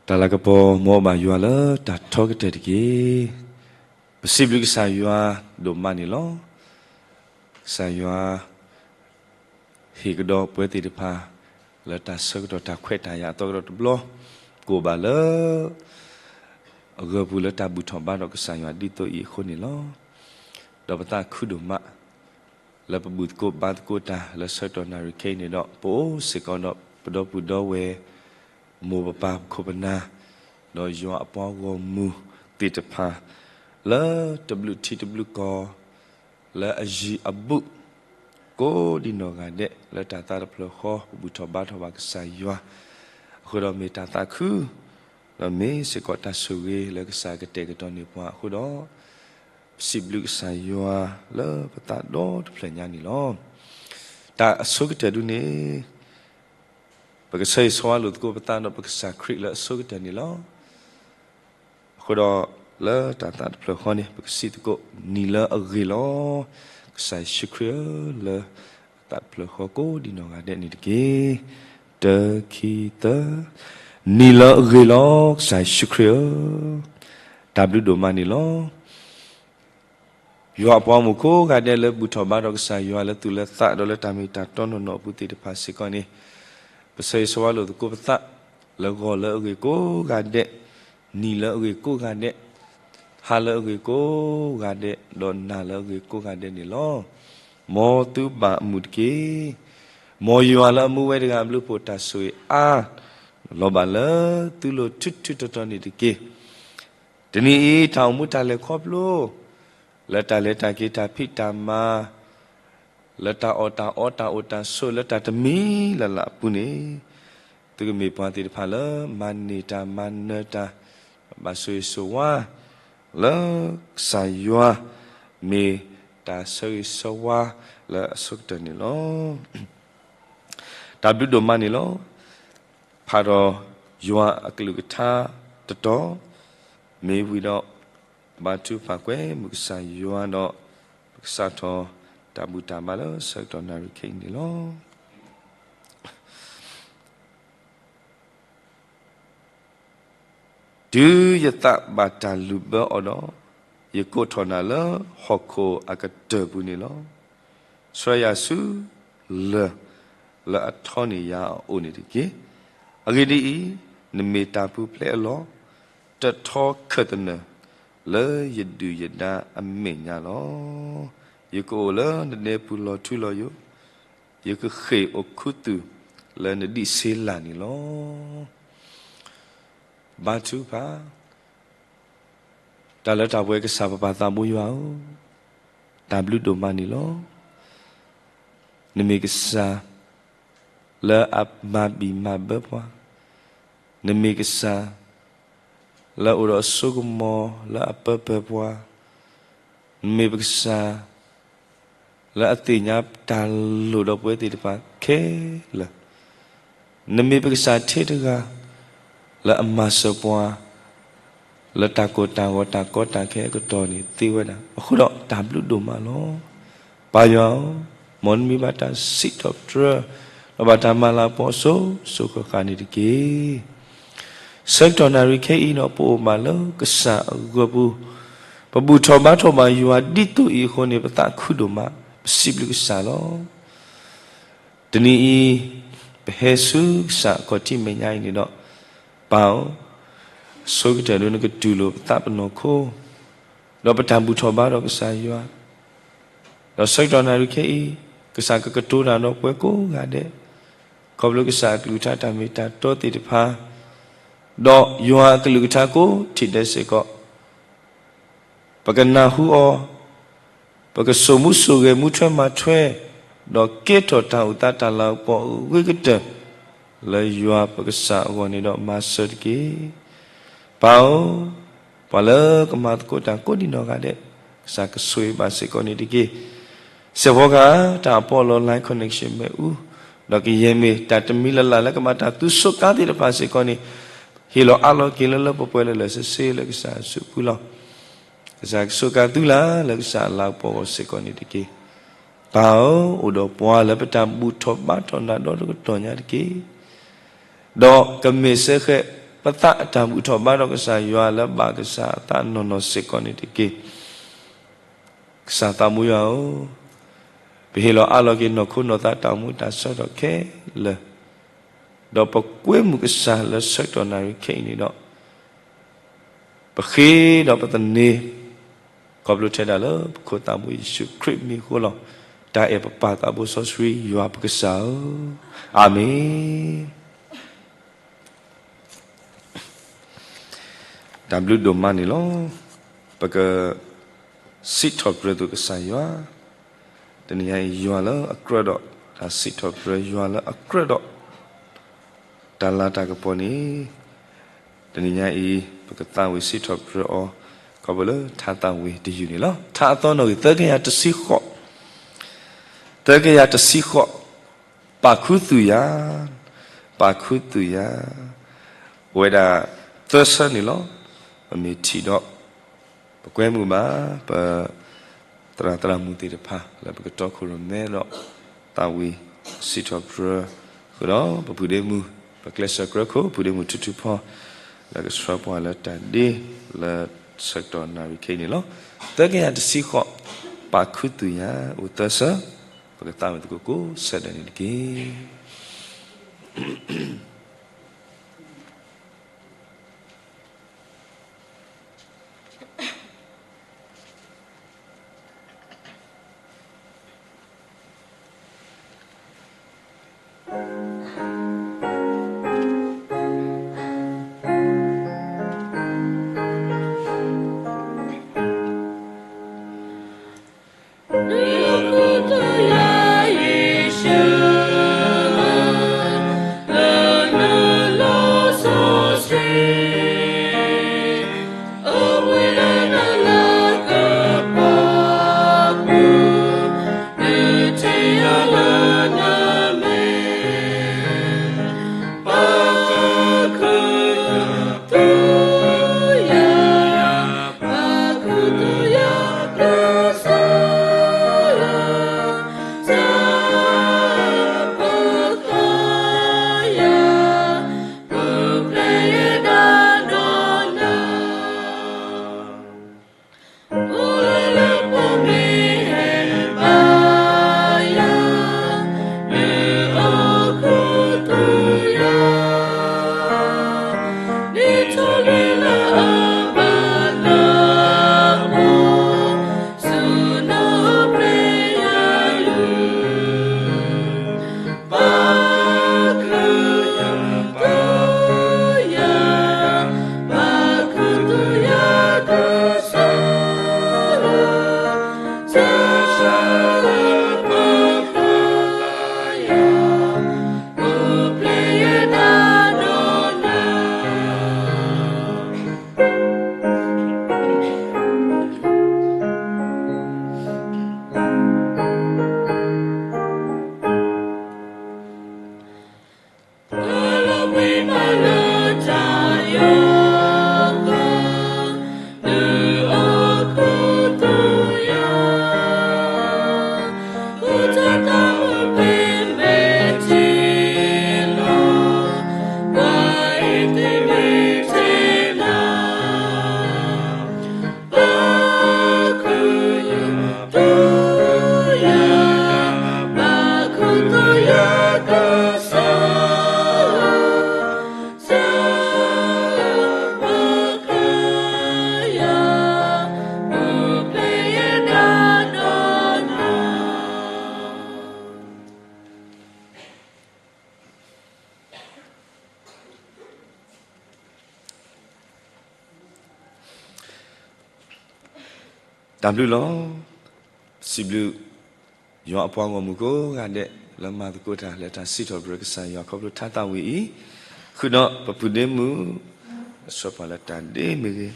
တၢ်လၤကပီၤ မ်အဘၣ်ယွၤလၢတၢ်ထီကတၢၢ်တက့ၢ်. ပစံးဘျုးကစၢ်ယွၤဒိၣ်မးန့ၣ်လီၤ. ကစၢ်ယွၤ ဟ့ၣ်ကဒီးပဝဲသ့ၣ်တဖၣ် လၢတၢ်ဆၢကတီၢ်တၢ်ခွဲးတၢ်ယာ်အသီကဒီးတဘျီ, ကိးဘၣ်လၢ အဂၢၢ်ပူၤလၢတၢ်ဘူၣ်ထီၣ်ဘါထီၣ်ကစၢ်ယွၤဒ်သိးအံၤအဃိန့ၣ်လီၤ. ဒီးပသးခုဒိၣ်မး လၢပဘူၣ်သကိးဘါသကိးတၢ်လၢဆၢကတီၢ်နၣ်ရံၣ်ခဲအံၤန့ၣ်ဒီး ပအိၣ်စ့ၢ်ကီးဒီးပဒီပုၢ်ဒီဝဲၢ် မိၢ်ပပၢ်ခိၣ်ပနၢ် ဒီးယွၤအပှၤဂီၢ်မုၢ်သ့ၣ်တဖၣ် လၢတဘျုးထံတဘျုးကီၢ် လၢအယံၤအဘူး ကိးဒံနီၢ်ဂၤဒဲး လၢတၢ်သးတဖျၢၣ်ဃီ ပဘူၣ်ထီၣ်ဘါထီၣ်ဘၣ်ကစၢ်ယွၤ အဃိဒီးမ့ၢ်တၢ်သးခု ဒီးမ့ၢ်စ့ၢ်ကီးတၢ်ဆိၣ်ဂ့ၤလၢကစၢ်ကတဲာ်ကတီၤန့ၢ်ပှၤအဃိဒီး ပစံးဘျုးကစၢ်ယွၤလၢပသးဒီတဖျၢၣ်ညါန့ၣ်လီၤ. တၢ်အဆိကတၢၢ်ဒုန့ၣ် ပကဆၢဂ့ၤဆၢဝါလိာ်သကိးပသးဒီးပကစၢ်ခရံာ်လၢအဆိကတၢၢ်န့ၣ်လီၤ. အဃိဒီး လၢတၢ်သးတဖျၢၣ်ဃီန့ၣ် ပကစံးသကိး နံၤလၢအဂ့ၤလီၤ. ကစၢ်ယ့ၣ်ၡူးခရံာ်ဧၢ, လၢအသးတဖျၢၣ်ဃီကိးဒံနီၢ်ဂၤဒဲးန့ၣ်တက့ၢ်. တၢ ခံ သၢ, နံၤလၢအဂ့ၤလီၤ ကစၢ်ယ့ၣ်ၡူးခရံာ်ဧၢ, တၢ်ဘျုးဒိၣ်မးန့ၣ်လီၤ. ယွၤအပှၤဂီၢ်မုၢ်ကိးဂၤဒဲးလၢဘူၣ်ထီၣ်ဘါထီၣ်ကစၢ်ယွၤလၢသူၣ်လၢသးဒီးလၢတၢ်မ့ၢ်တၢ်တီနီၢ်နီၢ်အပူၤသ့ၣ်တဖၣ်စ့ၢ်ကီးန့ၣ်, ပဆၢဂ့ၤဆၢဝါလိာ်သကိးပသး လၢဂီၤလၢအဂ့ၤကိးဂၤဒဲး, နံၤလၢအဂ့ၤကိးဂၤဒဲး, ဟါလၢအဂ့ၤကိးဂၤဒဲး, ဒီးနၤလၢအဂ့ၤကိးဂၤဒဲးန့ၣ်လီၤ. မ်သုဘၣ်အမုာ်တက့ၢ်. မ်ယွၤလၢအမူဝဲတဂၤအဘျုးအဖှိၣ်တၢ်ဆိၣ်ဂ့ၤအါ လီၤဘၣ်လၢသုလိၤထူထူတီတီန့ၣ်တက့ၢ်. တနံၤအံၤ တၢ်အိၣ်မူတၢ်လဲၤခီဖျိ လၢတၢ်လဲၤတၢ်က့ၤတၢ်ဖံးတၢ်မၤ လၢတၢ်အီၣ်တၢ်အီတၢ်အိၣ်တၢ်ဆိးလၢတၢ်တမံၤလၢ်လၢ်အပူၤန့ၣ်, သုကမ့ၢ်ပှၤသ့ၣ်တဖၣ်လၢ မၤန့ၢ်တၢ်မၤနၢၤတၢ် ဘၣ်ဆိၣ်ဂ့ၤဆိၣ်ဝါ လၢကစၢ်ယွၤ မ့ၢ်တၢ်ဆၢဂ့ၤဆၢဝါလၢအဆိကတၢၢ်န့ၣ်လီၤ. တၢ်ဘျုးဒိၣ်မးန့ၣ်လီၤ. ဖးဒီးယွၤအကလုၢ်ကထါတတီၤ မ့ၢ်ဝံၤဒီး ဘါထုကဖၣ်ကွဲမုာ်ကစၢ်ယွၤဒီး ပကစးထီၣ်တၢ်ဘူၣ်တၢ်ဘါလၢဆၢကတီၢ်နၣ်ရံၣ်ခဲအံၤန့ၣ်လီၤ. တုၤယသးဘၣ်တၢ်လုၢ်ဘၢအီၤဒီး, ယကိးထီၣ်နၤလၢဟီၣ်ခိၣ်အကတၢၢ်ပူၤန့ၣ်လီၤ. ဆှၢယၤဆူလၢၢ်လၢအထီန့ၢ်ယၤအအိၣ်န့ၣ်တက့ၢ်. အဂ့ၢ်ဒ်အံၤ, နမ့ၢ်တၢ်ပူၤဖျဲးအလီၢ်, တထီခၢၣ်သနၢၣ် လၢယဒုၣ်ယဒါအမဲာ်ညါလီၤ. ယကအိၣ်လၢနဒဲပူၤလီၤထူလီၤယိာ်, ယကဃ့ၢ်အိၣ်ခူသူၣ်လၢနဒံးစ့လၢ်န့ၣ်လီၤ. ဘါထုကဖၣ်. တၢ်လၢတၢ်ပှဲၤကစၢ်ပပၢ်သးဘိယွၤဧၢ, တၢ်ဘျုးဒိၣ်မးန့ၣ်လီၤ. နမ့ၢ်ကစၢ်လၢအမၤဘံၣ်မၤဘၢပှၤ, နမ့ၢ်ကစၢ်လၢအအိၣ်ဒီးအစိကမီၤလၢအပၢပၢၢ်ပှၤ, နမ့ၢ်ပကစၢ် လၢအသ့ၣ်ညါတၢ်လိၣ်ဒီးပဝဲသ့ၣ်တဖၣ်ခဲလၢာ်, နမ့ၢ်ပကစၢ်ထဲတဂၤ လၢအမၤစၢၤပှၤ လၢတၢ်ကိၢ်တၢ်ဂီၤတၢ်ကီတၢ်ခဲအကတီၢ်န့ၣ်သ့ဝဲဒၣ်, အဃိဒီးတၢ်ဘျုးဒိၣ်မးလီၤ. ပၢ်ယွၤဧၢ, မ်နမံၤဘၣ်တၢ်စံးထီၣ်ပတြၢၤ ဒီးဘၣ်တၢ်မၤလၤကပီၤစိၤစိၤဃၣ်ဃၣ်န့ၣ်တက့ၢ်. ဆၢကတီၢ်နၣ်ရံၣ်ခဲအံၤဒီး ပအိၣ်ဘၣ်လၢကစၢ်အဂီၢ်ပူၤ, ပဘူၣ်ထီၣ်ဘါထီၣ်ဘၣ်ယွၤဒ်သိးအံၤအဃိန့ၣ် ပသးခုဒိၣ်မး, ပစံးဘျုးကစၢ်လီၤ. တနံၤအံၤ ပဟဲဆူကစၢ်အခီၣ်ထံးမဲာ်ညါအံၤန့ၣ်ဒီး, ပၢ်ဧၢ, အဆိကတၢၢ်ဒၣ်နကတူၢ်လိာ်ပသးပနီၢ်ခိ, ဒီးပတၢ်ဘူၣ်ထီၣ်ဘါထီၣ်ကစၢ်ယွၤ, ဒီးဆၢကတီၢ်နၣ်ရံၣ်ခဲအံၤ, ကစၢ်ကကတိၤတၢ်ဒီးပှၤကိးဂၤဒဲး, ခီဖျိကစၢ်အကလုၢ်ကထါတၢ်မ့ၢ်တၢ်တီသ့ၣ်တဖၣ်, ဒီးယွၤအကလုၢ်ကထါကိးထံၣ်ဒဲးစ့ၢ်ကီး ပကနၢ်ဟူအီၤ, ပကစိာ်မူစိာ်ဂဲၤမူထွဲမၤထွဲ, ဒီးကဲထီၣ်တၢ်အိၣ်သးတၢ်လၤကပီၤအဂ့ၤကတၢၢ် လၢယွၤပကစၢ်အဂီၢ်န့ၣ်ဒီးမၤစၢၤတက့ၢ်. ပၢ်ဧၢ, ပှၤလၢကမၤသကိးတၢ်ကိးဒံနီၢ်ဂၤဒဲး, ကစၢ်ကဆိၣ်ဂ့ၤဘၣ်စ့ၢ်ကီးန့ၣ်တက့ၢ်. စဲးဖီကဟၣ် တၢ်အပီးလီၤ line connection မ့ၣ်အူ, ဒီးကယဲၢ်မ့ၢ်တၢ်တမံၤလၢ်လၢ်လၢကဘၣ်တၢ်သူဆိးကါသ့ၣ်တဖၣ်စ့ၢ်ကီးန့ၣ်, ဟ့ၣ်လီၤအးလီၤက့ၤလၢလၢပှဲၤပှဲၤလၢာ်လၢာ်ဆ့ဆ့လၢကစၢ်အစုပူၤလီၤ. ကစၢ်ကဆိးကါသုလၢ်လၢကစၢ်အလၤကပီၤအဂီၢ်စ့ၢ်ကီးန့ၣ်တက့ၢ်. ပၢ်ဧၢ, အိၣ်ဒီးပှၤလၢပတၢ်ဘူၣ်ထီၣ်ဘါထီၣ်နၤဒီတကတီၢ်ညါတက့ၢ်. ဒီးကမ့ၢ်စ့ၢ်ကီး ပသးအတၢ်ဘူၣ်ထီၣ်ဘါထီၣ်ကစၢ်ယွၤလၢဘၣ်ကစၢ်အသးနီၢ်နီၢ်စ့ၢ်ကီးန့ၣ်တက့ၢ်. ကစၢ်သးဘိယွၤဧၢ, ပဟ့ၣ်လီၤအးလီၤက့ၤနီၢ်ခိနီၢ်သးတၢ်အိၣ်မူတၢ်ဆၢကတီၢ်ခဲလၢာ်, ဒီးပကွဲမုာ်ကစၢ်လၢဆၢကတီၢ်နၣ်ရံၣ်ခဲအံၤန့ၣ်ဒီး ပဃ့ဒီးပသန့ၤ ခီဖျိထဲဒၣ်လၢပခိၣ်သးဘိယ့ၣ်ၡူးခရံာ်မံၤအဃိလီၤ. တၢ်အဲၣ်ပပၢ်သးဘိစီဆှံယွၤပကစၢ်ဧၢ, အၤမ့ၣ်. တၢ်ဘျုးဒိၣ်မးန့ၣ်လီၤ. ပကစံးထီၣ်ပတြၢၤသကိးကစၢ်ယွၤ, တနံၤညါအံၤယွၤလၢအကြၢးဒီး တၢ်စံးထီၣ်ပတြၢၤယွၤလၢအကြၢးဒီး တၢ်လၤတၢ်ကပီၤန့ၣ်, တနံၤညါအံၤ ပကသးဝံၣ်စံးထီၣ်ပတြၢၤအီၤ ခီဖျိလၢထါသးဝံၣ်တယုၢ်န့ၣ်လီၤ. ထါအသီနီၣ်ဂံၢ် သၢကယၤတဆံဃိး, သၢကယၤတဆံဃိး, ပာ်ခူသူၣ်ယၤ, ပာ်ခူသူၣ်ယၤ, အိၣ်ဝဲဒၣ်သၢဆၢန့ၣ်လီၤ. ပမ့ၢ်ထံၣ်ဒီး ပကွဲမုာ်ဘၣ် ပ သရၣ်သရၣ်မုၣ်သ့ၣ်တဖၣ် လၢပကတီခိၣ်ရိၣ်မဲဒီး သးဝံၣ်စံးထီၣ်ပတြၢၤဃုာ်ဒီး ပပုၢ်ဒ့မုၣ် ပကျဲးစၢးကြၢးခိၣ် ပုၢ်ဒ့မုၣ်ထူထူဖီ လၢကဆှၢပှၤလၢတၢ်ဒ့ လၢဆၢကတီၢ်နၣ်ရံၣ်ခဲအံၤန့ၣ်လီၤ. သၢကယၤတဆံဃိး, ပာ်ခူသူၣ်ယၤ အိၣ်သၢဆၢ, ပကသးဝံၣ်သကိးကိးဆၢဒၢးန့ၣ်တက့ၢ်. တၢ်ဘျုးလီၤ. စံးဘျုး ယွၤအပှၤဂီၢ်မုၢ်ကိးဂၤဒဲး လၢမၤသကိးတၢ်လၢတၢ်စံးထီၣ်ပတြၢၤကစၢ်ယွၤခီဖျိထါသးဝံၣ်အံၤ, ဃုာ်ဒီးပပုၢ်ဒ့မုၣ် လၢဆှၢပှၤလၢတၢ်ဒ့မ့ၢ်ဂ့ၤ,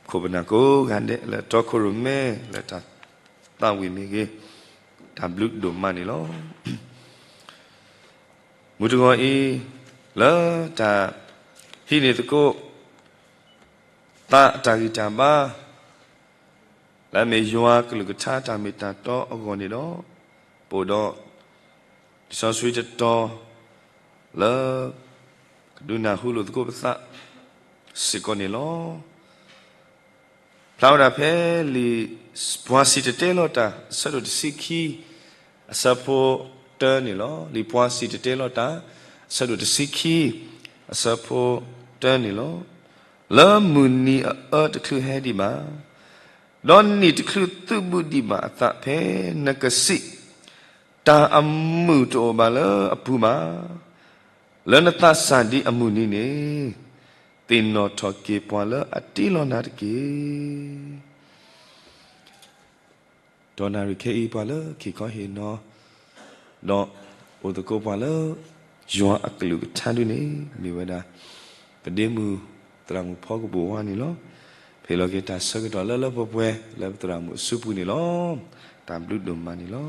ခိၣ်ပနၢ်ကိးဂၤဒဲး လၢတီခိၣ်ရိၣ်မဲ လၢတၢ်သးဝံၣ်မ့ၢ်ဂ့ၤ, တၢ်ဘျုးဒိၣ်မးန့ၣ်လီၤ. မုၢ်တဂီၤအံၤ လၢတၢ်ဟံးန့ၢ်သကိး သးအတၢ်ဂံၢ်တၢ်ဘါ လၢအမ့ၢ်ယွၤကလုၢ်ကထါတၢ်မ့ၢ်တၢ်တီအဂီၢ်န့ၣ်ဒီး, ပအိၣ်ဒီး လံာ်စီဆှံတတီၤ လၢ ကဒုးနၢ်ဟူလိာ်သကိးပသး စ့ၢ်ကီးန့ၣ်လီၤ. ဖျါဝဲဒၣ်ဖဲလံာ်ပှၤစံၣ်တဲၤတဲလီၤတၢ် အဆၢဒိၣ်တဆံခံ အဆၢဖိတၢန့ၣ်လီၤ. လံာ်ပှၤစံၣ်တဲၤတဲလီၤတၢ် အဆၢဒိၣ်တဆံခံ အဆၢဖိတၢန့ၣ်လီၤ. လၢမုၢ်နံၤအအၢတချုးဟဲဒံးဘၣ်, ဒီးနံၣ်တချုးသုးဘူးဒံးဘၣ်အသးဖဲနကစံး, တၢ်အမုာ်တအိၣ်ဘၣ်လၢအပူၤဘၣ်. လၢနသးစၢ်ဒံးအမုၢ်နံၤန့ၣ်, သ့ၣ်နီၣ်ထီၣ်က့ၤပှၤလၢအတ့လီၤနၤတက့ၢ်. ဒီးနၣ်ရံၣ်ခဲအံၤပှၤလၢခံခီဟ့ၣ်နီၤ, ဒီးအိၣ်သကိးပှၤလၢ ယွၤအကလုၢ်ကထါဒုန့ၣ် မ့ၢ်ဝဲဒၣ် ပဒ့မုၣ်သရၣ်မုၣ်ဖီကပိာ်ဝါန့ၣ်လီၤ. ဖဲလီၤက့ၤတၢ်ဆၢကတီၢ်လၢလၢပှဲၤပှဲၤ လၢပသရၣ်မုၣ်အစုပူၤန့ၣ်လီၤ. တၢ်ဘျုးဒိၣ်မးန့ၣ်လီၤ.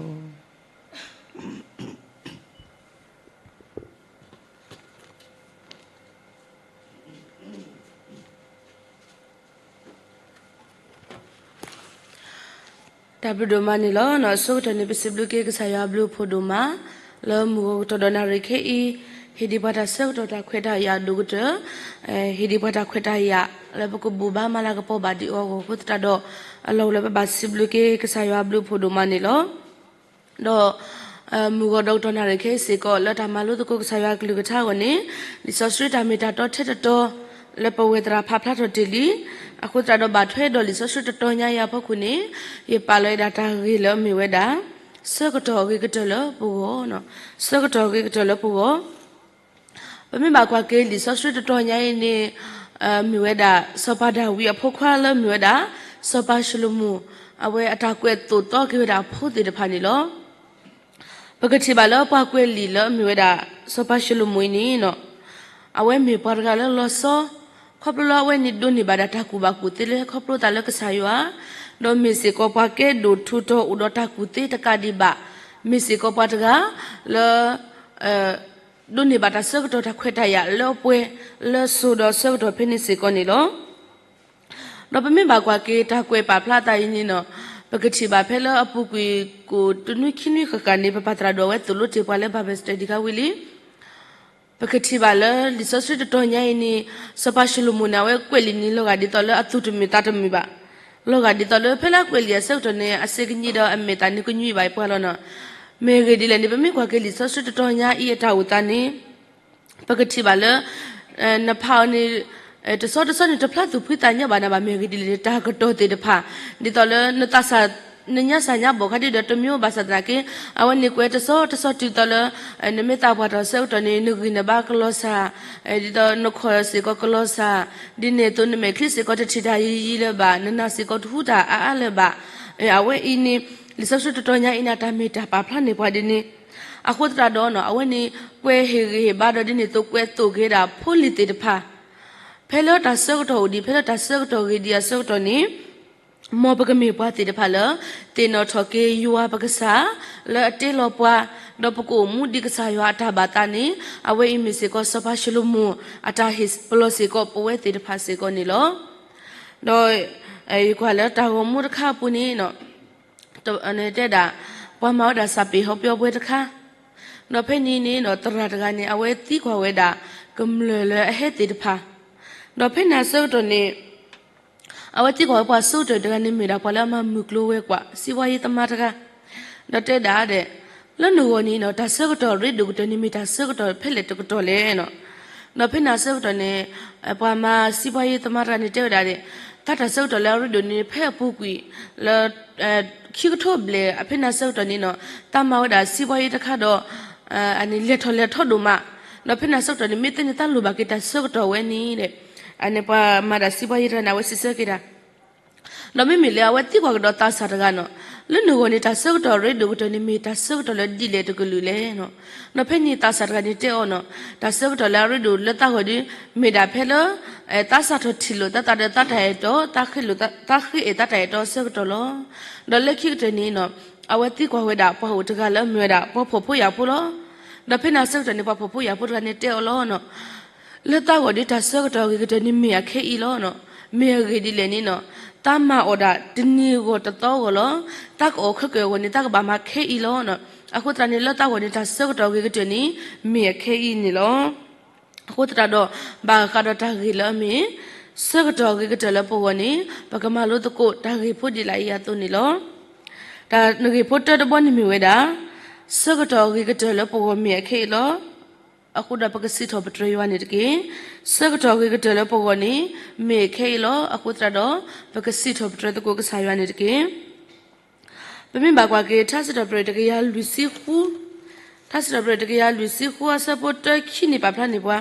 တၢ်ဘျုးဒိၣ်မးန့ၣ်လီၤ. အဆိကတၢၢ်န့ၣ် ပစံးဘျုးက့ၤကစၢ်ယွၤအဘျုးအဖှိၣ်ဒိၣ်မး, လၢမုၢ်ဂီၤကတီၢ်ဒီးနၣ်ရံၣ်ခဲအံၤ, ဟ့ၣ်ဒံးပှၤတၢ်ဆၢကတီၢ်တၢ်ခွဲးတၢ်ယာ်ဒိၣ်ကတၢၢ်, ဟ့ၣ်ဒံးပှၤတၢ်ခွဲးတၢ်ယာ် လၢပကဘူၣ်ဘါမၤလၤကပီၤဘၣ်ဒံးအီၤအဂီၢ်အဃိသတးဒီး, အလီၢ်အိၣ်လၢပဘၣ်စံးဘျုးက့ၤကစၢ်ယွၤအဘျုးအဖှိၣ်ဒိၣ်မးန့ၣ်လီၤ. ဒီး မုၢ်ဂီၤဒီးကတီၢ်နၣ်ရံၣ်ခဲအံၤစ့ၢ်ကီး လၢတၢ်မၤလိသကိးကစၢ်ယွၤအကလုၢ်ကထါအဂီၢ်န့ၣ်, လံာ်စီဆှံတၢ်မ့ၢ်တၢ်တီထဲတတီၤ လၢပဝဲသရၣ်ဖးဖျါထီၣ်တ့ၢ်လံ. အဃိသတးဒီးဘၣ်ထွဲဒီးလံာ်စီဆှံတတီၤညါအံၤအဖီခိၣ်န့ၣ်, ယပာ်လီၤဝဲဒၣ်တၢ်ဂ့ၢ်လၢအမ့ၢ်ဝဲဒၣ် ဆၢကတီၢ်အဂ့ၤကတၢၢ်လၢပဂီၢ်, ဆၢကတီၢ်အဂ့ၤကတၢၢ်လၢပဂီၢ် ပမ့ၢ်ဘၣ်ကွၢ်က့ၤလံာ်စီဆှံတတီၤညါအံၤန့ၣ်, မ့ၢ်ဝဲဒၣ် စီၤပၤဒၤဝံးအဖိခွါလၢမ့ၢ်ဝဲဒၣ် စီၤပၤၡလိၤမိၣ်, အဝဲအတၢ်ကွဲးသိၣ်သီက့ၤဝဲဒၣ်အဖိသ့ၣ်တဖၣ်န့ၣ်လီၤ. ပကထံၣ်ဘၣ်လၢပှၤကွဲးလံာ်လၢမ့ၢ်ဝဲဒၣ် စီၤပၤၡလိၤမိၣ်အံၤန့ၣ်, အဝဲမ့ၢ်ပှၤတဂၤလၢလီၤဆီ, ခီဖျိလၢအဝဲန့ၣ်ဒိးန့ၢ်ဘၣ်ဒၣ်တၢ်ကူၣ်ဘၣ်ကူၣ်သ့လၢဟဲခီဖျိသးလၢကစၢ်ယွၤ, ဒီးမ့ၢ်စ့ၢ်ကီးပှၤကဲဒိၣ်ထူးတီၤအိၣ်ဒီးတၢ်ကူၣ်သ့တကးဒံးဘၣ်, မ့ၢ်စ့ၢ်ကီးပှၤတဂၤလၢ ဒိးန့ၢ်ဘၣ်တၢ်ဆၢကတီၢ်တၢ်ခွဲးတၢ်ယာ်လၢအပှဲၤလၢစိၤဒီးဆၢကတီၢ်ဖဲန့ၣ်စ့ၢ်ကီးန့ၣ်လီၤ. ဒီးပမ့ၢ်ဘၣ်ကွၢ်က့ၤတၢ်ကွဲးပာ်ဖျါအသးအံၤန့ၣ်, ပကထံၣ်ဘၣ်ဖဲလၢအပူၤကွံာ်ကိၣ်တနွံခံနွံဃၣ်ဃၣ်န့ၣ် ပပၢ်သရၣ်ဒိၣ်အဝဲသိၣ်လိတ့ၢ်ပှၤလၢ Bible study ခါဝံၤလံ ပကထံၣ်ဘၣ်လၢလံာ်စီဆှံတတီၤညါအံၤန့ၣ်, စီၤပၤၡလိၤမိၣ်န့ၣ် အဝဲကွဲးလံာ်န့ၣ်လီၤဂာ်ဒ်သိးလၢအသူၣ်တမုာ်သးတမုာ်ဘၣ်, လီၤဂာ်ဒ်သိးလၢဖဲလၢအကွဲးလံာ်အဆၢကတီၢ်န့ၣ် အစ့ကညံဒီးအမဲာ်သၣ်န့ၣ်ကညွံဘၣ်ပှၤလီၤန့ၣ်. မ့ၢ်အဂ့ၢ်ဒ်လဲၣ်န့ၣ် ပမ့ၢ်ကွၢ်က့ၤလံာ်စီဆှံတတီၤညါအံၤအတၢ်အိၣ်သးန့ၣ် ပကထံၣ်ဘၣ်လၢ နဖးအီၤန့ၣ် တဆီတဆီန့ၣ် တဖျါသူၣ်ဖှံသးညီဘၣ်နၤဘၣ်. မ့ၢ်အဂ့ၢ်ဒ်လဲၣ်န့ၣ် တၢ်ကတီၢ်သ့ၣ်တဖၣ် ဒ်သိးလၢနသးစၢ် နညါစၢ်ညါဘီၣ်ခါဒ်ဒီးတမံၤဘၣ်ဆၣ်သနာ်က့ အဝဲန့ၣ်ကွဲးတဆီတဆီတုၤသိးလၢ နမ့ၢ်သးပှၢ်ထီၣ်ဆၢကတီၢ်န့ၣ် နဂံၢ်နဘါကလီၤစၢ်, ဒ်သိးနခီၣ်စ့ၢ်ကီးကလီၤစၢ်, ဒ်န့ၣ်အသိးနမဲာ်ချံစ့ၢ်ကီးတထံၣ်တၢ်ယံၤယံၤလၢၤဘၣ်, နနၢ်စ့ၢ်ကီးတဟူတၢ်အါအါလၢၤဘၣ်. အဝဲအံၤန့ၣ် လံာ်စီဆှံတတီၤညါအံၤန့ၣ် တၢ်မ့ၢ်တၢ်ပာ်ဖျါန့ၢ်ပှၤဒ်န့ၣ် အဃိသတးဒီးန့ၣ် အဝဲန့ၣ် ကွဲးဟ့ၣ်ဂံၢ်ဟ့ၣ်ဘါဒီးဒ်န့ၣ်အသိးကွဲးသိၣ်က့ၤဝဲဒၣ်ဖိလံၤသ့ၣ်တဖၣ် ဖဲလၢတၢ်ဆၢကတီၢ်အိၣ်ဒံး ဖဲလၢတၢ်ဆၢကတီၢ်ဂ့ၤဒံးအဆၢကတီၢ်န့ၣ် မ်ပကမ့ၢ်ပှၤသ့ၣ်တဖၣ်လၢ သ့ၣ်နီၣ်ထီၣ်က့ၤယွၤပကစၢ် လၢအတ့လီၤပှၤ, ဒီးပကအိၣ်မူဒ်ကစၢ်ယွၤအတၢ်ဘၣ်သးန့ၣ် အဝဲအံၤမ့ၢ်စ့ၢ်ကီးစီၤပၤၡလိၤမိၣ် အတၢ်ဟ့ၣ်ပလီၢ်စ့ၢ်ကီးပဝဲသ့ၣ်တဖၣ်စ့ၢ်ကီးန့ၣ်လီၤ. ဒီး ယကွၢ်လၢတၢ်ဂီၤမူတခါအပူၤန့ၣ် တဲဒၣ် ပှၤမၤဝဲဒၣ်စၢ်ပ့ၢ်ဟီပၠီပှဲၤတခါ, ဒီးဖဲန့ၣ်န့ၣ် သရၣ်တဂၤန့ၣ် အဝဲသံကွၢ်ဝဲဒၣ် ကမျၢၢ်လၢအဟဲသ့ၣ်တဖၣ်, ဒီးဖဲန့ၣ်အဆၢကတီၢ်န့ၣ် အဝဲသံကွၢ်ဝဲပှၤဆၢကတီၢ်တဂၤန့ၣ် မ့ၢ်ဒၣ်ပှၤလၢအမၤမုၢ်ကျိၤဝဲၤကွာ် စံးဘှါယ့သမားတဂၤ, ဒီးတဲဒၣ်ဒဲး လၢနဂီၢ်န့ၣ် တၢ်ဆၢကတီၢ်ရ့ဒိၣ်ကတၢၢ်န့ၣ် မ့ၢ်တၢ်ဆၢကတီၢ်ဖဲလဲၣ်တကတီၢ်လဲၣ်. ဒီးဖဲန့ၣ်အဆၢကတီၢ်န့ၣ် ပှၤမၤစံးဘှါယ့သမားတဂၤန့ၣ် တဲဝဲဒၣ်ဒဲး သးတၢ်ဆၢကတီၢ်လၢအရ့ဒိၣ်န့ၣ် ဖဲအပူၤကွံာ်လၢ ခံကထိဘျဲၣ် ဖဲန့ၣ်အဆၢကတီၢ်န့ၣ် သးမၤဝဲဒၣ်စံးဘှါယ့တခါဒီး အန့ၣ်လဲၤထီၣ်လဲၤထီဒိၣ်မး, ဒီးဖဲန့ၣ်အဆၢကတီၢ်န့ၣ် မ့ၢ်သ့န့ၣ်သးလိၣ်ဘၣ်က့ၤတၢ်ဆၢကတီၢ်ဝဲန့ၣ်ဒဲး အန့ၣ်ပှၤမၤဒၣ်စံးဘှါယ့တဂၤန့ၣ် အဝဲစံးဆၢက့ၤတၢ် ဒီးမ့မ့ၢ်လၢအဝဲသံကွၢ်ကဒီးသးစၢ်တဂၤန့ၣ် လၢနဂီၢ်န့ၣ် တၢ်ဆၢကတီၢ်ရ့ဒိၣ်ကတၢၢ်န့ၣ် မ့ၢ်တၢ်ဆၢကတီၢ်လၢဒ်လဲၣ်တကလုာ်လဲၣ်. ဒီးဖဲန့ၣ်သးစၢ်တဂၤန့ၣ်တဲအီၤန့ၣ် တၢ်ဆၢကတီၢ်လၢအရ့ဒိၣ်လၢသးဂီၢ်ဒီး မ့ၢ်ဒၣ်ဖဲလၢ သးစးထီၣ်ထံၣ်လိာ်သးသးဒီးသးတၢ်အဲၣ်တီ သးဃ့အဲၣ်သးတၢ်အဲၣ်တီအဆၢကတီၢ်လီၤ. ဒီးလၢခံကတၢၢ်န့ၣ် အဝဲသံကွၢ်ဝဲဒၣ်ပှၤအိၣ်တဂၤလၢအမ့ၢ်ဝဲဒၣ်ပှၤဖှီၣ်ဖိယာ်ဖိလီၤ. ဒီးဖဲန့ၣ်အဆၢကတီၢ်န့ၣ် ပှၤဖှီၣ်ဖိယာ်ဖိတဂၤန့ၣ်တဲအီၤလီၤ. လၢသးဂီၢ်ဒီးတၢ်ဆၢကတီၢ်အဂ့ၤကတၢၢ်န့ၣ်မ့ၢ်အခဲအံၤလီၤ. မ့ၢ်အဂ့ၢ်ဒ်လဲၣ်န့ၣ် သးမၤအီၣ်ဒၣ်တနံၤအဂီၢ်တသီအဂီၢ်လီၤ. သးကအီၣ်ခဲကၢၢ်အဂီၢ်န့ၣ် သးကဘၣ်မၤခဲအံၤလီၤ. အဃိသတးန့ၣ် လၢသးဂီၢ်န့ၣ် တၢ်ဆၢကတီၢ်အဂ့ၤကတၢၢ်န့ၣ် မ့ၢ်အခဲအံၤန့ၣ်လီၤ. အဃိသတးဒီး ဘၣ်ဃးဒီးတၢ်ဂ့ၢ်လၢအမ့ၢ် ဆၢကတီၢ်အဂ့ၤကတၢၢ်လၢပဂီၢ်န့ၣ် ပကမၤလိသကိးတၢ်ဂ့ၢ်ဖိဒ်လာ်အံၤအသိးန့ၣ်လီၤ. တၢ်ဂ့ၢ်ဖိတၢတဘီန့ၣ်မ့ၢ်ဝဲဒၣ်, ဆၢကတီၢ်အဂ့ၤကတၢၢ်လၢပဂီၢ်မ့ၢ်အခဲအံၤလီၤ. အဃိဒီးပကစံးထီၣ်ပတြၢၤယွၤန့ၣ်တက့ၢ်. ဆၢကတီၢ်အဂ့ၤကတၢၢ်လၢပဂီၢ်န့ၣ် မ့ၢ်အခဲအံၤလီၤ. အဃိသတးဒီး ပကစံးထီၣ်ပတြၢၤသကိးကစၢ်ယွၤန့ၣ်တက့ၢ်. ပမ့ၢ်ဘၣ်ကွၢ်က့ၤ ထါစံးထီၣ်ပတြၢၤတကယၤလွံၢ်ဆံဃု, ထါစံးထီၣ်ပတြၢၤတကယၤလွံၢ်ဆံဃု အဆၢဖိတၢခံန့ၣ် ပာ်ဖျါန့ၢ်ပှၤ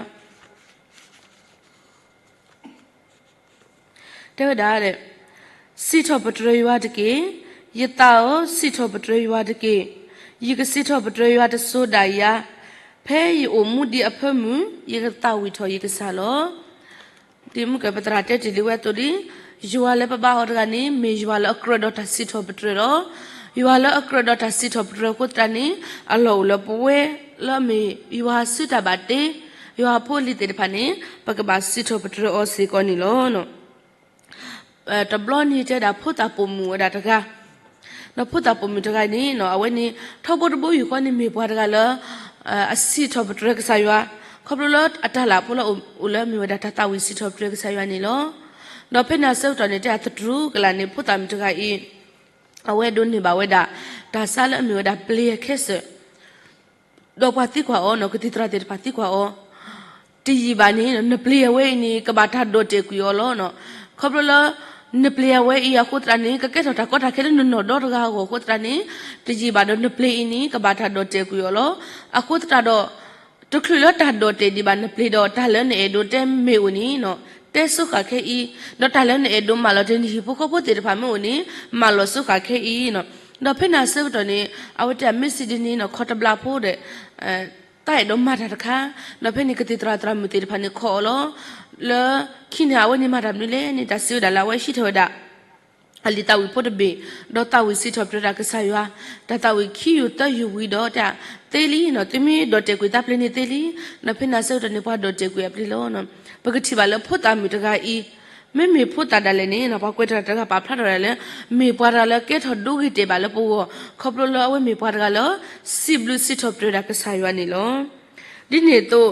တဲဝဲဒၣ်, စံးထီၣ်ပတြၢၤယွၤတက့ၢ်. ယသးဧၢ, စံးထီၣ်ပတြၢၤယွၤတက့ၢ်. ယကစံးထီၣ်ပတြၢၤယွၤတစိၤဒၣ်ယၤ, ဖဲယအိၣ်မူဒံးအဖၢမုၢ်, ယကသးဝံၣ်ထီၣ်ယကစၢ်လီၤ. ဒ်မုၢ်ကပသရၣ်တဲတ့ၢ်လံဝဲအသိးဒီး, ယွၤလၢပဘါအီၤတဂၤန့ၣ် မ့ၢ်ယွၤလၢအကြၢးဒီးတၢ်စံးထီၣ်ပတြၢၤလီၤ. ယွၤလၢအကြၢးဒီးတၢ်စံးထီၣ်ပတြၢၤအဃိသတးန့ၣ် အလီၢ်အိၣ်လၢပဝဲလၢအမ့ၢ်ယွၤစုတၢ်ဘၣ်တ့, ယွၤဖိလံၤသ့ၣ်တဖၣ်န့ၣ် ပကဘၣ်စံးထီၣ်ပတြၢၤအီၤစ့ၢ်ကီးန့ၣ်လီၤ. တဘျီန့ၣ်တဲဒၣ်ဖိသၣ်ပိာ်မုၣ်ဝဲဒၣ်တဂၤ, ဒီးဖိသၣ်ပိာ်မုၣ်တဂၤန့ၣ် အဝဲန့ၣ် ထီဘိတဘိယူၢ်ဃီန့ၣ်မ့ၢ်ပှၤတဂၤလၢ အစံးထီၣ်ပတြၢၤကစၢ်ယွၤ, ခီဖျိလၢအတၢ်လၢ်ဖိလၢအိၣ်လၢအမ့ၢ်ဝဲဒၣ်တၢ်သးဝံၣ်စံးထီၣ်ပတြၢၤကစၢ်ယွၤန့ၣ်လီၤ. ဒီးဖဲန့ၣ်အဆၢကတီၢ်န့ၣ် တဲအသတြူၤကလာ်န့ၣ် ဖိသၣ်မုၣ်တဂၤအံၤ အဝဲဒိးန့ၢ်ဘၣ်ဝဲဒၣ် တၢ်ဆါလၢအမ့ၢ်ဝဲဒၣ် ပျ့ၤခဲစၢၣ် ဒီးပှၤသံကွၢ်အီၤန့ၣ် ကသံၣ်သရၣ်သ့ၣ်တဖၣ်သံကွၢ်အီၤ, တယံာ်ဘၣ်န့ၣ် နပျ့ၤအဝဲအံၤန့ၣ် ကဘၣ်တၢ်ဒီၣ်တဲာ်ကွံာ်အီၤလီၤ. ခီဖျိလၢ နပျ့ၤအဝဲအံၤအဃိသတးန့ၣ် ကကဲထီၣ်တၢ်ကီတၢ်ခဲလၢနနီၢ်ဒီတဂၤအဂီၢ်အဃိသတးန့ၣ် တယံာ်ဘၣ်ဒီးနပျ့ၤအံၤန့ၣ် ကဘၣ်တၢ်ဒီၣ်တဲာ်ကွံာ်အီၤလီၤ. အဃိသတးဒီး တချုးလၢတၢ်ဒီၣ်တဲာ်ဒံးဘၣ်နပျ့ၤဒီး တၢ်လၢနအဲၣ်ဒိးတဲမ့ၢ်အိၣ်န့ၣ် တဲဆိဃာ်ခဲအံၤ, ဒီးတၢ်လၢနအဲၣ်ဒိးမၤလီၤတ့ၢ်နဟံၣ်ဖိဃီဖိသ့ၣ်တဖၣ်မ့ၢ်အိၣ်န့ၣ် မၤလီၤဆိဃာ်ခဲအံၤ. ဒီးဖဲန့ၣ်အဆၢကတီၢ်န့ၣ် အဝဲတဲမ့ၢ်စံးဒ်န့ၣ် ခီတဘျီဖိဒီး တၢ်အဲၣ်ဒိးမၤတၢ်တခါ, ဒီးဖဲန့ၣ်ကသံၣ်သရၣ်သရၣ်မုၣ်သ့ၣ်တဖၣ်န့ၣ်ခိးအီၤလီၤ. လၢခံန့ၣ် အဝဲန့ၣ်မၤတၢ်မနုၤလဲၣ်န့ၣ် တၢ်စံးဝဲဒၣ်လၢအဝဲဟံးထီၣ်ဝဲဒၣ် အလံာ်သးဝံၣ်ဖိတဘ့ၣ်, ဒီးသးဝံၣ်စံးထီၣ်ပတြၢၤတၢ်ကစၢ်ယွၤ, တၢ်သးဝံၣ်ခံယူၢ်သၢယူၢ်ဝံၤဒီး တဲသ့လံ, သုမ့ၢ်ဒီၣ်တဲာ်ကွံာ်သးပျ့ၤန့ၣ်သ့လံ. ဒီးဖဲန့ၣ်အဆၢကတီၢ်န့ၣ် ပှၤဒီၣ်တဲာ်ကွံာ်အပျ့ၤလီၤ. ပကထံၣ်ဘၣ်လၢဖိသၣ်မုၣ်တဂၤအံၤ မ့မ့ၢ်ဖိသၣ်ဒၣ်လဲာ်န့ၣ် ပှၤကွဲးတၢ်တဂၤပာ်ဖျါထီၣ်ဒၣ်လၢ မ့ၢ်ပှၤတဂၤလၢကဲထီၣ်ဒိဂ့ၤတဲာ်ဘၣ်လၢပဂီၢ် ခီဖျိလၢအဝဲမ့ၢ်ပှၤတဂၤလၢ စံးဘျုးစံးထီၣ်ပတြၢၤတၢ်ကစၢ်ယွၤန့ၣ်လီၤ. ဒ်န့ၣ်အသိး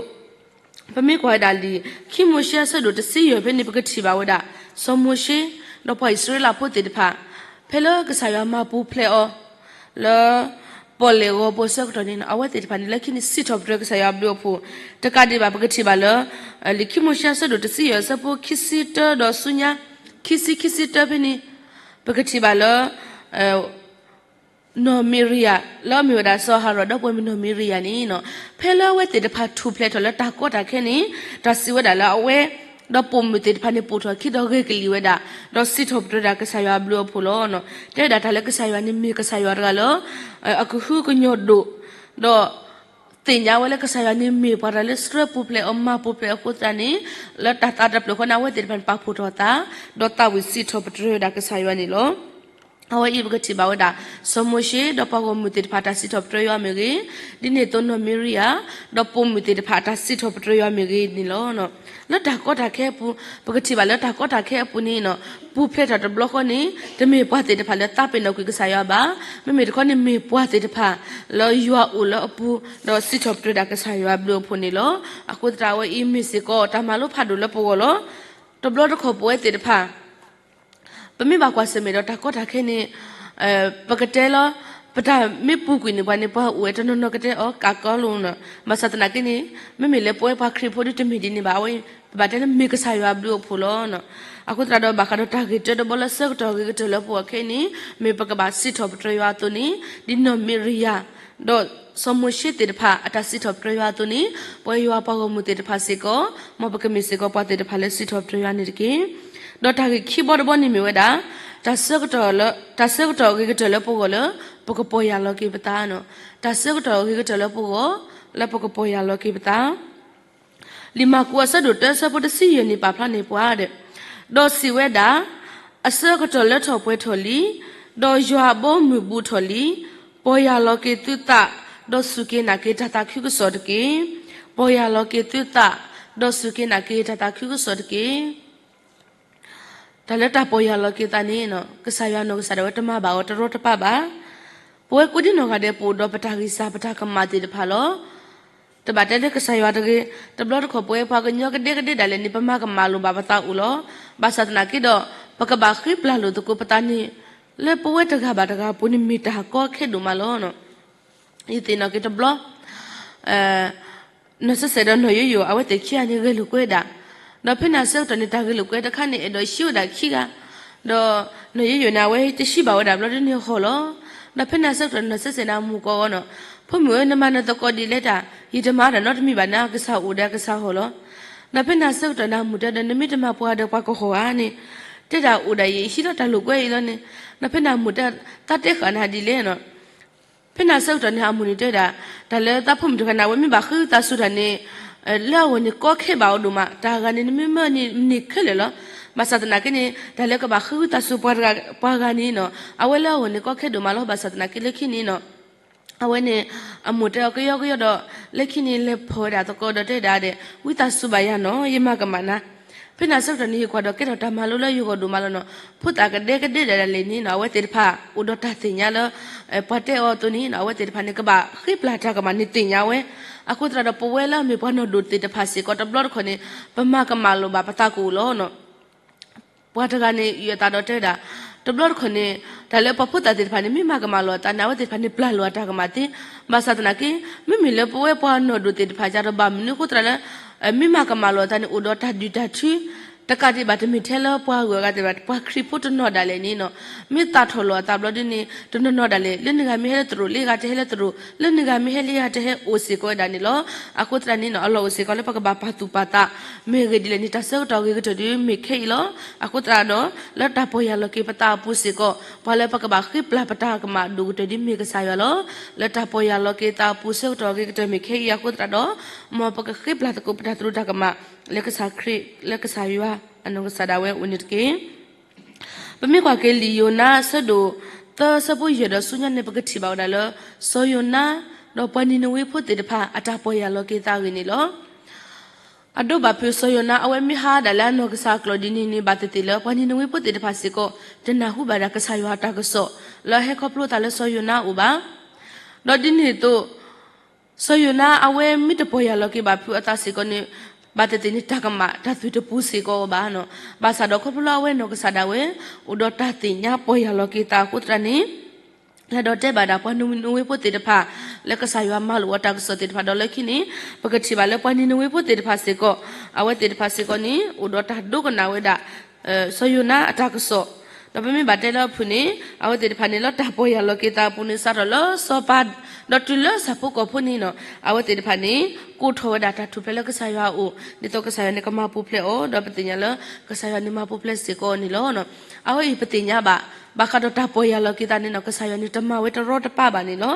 ပမ့ၢ်ကွၢ်ဝဲဒၣ်လံာ် ခံမိၤၡ့အဆၢဒိၣ်တဆံယဲၢ်ဖဲန့ၣ် ပကထံၣ်ဘၣ်ဝဲဒၣ် စီၤမိၤၡ့ ဒီးပှၤအံၣ်စရ့လးဖိသ့ၣ်တဖၣ် ဖဲလၢကစၢ်ယွၤမၤပူၤဖျဲးအီၤ လၢ ပီၣ်လဲၣ်ဂီၤပူၤအဆၢကတီၢ်န့ၣ် အဝဲသ့ၣ်တဖၣ်န့ၣ် လၢခံန့ၣ်စံးထီၣ်ပတြၢၤကစၢ်ယွၤအဘျုးအဖှိၣ် တကးဒံးဘၣ် ပကထံၣ်ဘၣ်လၢ လံာ်ခံမိၤၡ့အဆၢဒိၣ်တဆံယဲၢ်အဆၢဖိခံဆံတၢဒီးဆူညါ ခံဆံ ခံဆံတၢဖဲန့ၣ် ပကထံၣ်ဘၣ်လၢ နီၢ်မံရယၤ လၢအမ့ၢ်ဝဲဒၣ်စီၤအၤဟရိၣ်ဒီပုၢ်ဝဲၢ်မုၣ်နီၢ်မံရယၤန့ၣ် ဖဲလၢအဝဲသ့ၣ်တဖၣ်ထူၣ်ဖျဲးထီၣ်လၢတၢ်ကီတၢ်ခဲန့ၣ် တၢ်စံးဝဲဒၣ်လၢအဝဲ ဒီးပိာ်မုၣ်သ့ၣ်တဖၣ်န့ၣ် ပိာ်ထီၣ်အခံဒီးဂဲၤကလံာ်ဝဲဒၣ် ဒီးစံးထီၣ်ပတြၢၤဒၣ်ကစၢ်ယွၤအဘျုးအဖှိၣ်လီၤ. တဲဝဲဒၣ်တၢ်လၢကစၢ်ယွၤန့ၣ်မ့ၢ်ကစၢ်ယွၤတဂၤလၢ အကဟုကညီၢ်ဒိၣ် ဒီး သ့ၣ်ညါဝဲလၢကစၢ်ယွၤန့ၣ်မ့ၢ်ပှၤတဂၤလၢဆှၢပူၤဖျဲးအီၤမၤပူၤဖျဲးအဃိသတးန့ၣ် လၢတၢ်သးတဖျၢၣ်ဃီန့ၣ် အဝဲသ့ၣ်တဖၣ်န့ၣ် ပာ်ဖှိၣ်ထီၣ်အသး ဒီးသးဝံၣ်စံးထီၣ်ပတြၢၤဝဲဒၣ်ကစၢ်ယွၤန့ၣ်လီၤ. အဝဲအံၤပကထံၣ်ဘၣ်ဝဲဒၣ် စီၤမိၤၡ့ ဒီးပှၤဂီၢ်မုၢ်သ့ၣ်တဖၣ်တၢ်စံးထီၣ်ပတြၢၤယွၤမ့ၢ်ဂ့ၤ, ဒ်န့ၣ်အသိးနီၢ်မံရယၤ ဒီးပိာ်မုၣ်သ့ၣ်တဖၣ်တၢ်စံးထီၣ်ပတြၢၤယွၤမ့ၢ်ဂ့ၤန့ၣ်လီၤ. လၢတၢ်ကီတၢ်ခဲအပူၤ ပကထံၣ်ဘၣ်လၢတၢ်ကီတၢ်ခဲအပူၤန့ၣ် ပူၤဖျဲးထီၣ်တဘျီဃီန့ၣ် တမ့ၢ်ပှၤသ့ၣ်တဖၣ်လၢသးပ့ၤနီၣ်ကွံာ်ကစၢ်ယွၤဘၣ်, မ့မ့ၢ်တခီန့ၣ်မ့ၢ်ပှၤသ့ၣ်တဖၣ် လၢယွၤအိၣ်လၢအပူၤ ဒီးစံးထီၣ်ပတြၢၤဒၣ်ကစၢ်ယွၤအဘျုးအဖှိၣ်န့ၣ်လီၤ. အဃိသတးအဝဲအံၤမ့ၢ်စ့ၢ်ကီးတၢ်မၤလိဖးဒိၣ်လၢပဂီၢ်လီၤ. တဘျီတခီၣ်ပဝဲသ့ၣ်တဖၣ် ပမ့ၢ်ဘၣ်ကွၢ်ဆၢၣ်မဲာ်ဒီးတၢ်ကီတၢ်ခဲန့ၣ် ပကတဲလီၤ ပတၢ်မ့ၢ်ပူၤကွံာ်န့ၢ်ပှၤန့ၣ် ပှၤအိၣ်ဝဲတနီၤနီၤကတဲအီၤ ကးကီလိၤနီၤ, ဘၣ်ဆၣ်သနာ်က့န့ၣ် မ့မ့ၢ်လၢပဝဲပှၤခရံာ်ဖိဒ်တမ့ၢ်ဒ်န့ၣ်ဘၣ် အဝဲ ပဘၣ်တဲလၢမ့ၢ်ကစၢ်ယွၤအဘျုးအဖှိၣ်လီၤ. အဃိသတးဒီးဘၣ်ဃးဒီးတၢ်ဂ့ၢ်တၢတဘီလၢဆၢကတီၢ်ဂ့ၤကတၢၢ်လၢပဂီၢ်ခဲအံၤန့ၣ် မ့ၢ်ပကဘၣ်စံးထီၣ်ပတြၢၤယွၤအသိးန့ၣ် ဒ်နီၢ်မံရယၤ ဒီးစီၤမိၤၡ့သ့ၣ်တဖၣ်အတၢ်စံးထီၣ်ပတြၢၤယွၤအသိးန့ၣ် ပဝဲယွၤပှၤဂီၢ်မုၢ်သ့ၣ်တဖၣ်စ့ၢ်ကီး မ်ပကမ့ၢ်စ့ၢ်ကီးပှၤသ့ၣ်တဖၣ်လၢစံးထီၣ်ပတြၢၤယွၤန့ၣ်တက့ၢ်. ဒီးတၢ်ဂ့ၢ်ခံဘီတဘီန့ၣ်မ့ၢ်ဝဲဒၣ် တၢ်ဆၢကတီၢ်လၢ တၢ်ဆၢကတီၢ်အဂ့ၤကတၢၢ်လၢပဂီၢ်လၢ ပကပီၢ်ယၢ်လီၤက့ၤပသး, တၢ်ဆၢကတီၢ်အဂ့ၤကတၢၢ်လၢပဂီၢ် လၢပကပီၢ်ယၢ်လီၤက့ၤပသး လံာ်မၢ်ကူးအဆၢဒိၣ်တၢအဆၢဖိတဆံယဲၢ်န့ၣ်ပာ်ဖျါန့ၢ်ပှၤဒီး, ဒီးစံးဝဲဒၣ်, အဆၢကတီၢ်လၢထီၣ်ပှဲၤထီၣ်လံ, ဒီးယွၤအဘီအမုၢ်ဘူးထီၣ်လံ, ပီၢ်ယၢ်လီၤက့ၤသုသး, ဒီးစူၢ်က့ၤနာ်က့ၤတၢ်သးခုကစီၣ်တက့ၢ်. ပီၢ်ယၢ်လီၤက့ၤသုသး, ဒီးစူၢ်က့ၤနာ်က့ၤတၢ်သးခုကစီၣ်တက့ၢ်. တၢ်လၢတၢ်ပီၢ်ယၢ်လီၤက့ၤသးန့ၣ် ကစၢ်ယွၤနီၢ်ကစၢ်ဒၣ်ဝဲတမၤဘၣ်အီၤတရီတပါဘၣ်. ပဝဲကိးဒံနီၢ်ဂၤဒဲးပအိၣ်ဒီးပတၢ်ဂံၢ်စၢ်ပတၢ်ကမၣ်သ့ၣ်တဖၣ်လီၤ. တဘၣ်တဲလၢကစၢ်ယွၤတဂ့ၤ, တဘျီတခီၣ်ပဝဲပှၤကညီကဒဲကဒဲဒၣ်လဲာ်န့ၣ် ပမၤကမၣ်လိာ်ဘၣ်ပသးအိၣ်လီၤ. ဘၣ်ဆၣ်သနာ်က့ဒီး ပကဘၣ်ဃ့ပျၢ်လိာ်သကိးပသးန့ၣ် လၢပဝဲတဂၤဘၣ်တဂၤအပူၤန့ၣ် မ့ၢ်တၢ်ကီခဲဒိၣ်မးလီၤ. ယသ့ၣ်နီၣ်က့ၤတဘျီ နီၢ်ဆဲးစဲးဒီးနီၢ်ယိယိ အဝဲသ့ၣ်ခံဂၤန့ၣ်ဂဲၤလိာ်ကွဲဒၣ်, ဒီးဖဲန့ၣ်အဆၢကတီၢ်န့ၣ် တၢ်ဂဲၤလိာ်ကွဲတခါန့ၣ် အဲၣ်ဒိးဟံးဝဲဒၣ်ခံဂၤ, ဒီးနီၢ်ယိယိန့ၣ် အဝဲတဟံးဘၣ်ဝဲဒၣ်ဘျီဒ်န့ၣ်ဟီၣ်လီၤ. ဒီးဖဲန့ၣ်အဆၢကတီၢ်န့ၣ် နီၢ်ဆဲးစဲးန့ၣ် အမိၢ်ကိးအီၤနီၤ, ဖိမုၣ်ဧၢ နမၤနသကိးဒ်လဲၣ်တၢ်, ယတမၤဒၣ်နီတမံၤဘၣ်န့ၣ် အကစၢ်အိၣ်ဒီးအကစၢ်ဟီၣ်လီၤ. ဒီးဖဲန့ၣ်အဆၢကတီၢ်န့ၣ် အမိၢ်တဲဒီး နမ့ၢ်တမၤပှၤဒီးပှၤကဟီၣ်ဧါန့ၣ်, တဲဒၣ်အိၣ်ဒၣ်အံၤ ယဟံးလီၤတၢ်လိာ်ကွဲအံၤလီၤန့ၣ်, ဒီးဖဲန့ၣ်အမိၢ်တဲ သးတဲဃာ်နၤဒ်လဲၣ်နီၤ ဖဲန့ၣ်အဆၢကတီၢ်န့ၣ် အမိၢ်န့ၣ်တဲဒၣ်, တၢ်လၢသးဖိမုၣ်တဂၤန့ၣ် အဝဲမ့ၢ်ဘၣ်ဃ့ဝံသးစူၤတၢ်န့ၣ်, လၢအဂီၢ်န့ၣ်ကီခဲဘၣ်အီၤဒိၣ်မး, တၢ်ဂၤန့ၣ် နမ့ၢ်မၢန့ၣ်မန့ၢ်ခဲလၢာ်လီၤ. ဘၣ်ဆၣ်သနာ်က့န့ၣ် တၢ်လၢကဘၣ်ဃ့ဝံသးစူၤပှၤဂၤန့ၣ်နီၤ, အဝဲလၢအဂီၢ်န့ၣ်ကီခဲဒိၣ်မးလီၤ. ဘၣ်ဆၣ်သနာ်က့လၢခံန့ၣ်နီၤ အဝဲန့ၣ် အမိၢ်တဲအီၤကယီကယီဒီး လၢခံန့ၣ် လဲၤဖီၣ်ဝဲဒၣ်သကိးဒီးတဲဒၣ်ဒဲး ဝံသးစူၤဘၣ်ယၤနီၤ, ယမၤကမၣ်နၤ ဖဲန့ၣ်အဆၢကတီၢ်န့ၣ် ယကွၢ်ဒီးကဲထီၣ်တၢ်မၤလိလၢယဂီၢ်ဒိၣ်မးလီၤနီၤ. ဖိသၣ်ကဒဲကဒဲဒၣ်လဲာ်န့ၣ်နီၤ အဝဲသ့ၣ်တဖၣ်အိၣ်ဒီးတၢ်သ့ၣ်ညါလၢ ပှၤတဲအီၤအသိးန့ၣ်နီၤ အဝဲသ့ၣ်တဖၣ်န့ၣ် ကဘၣ်ဃ့ပျၢ်တၢ်ကမၣ်န့ၣ်သ့ၣ်ညါဝဲ. အဃိသတးဒီး ပဝဲလၢအမ့ၢ်ပှၤနီၢ်ဒိၣ်သ့ၣ်တဖၣ်စ့ၢ်ကီး တဘျီတခီၣ်န့ၣ် ပမၤကမၣ်လိာ်ဘၣ်ပသးကအိၣ်လီၤ. ပှၤတဂၤန့ၣ် အုၣ်အသးဒီးတဲဝဲဒၣ်, တဘျီတခီၣ်န့ၣ် တၢ်လၢပှၤဖိသၣ်သ့ၣ်တဖၣ်န့ၣ် မ့ၢ်မၤကမၣ်လိာ်အသးန့ၣ် အဝဲသ့ၣ်တဖၣ်န့ၣ် ပျၢ်လိာ်အတၢ်ကမၣ်သ့. ဘၣ်ဆၣ်သနာ်က့ မ့မ့ၢ်လၢပဝဲပှၤနီၢ်ဒိၣ်သ့ၣ်တဖၣ် ကဒီးဘၣ်မနုၤအဃိသတးလၢ မ့ၢ်မၤကမၣ်လိာ်အသးန့ၣ် အိၣ်ဒီးတၢ်ဒုၣ်တၢ်ထု တကးဒံးဘၣ် တမ့ၢ်ထဲလၢပှၤဂုၤအဂၤသ့ၣ်တဖၣ် ပှၤခရံာ်ဖိတနီၤဒၣ်လဲာ်န့ၣ်နီၤ မ့ၢ်သးထီၣ်လိာ်အသးဘျီဒ်န့ၣ် တနီၤနီၤဒၣ်လဲာ် လၢနဂၤမ့ၢ်ဟဲလၢသရိာ် လၢယဂၤတဟဲလၢသရိာ် လၢနဂၤမ့ၢ်ဟဲလၢယဂၤတဟဲအိၣ်စ့ၢ်ကီးဝဲဒၣ်န့ၣ်လီၤ. အဃိသတးန့ၣ်နီၤ အလီၢ်အိၣ်စ့ၢ်ကီးလၢပကဘၣ်ပာ်သူၣ်ပာ်သး မ့ၢ်ဂ့ၢ်ဒ်လဲၣ်န့ၣ် တၢ်ဆၢကတီၢ်အဂ့ၤကတၢၢ်ဒ်မ့ၢ်ခဲအံၤလီၤ. အဃိသတးဒီး လၢတၢ်ပီၢ်ယၢ်လီၤက့ၤပသးအပူၤစ့ၢ်ကီး ပှၤလၢပကဘၣ်ဃ့ပျၢ်ပတၢ်ကမၣ်ဒိၣ်ကတၢၢ်ဒ်မ့ၢ်ကစၢ်ယွၤလီၤ. လၢတၢ်ပီၢ်ယၢ်လီၤက့ၤသးအပူၤဆၢကတီၢ်အဂ့ၤကတၢၢ်မ့ၢ်ခဲအံၤ အဃိသတးဒီး မ်ပကဃ့ပျၢ်သကိးပတၢ်သရူးတၢ်ကမၣ် လၢကစၢ်ခရံာ် လၢကစၢ်ယွၤအနီၢ်ကစၢ်ဒၣ်ဝဲအိၣ်န့ၣ်တက့ၢ်. ပမ့ၢ်ကွၢ်က့ၤလံာ်ယိၤနါအဆၢဒိၣ်သၢ အဆၢဖိယဲၢ်ဒီးဆူညါန့ၣ် ပကထံၣ်ဘၣ်ဝဲဒၣ်လၢ စီၤယိၤနါ ဒီးပှၤနံၤနဝ့ဖိသ့ၣ်တဖၣ် အတၢ်ပီၢ်ယၢ်လီၤက့ၤသးအဂ့ၢ်န့ၣ်လီၤ. အဒိဘၣ်ဖုးစီၤယိၤနါ အဝဲမ့ၢ်ဟးဒၣ်လၢအနီၢ်ကစၢ်အကျိာ်ဒ်န့ၣ်န့ၣ် ဘၣ်သ့ၣ်သ့ၣ်လၢပှၤနံၤနဝ့ဖိသ့ၣ်တဖၣ်စ့ၢ်ကီး တနၢ်ဟူဘၣ်ဒၣ်ကစၢ်ယွၤအတၢ်ကစီၣ် လၢအဟဲခီဖျိသးလၢစီၤယိၤနါအအိၣ်ဘၣ်. ဒီးဒ်န့ၣ်အသိး စီၤယိၤနါအဝဲမ့ၢ်တပီၢ်ယၢ်လီၤက့ၤဘၣ်ဖုးအသးစ့ၢ်ကီးန့ၣ် ဘၣ်သ့ၣ်သ့ၣ်န့ၣ် တၢ်ကမၣ်တၢ်သွံၣ်တပူၤစ့ၢ်ကီးဘၣ်နီၤ. ဘၣ်ဆၣ်ဒီးခီဖျိလၢအဝဲနီၢ်ကစၢ်ဒၣ်ဝဲ အိၣ်ဒီးတၢ်သ့ၣ်ညါပီၢ်ယၢ်လီၤက့ၤသးအဃိသတးန့ၣ် ဟဲဒီးတဲဘၣ်ဒၣ်ပှၤနံၤနဝ့ဖိသ့ၣ်တဖၣ် လၢကစၢ်ယွၤမၤလိာ်အီၤတၢ်ကစီၣ်သ့ၣ်တဖၣ်ဒီးလၢခံန့ၣ် ပကထံၣ်ဘၣ်လၢပှၤနံၤနဝ့ဖိသ့ၣ်တဖၣ်စ့ၢ်ကီး အဝဲသ့ၣ်တဖၣ်စ့ၢ်ကီးန့ၣ် အိၣ်ဒီးတၢ်ဒိကနၣ်ဝဲဒၣ် စီၤယိၤနါအတၢ်ကစီၣ်, ဒီးပမ့ၢ်ဘၣ်တဲလၢအဖုၣ်န့ၣ် အဝဲသ့ၣ်တဖၣ်န့ၣ် လၢတၢ်ပီၢ်ယၢ်လီၤက့ၤသးအပူၤန့ၣ် စးထီၣ်လၢစီၤပၤ ဒီးတုၤလၢဆၣ်ဖိကီၢ်ဖိန့ၣ်နီၤ အဝဲသ့ၣ်တဖၣ်န့ၣ် ကိးထီၣ်ဝဲဒၣ်တၢ်ထူၣ်ဖျဲးလၢကစၢ်ယွၤအအိၣ် ဒ်သိးကစၢ်ယွၤန့ၣ် ကမၤပူၤဖျဲးအီၤ ဒီးပသ့ၣ်ညါလၢ ကစၢ်ယွၤန့ၣ်မၤပူၤဖျဲးစ့ၢ်ကီးန့ၣ်လီၤ. အဝဲအံၤပသ့ၣ်ညါဘၣ် ဘၣ်ဃးဒီးတၢ်ပီၢ်ယၢ်လီၤက့ၤသးန့ၣ်နီၤ ကစၢ်ယွၤန့ၣ် တမၤဝဲတရီတပါဘၣ်န့ၣ်လီၤ.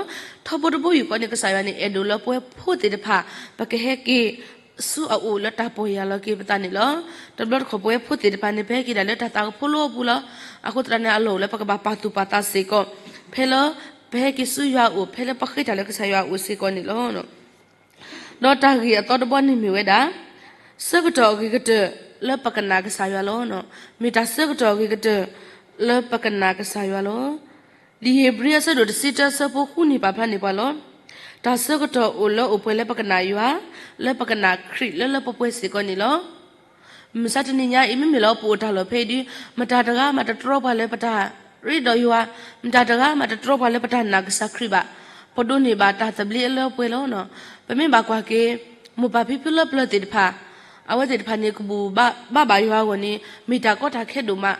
ထီဘိတဘိယူၢ်ဃီန့ၣ် ကစၢ်ယွၤန့ၣ် အဲၣ်ဒိးလၢပဝဲဖိသ့ၣ်တဖၣ် ပကဟဲက့ၤ ဆူအအိၣ်လၢတၢ်ပီၢ်ယၢ်လီၤက့ၤပသးန့ၣ်လီၤ. တဘျီတခီၣ်ပဝဲဖိသ့ၣ်တဖၣ်န့ၣ် ပဟဲက့ၤဒၣ်လၢတၢ်သးကဖိလၢအပူၤလီၤ. အဃိသတးန့ၣ် အလီၢ်အိၣ်လၢပကဘၣ်ပာ်သူၣ်ပာ်သးစ့ၢ်ကီး ဖဲလၢ ပဟဲက့ၤဆူယွၤအအိၣ် ဖဲလၢပဃ့တၢ်လၢကစၢ်ယွၤအအိၣ်စ့ၢ်ကီးန့ၣ်လီၤ. ဒီးတၢ်ဂ့ၢ်အသီတဘီန့ၣ်မ့ၢ်ဝဲဒၣ် ဆၢကတီၢ်အဂ့ၤကတၢၢ်လၢပကနာ်ကစၢ်ယွၤလီၤ. မ့ၢ်တၢ်ဆၢကတီၢ်အဂ့ၤကတၢၢ်လၢပကနာ်ကစၢ်ယွၤလီၤ. လံာ်ဧ့ၤဘြံၤအဆၢဒိၣ်တဆံတၢ အဆၢဖိဃုန့ၣ် ပာ်ဖျါန့ၢ်ပှၤလီၤ. တၢ်ဆၢကတီၢ်အိၣ်လၢအိၣ်ပှဲၤလၢပကနာ်ယွၤ, လၢပကနာ်ခရံာ်လၢလၢပှဲၤပှဲၤစ့ၢ်ကီးန့ၣ်လီၤ. မုၢ်မဆါတနံၤညါအံၤ မ့မ့ၢ်လၢပအိၣ်တၢ်လီၢ်ဖဲအံၤဒု မတၤတဂၤမးတတြီပှၤလၢပတၢ်ရ့ဒီးယွၤ, မတၤတဂၤမးတတြီပှၤလၢပတၢ်နာ်ကစၢ်ခရံာ်ဘၣ်. ပဒိးန့ၢ်ဘၣ်တၢ်သဘျ့အလၢအပှဲၤလီၤ. ပမ့ၢ်ဘၣ်ကွၢ်က့ၤ မိၢ်ပၢ်ဖံဖုလၢပျၢၤသ့ၣ်တဖၣ် အဝဲသ့ၣ်တဖၣ်န့ၣ် ကဘူၣ်ဘါဘၣ်ယွၤအဂီၢ်န့ၣ် မ့ၢ်တၢ်ကီတၢ်ခဲဒိၣ်မး.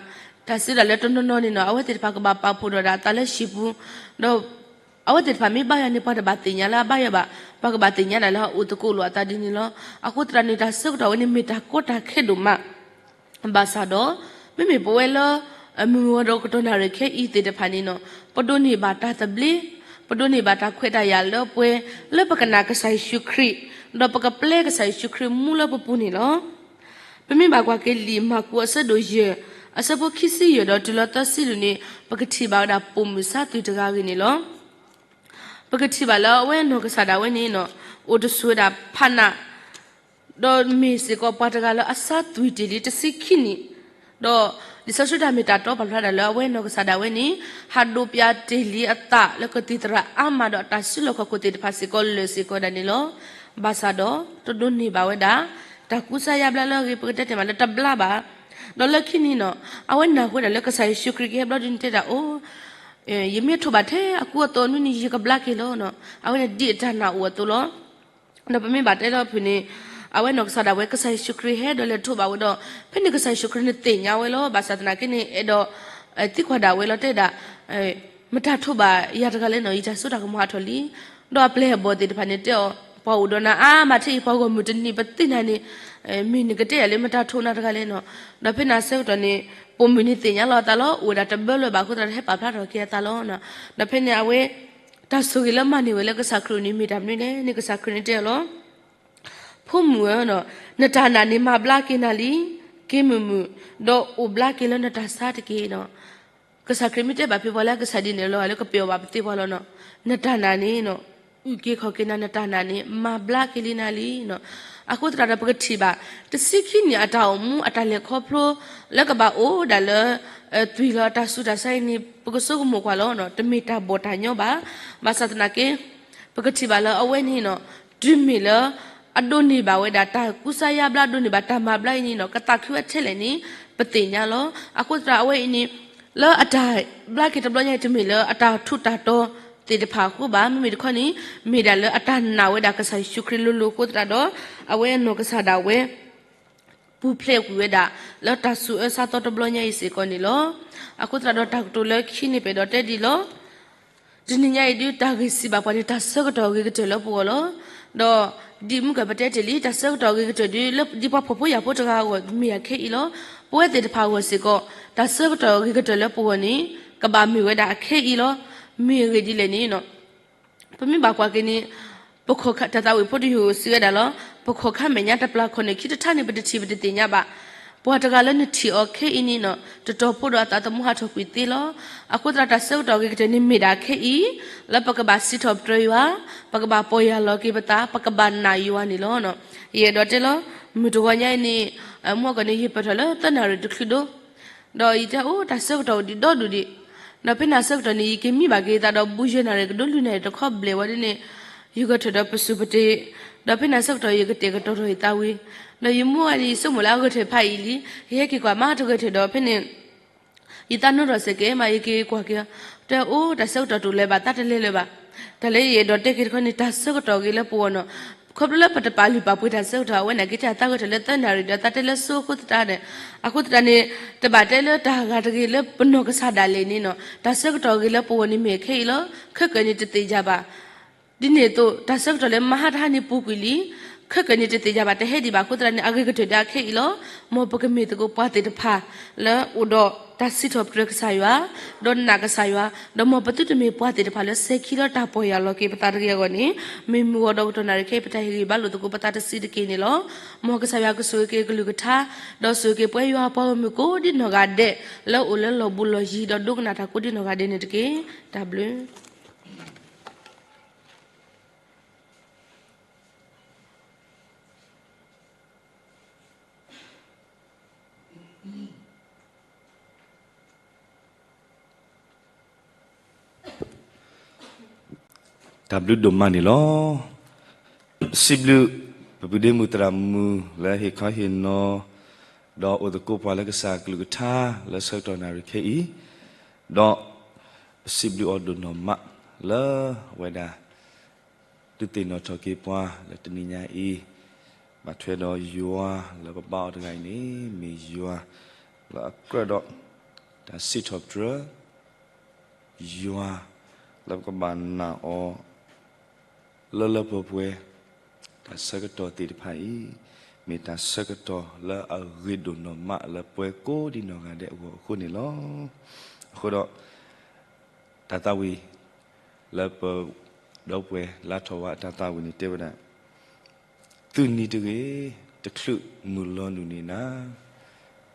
တၢ်စံးဝဲဒၣ်လၢတနီၤနီၤန့ၣ်နီၤ အဝဲသ့ၣ်တဖၣ်ကဘၣ်ပာ်ဖှိၣ်ဒီးဒၣ်အသးလၢဟံၣ်ပူၤ, ဒီး အဝဲသ့ၣ်တဖၣ်မ့ၢ်ဘါယွၤန့ၣ် ပှၤတဘၣ်သ့ၣ်ညါလၢအဘါယွၤဘၣ်, ပှၤကဘၣ်သ့ၣ်ညါဒၣ်လၢအအိၣ်သကိးလိာ်အသးဒ်န့ၣ်လီၤ. အဃိသတးန့ၣ် တၢ်ဆၢကတီၢ်ဝဲန့ၣ်မ့ၢ်တၢ်ကီတၢ်ခဲဒိၣ်မး ဘၣ်ဆၣ်ဒီး မ့မ့ၢ်ပဝဲလၢ မုၢ်မ့ၢ်ဝဲဒီးကတီၢ်နၣ်ရံၣ်ခဲအံၤသ့ၣ်တဖၣ်န့ၣ်နီၤ ပဒိးန့ၢ်ဘၣ်တၢ်သဘျ့, ပဒိးန့ၢ်ဘၣ်တၢ်ခွဲးတၢ်ယာ်လၢပှဲၤ လၢပကနာ်ကစၢ်ယ့ၣ်ၡူးခရံာ်, ဒီးပကပျဲကစၢ်ယ့ၣ်ၡူးခရံာ်မူလၢပပူၤန့ၣ်လီၤ. ပမ့ၢ်ဘၣ်ကွၢ်က့ၤလံာ်မၢ်ကူးအဆၢဒိၣ်ယဲၢ် အဆၢဖိခံဆံယဲၢ်ဒီးတုၤလၢသၢဆံလွံၢ်န့ၣ် ပကထံၣ်ဘၣ်ဝဲဒၣ်ပိာ်မုၣ်ဆါသွံၣ်တဂၤအဂ့ၢ်န့ၣ်လီၤ. ပကထံၣ်ဘၣ်လၢအဝဲနီၢ်ကစၢ်ဒၣ်ဝဲန့ၣ် အိၣ်တဆိးဝဲဒၣ်ဖးနး ဒီးမ့ၢ်စ့ၢ်ကီးပှၤတဂၤလၢအဆါသွံၣ်တ့ၢ်လံတဆံခံနံၣ်, ဒီးလံာ်စီဆှံတၢ်မ့ၢ်တၢ်တီပာ်ဖျါဒၣ်လၢအဝဲနီၢ်ကစၢ်ဒၣ်ဝဲန့ၣ် ဟးဒိးပျးတ့ၢ်လံအသးလၢကသံၣ်သရၣ်အါမးဒီးအတၢ်စုလီၢ်ခီၣ်ခိၣ်သ့ၣ်တဖၣ်စ့ၢ်ကီးလၢာ်စ့ၢ်ကီးဒၣ်န့ၣ်လီၤ. ဘၣ်ဆၣ်ဒီး တဒိးန့ၢ်ဘၣ်ဝဲဒၣ် တၢ်ကူစါယါဘျါလၢအဂ့ၤ ပကတဲတ့ၢ်မးလၢတဘျါဘၣ်. ဒီးလၢခံန့ၣ်နီၤ အဝဲနၢ်ဟူဝဲဒၣ်လၢကစၢ်ယ့ၣ်ၡူးခရံာ်ကဟဲဘျီဒုန့ၣ်တဲဒၣ် အိၣ် ယမ့ၢ်ထိးဘၣ်ထဲအကူအသိးနွံန့ၣ် ယကဘျါက့ၤလီၤနီၤ. အဝဲန့ၣ်ဒ်အတၢ်နာ်အိၣ်အသိးလီၤ. ဒီးပမ့ၢ်ဘၣ်တဲလီၤဖုၣ်န့ၣ် အဝဲနီၢ်ကစၢ်ဒၣ်ဝဲ ကစၢ်ယ့ၣ်ၡူးခရံာ်ဟဲဒီးလဲၤထိးဘၣ်ဝဲဒီး ဖဲန့ၣ်ကစၢ်ယ့ၣ်ၡူးခရံာ်န့ၣ်သ့ၣ်ညါဝဲလီၤ. ဘၣ်ဆၣ်သနာ်က့န့ၣ် အဲၣ်ဒိး သံကွၢ်ဒၣ်ဝဲလီၤ တဲဒၣ် မတၤထိးဘၣ်ယၤတဂၤလဲၣ်နီၤ, ယတၢ်စိတၢ်ကမီၤဟးထီၣ်လံ. ဒီးအပျဲၢ်အဘီၣ်သ့ၣ်တဖၣ်န့ၣ်တဲအီၤ ပှၤအိၣ်ဒီးနၤအါမးထဲအံၤ ပှၤဂီၢ်မုၢ်တနံၤပသ့ၣ်ညါန့ၣ် မ့ၢ်နကတဲယၤလၢမတၤထိးနၤတဂၤလဲၣ်နီၤ. ဒီးဖဲန့ၣ်အဆၢကတီၢ်န့ၣ် ပိာ်မုၣ်န့ၣ်သ့ၣ်ညါလီၤအသးလီၤ. အိၣ်ဝဲဒၣ်တဘၢလၢၤဘၣ်အဃိသတးဒီး ဟဲပာ်ဖျါထီၣ်က့ၤအသးလီၤ. ဒီးဖဲန့ၣ်အဝဲ တၢ်ဆိၣ်ဂ့ၤလၢမၤန့ၢ်ဝဲလၢကစၢ်ခရံာ်န့ၣ် မ့ၢ်တၢ်မနုၤလဲၣ်န့ၣ် ကစၢ်ခရံာ်န့ၣ်တဲအီၤလီၤ. ဖိမုၣ်ဧၢ, နတၢ်နာ်န့ၣ်မၤဘျါက့ၤနၤလံ. က့ၤမုာ်မုာ်, ဒီးအိၣ်ဘျါက့ၤလၢနတၢ်ဆါတက့ၢ်နီၤ. ကစၢ်ခရံာ်မ့ၢ်တဲဘၣ်ဖဲပှၤလၢအကစၢ်ဒ်န့ၣ်လီၤ လၢကပျဲအီၤဘၣ်ပသ့ပှၤလီၤနီၤ. နတၢ်နာ်န့ၣ် အုၣ်က့ၤခီၣ်က့ၤနၤ နတၢ်နာ်န့ၣ် မၤဘျါက့ၤလံနၤလံနီၤ. အဃိသတးဒီးပကထံၣ်ဘၣ် တဆံခံနံၣ်အတၢ်အိၣ်မူအတၢ်လဲၤခီဖျိ လၢကဘၣ်အိၣ်ဒၣ်လၢ သွံၣ်လီၤအတၢ်ဆူးတၢ်ဆါအံၤန့ၣ် ပကဆိကမိၣ်ကွၢ်လီၤနီၤ. တမ့ၢ်တၢ်ဘီၣ်တၢ်ညီဘၣ်. ဘၣ်ဆၣ်သနာ်က့ ပကထံၣ်ဘၣ်လၢအဝဲန့ၣ်နီၤ တုၤမ့ၢ်လၢ အဒိးန့ၢ်ဘၣ်ဝဲဒၣ် တၢ်ကူစါယါဘျါ ဒိးန့ၢ်ဘၣ်တၢ်မၤဘျါအံၤန့ၣ်နီၤ ကသးခုဝဲထဲလဲၣ်န့ၣ် ပသ့ၣ်ညါလီၤ. အဃိသတးအဝဲအံၤန့ၣ် လၢအတၢ်ဘျါက့ၤတဘျီညါအံၤ တမ့ၢ်လၢအတၢ်ထူးတၢ်တီၤသ့ၣ်တဖၣ်အဃိဘၣ်. မ့မ့ၢ်တခီန့ၣ် မ့ၢ်ဒၣ်လၢအတၢ်နာ်ဝဲဒၣ်ကစၢ်ယ့ၣ်ၡူးခရံာ်လိၤလိၤအဃိသတးဒီး အဝဲအနီၢ်ကစၢ်ဒၣ်ဝဲ ပူၤဖျဲးကွံာ်ဝဲဒၣ် လၢတၢ်ဆူးအၢဆါသီတဘျီညါအံၤစ့ၢ်ကီးန့ၣ်လီၤ. အဃိသတးဒီးတၢ်ကတိၤလၢခံန့ၣ် ပအဲၣ်ဒိးတဲဒ်လီၤ. တနံၤညါအံၤဒုး တၢ်ဂ့ၢ်စံးဘၣ်ပှၤန့ၣ် တၢ်ဆၢကတီၢ်အဂ့ၤကတၢၢ်လၢပဂီၢ်လီၤ. ဒီးဒ်မုၢ်ကၢၢ်ပတဲတ့ၢ်လံ တၢ်ဆၢကတီၢ်အဂ့ၤကတၢၢ်ဒုး လၢဒ်ပှၤဖှီၣ်ဖိယာ်ဖိတဂၤအဂီၢ် မ့ၢ်အခဲအံၤလီၤ. ပဝဲသ့ၣ်တဖၣ်အဂီၢ်စ့ၢ်ကီး တၢ်ဆၢကတီၢ်အဂ့ၤကတၢၢ်လၢပဂီၢ်န့ၣ် ကဘၣ်မ့ၢ်ဝဲဒၣ်အခဲအံၤလီၤ. မ့ၢ်အဂ့ၢ်ဒ်လဲၣ်န့ၣ် ပမ့ၢ်ဘၣ်ကွၢ်က့ၤန့ၣ် ပခီၣ်ခါ တၢ်သးဝံၣ်ဖိတယုၢ်စံးဝဲဒၣ်လီၤ. ပခီၣ်ခါမဲာ်ညါတပျၢ်ခီၣ်န့ၣ် ခံတထါန့ၣ် ပတထံၣ်ပတသ့ၣ်ညါဘၣ်. ပှၤတဂၤလၢနထံၣ်အီၤခဲအံၤန့ၣ်နီၤ တတီၤဖိဒီးအသးသမူဟးထီၣ်ကွံာ်သ့လီၤ. အဃိသတးတၢ်ဆၢကတီၢ်အဂ့ၤကတၢၢ်န့ၣ်မ့ၢ်ဒၣ်ခဲအံၤ လၢပကဘၣ်စံးထီၣ်ပတြၢၤယွၤ, ပကဘၣ်ပီၢ်ယၢ်လီၤက့ၤပသး, ပကဘၣ်နာ်ယွၤန့ၣ်လီၤ. ယအဲၣ်ဒိးတဲလီၤ မုၢ်တဂီၤညါအံၤန့ၣ် မုၢ်အဂီၢ်န့ၣ် ယပၢၢ်ထီၣ်လၢသၢနၣ်ရံၣ်တချုးဒိၣ် ဒီးယတဲအိၣ်တၢ်ဆၢကတီၢ်အိၣ်ဒံးဒီဒူၣ်ဒံး, ဒီးဖဲန့ၣ်အဆၢကတီၢ်န့ၣ် ယက့ၤမံဘၣ်က့ၤသးဒီး ဘူးယဲၢ်နၣ်ရံၣ်ကဒိၣ်လွံၢ်နၣ်ရံၣ်တခီဘျဲၣ်ဝဲဒ်န့ၣ်, ယဂဲၤထၢၣ်ဒီးပစူၢ်ပတ့ၤ, ဒီးဖဲန့ၣ်အဆၢကတီၢ် ယကတဲာ်ကတီၤထီၣ်ယသးဝံၤ, ဒီးယမိၢ်ဝဲန့ၣ် ယဆိကမိၣ်လၢအဂဲၤထၢၣ်ဖးအံၤလံ, ယဟဲက့ၤကွၢ်မးတဂဲၤထၢၣ်ဒီးဖဲန့ၣ် ယသးနီၣ်ထီၣ်စ့ၢ်ကီးမး ယက့ၤကွၢ်က့ၤအီၤ, တဲအိၣ်တၢ်ဆၢကတီၢ်တအိၣ်လၢၤဘၣ် သးတလဲၤလၢၤဘၣ်. တၢ်လၢယအဲၣ်ဒိးတဲက့ၤတခီန့ၣ် တၢ်ဆၢကတီၢ်ဂ့ၤလၢပဂီၢ်နီၤ, ခီဖျိလၢပတပာ်လုၢ်ပာ်ပှ့ၤတၢ်ဆၢကတီၢ် အဝဲန့ၣ်က့ၤတဲသးဂဲၤထၢၣ်လၢသၢနၣ်ရံၣ်ဒီးသးတဲလၢစိအဃိသတးန့ၣ်, အဃိသတးန့ၣ် တဘၣ်တဲလၢတၢ်ဂၤတဂ့ၤလၢပနီၢ်ကစၢ်ဒၣ်လဲာ်န့ၣ်နီၤ, တၢ်ဆၢကတီၢ်ဂ့ၤလၢပဂီၢ်န့ၣ်မ့ၢ်ခဲအံၤလီၤ, ခဲကၢၣ်န့ၣ်တသ့ၣ်ညါဘၣ်. ဒ်န့ၣ်အသိး တၢ်ဆၢကတီၢ်လၢမဟါတဟါန့ၣ်ပူၤကွံာ်လံ, ခဲကၢၣ်န့ၣ်တသ့ၣ်ညါဘၣ် တဟဲဒံးဘၣ်အဃိသတးန့ၣ် အဂ့ၤကတၢၢ်ဒၣ်ခဲအံၤလီၤ. မ်ပကမ့ၢ်သကိးပှၤသ့ၣ်တဖၣ် လၢအိၣ်ဒီးတၢ်စံးထီၣ်ပတြၢၤကစၢ်ယွၤ, ဒီးနာ်ကစၢ်ယွၤ, ဒီးမ်ပသုတမ့ၢ်ပှၤသ့ၣ်တဖၣ်လၢစဲၤခံလၢတၢ်ပီၢ်ယၢ်လီၤက့ၤပသးတဂ့ၤအဂီၢ်န့ၣ်, မ့ၢ်မုၢ်ဂီၤဒီးကတီၢ်နၣ်ရံၣ်ခဲအံၤ ပတၢ်ဟ့ၣ်ဂံၢ်ဘါလိာ်သကိးပသးတစုတက့ၢ်န့ၣ်လီၤ. မ်ကစၢ်ယွၤကဆိၣ်ဂ့ၤက့ၤကလုၢ်ကထါ, ဒီးဆိၣ်ဂ့ၤက့ၤပဝဲယွၤအပှၤဂီၢ်မုၢ်ကိးဒ်နီၢ်ဂၤဒဲး လၢအိၣ်လၢလီၢ်ဘူးလီၢ်ယံၤ ဒီးဒိကနၣ်တၢ်ကိးဒ်နီၢ်ဂၤဒဲးန့ၣ်တက့ၢ်. တၢ်ဘျုး တၢ်ဘျုးဒိၣ်မးန့ၣ်လီၤ. စံးဘျုး ပပုၢ်ဒ့မုၣ်သရၣ်မုၣ်လၢဟ့ၣ်ခီဟ့ၣ်နီၤ ဒီးအိၣ်သကိးပှၤလၢကစၢ်ကလုၢ်ကထါ လၢဆၢကတီၢ်နၣ်ရံၣ်ခဲအံၤ, ဒီးပစံးဘျုးအီၤဒိၣ်နီၢ်မး လၢအဝဲဒၣ် ဒုးသ့ၣ်နီၣ်ထီၣ်က့ၤပှၤလၢတနံၤညါအံၤ, ဘၣ်ထွဲဒီးယွၤလၢပဘါအီၤတဂၤအံၤန့ၣ် မ့ၢ်ယွၤလၢအကြၢးဒီး တၢ်စံးထီၣ်ပတြၢၤ ယွၤလၢပကဘၣ်နာ်အီၤ လၢလၢပှဲၤပှဲၤ, တၢ်ဆၢကတီၢ်သ့ၣ်တဖၣ်အံၤ မ့ၢ်တၢ်ဆၢကတီၢ်လၢအဂ့ၤဒိၣ်နီၢ်မးလၢပှၤကိးဒ်နီၢ်ဂၤဒဲးအဂီၢ်အဃိန့ၣ်လီၤ. အဃိဒီး တၢ်သးဝံၣ်လၢပဒီပုၢ်ဝဲၢ်လါထီၣ်ဝါအတၢ်သးဝံၣ်န့ၣ်တဲဝဲဒၣ်, သုးနံၤတဂ့ၤ တချုးမုၢ်လီၤနုာ်န့ၢ်နၤ,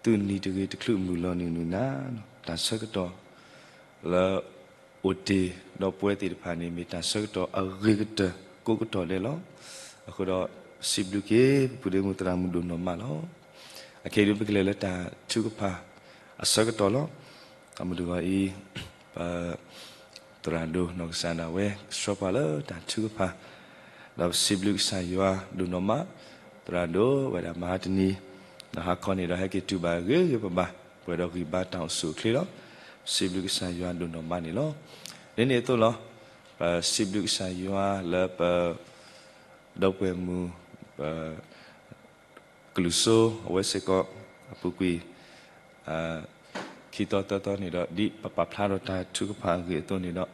သုးနံၤတဂ့ၤ တချုးမုၢ်လီၤနုာ်န့ၢ်နၤ, တၢ်ဆၢကတီၢ်လၢအိၣ်တ့ၢ်ဒီးပဝဲသ့ၣ်တဖၣ်န့ၣ် မ့ၢ်တၢ်ဆၢကတီၢ်အဂ့ၤကတၢၢ်ကိးကတီၢ်ဒဲးလီၤ. အဃိဒီး စံးဘျုးက့ၤ ပပုၢ်ဒ့မုၣ်သရၣ်မုၣ်ဒိၣ်နီၢ်မးလီၤ. အခဲအံၤဒုးပကလဲၤလၢတၢ်ထုကဖၣ်အဆၢကတီၢ်လီၤ. အမုၢ်တဂီၤအံၤ ပ သရၣ်ဒိၣ်နီၢ်ကစၢ်ဒၣ်ဝဲ ကဆှၢပှၤလၢတၢ်ထုကဖၣ် ဒီးပစံးဘျုးကစၢ်ယွၤဒိၣ်နီၢ်မး, သရၣ်ဒိၣ်ဝဲဒၣ်မဟါတနံၤ, ဒီးဟါခီန့ၣ်ဒီးဟဲက့ၤတုၤဘၣ်ဂ့ၤဂ့ၤဘၣ်ဘၣ်, ပှဲၤဒီးဂံၢ်ဘါတၢ်အိၣ်ဆူၣ်အိၣ်ချ့လီၤ. ပစံးဘျုးကစၢ်ယွၤဒိၣ်နီၢ်မးန့ၣ်လီၤ. ဒ်န့ၣ်အသိးလီၤ, ပစံးဘျုးကစၢ်ယွၤလၢပ ဒီပုၢ်ဝဲၢ်မုၣ် ပ ကလုာ်စိ အဝဲစ့ၢ်ကီး အပူၤကွံာ် ခံသီသၢသီန့ၣ်ဒီး ဒ်ပပာ်ဖျါဒီးတၢ်ထုကဖၣ်အဂ့ၢ်အသိးန့ၣ်ဒီး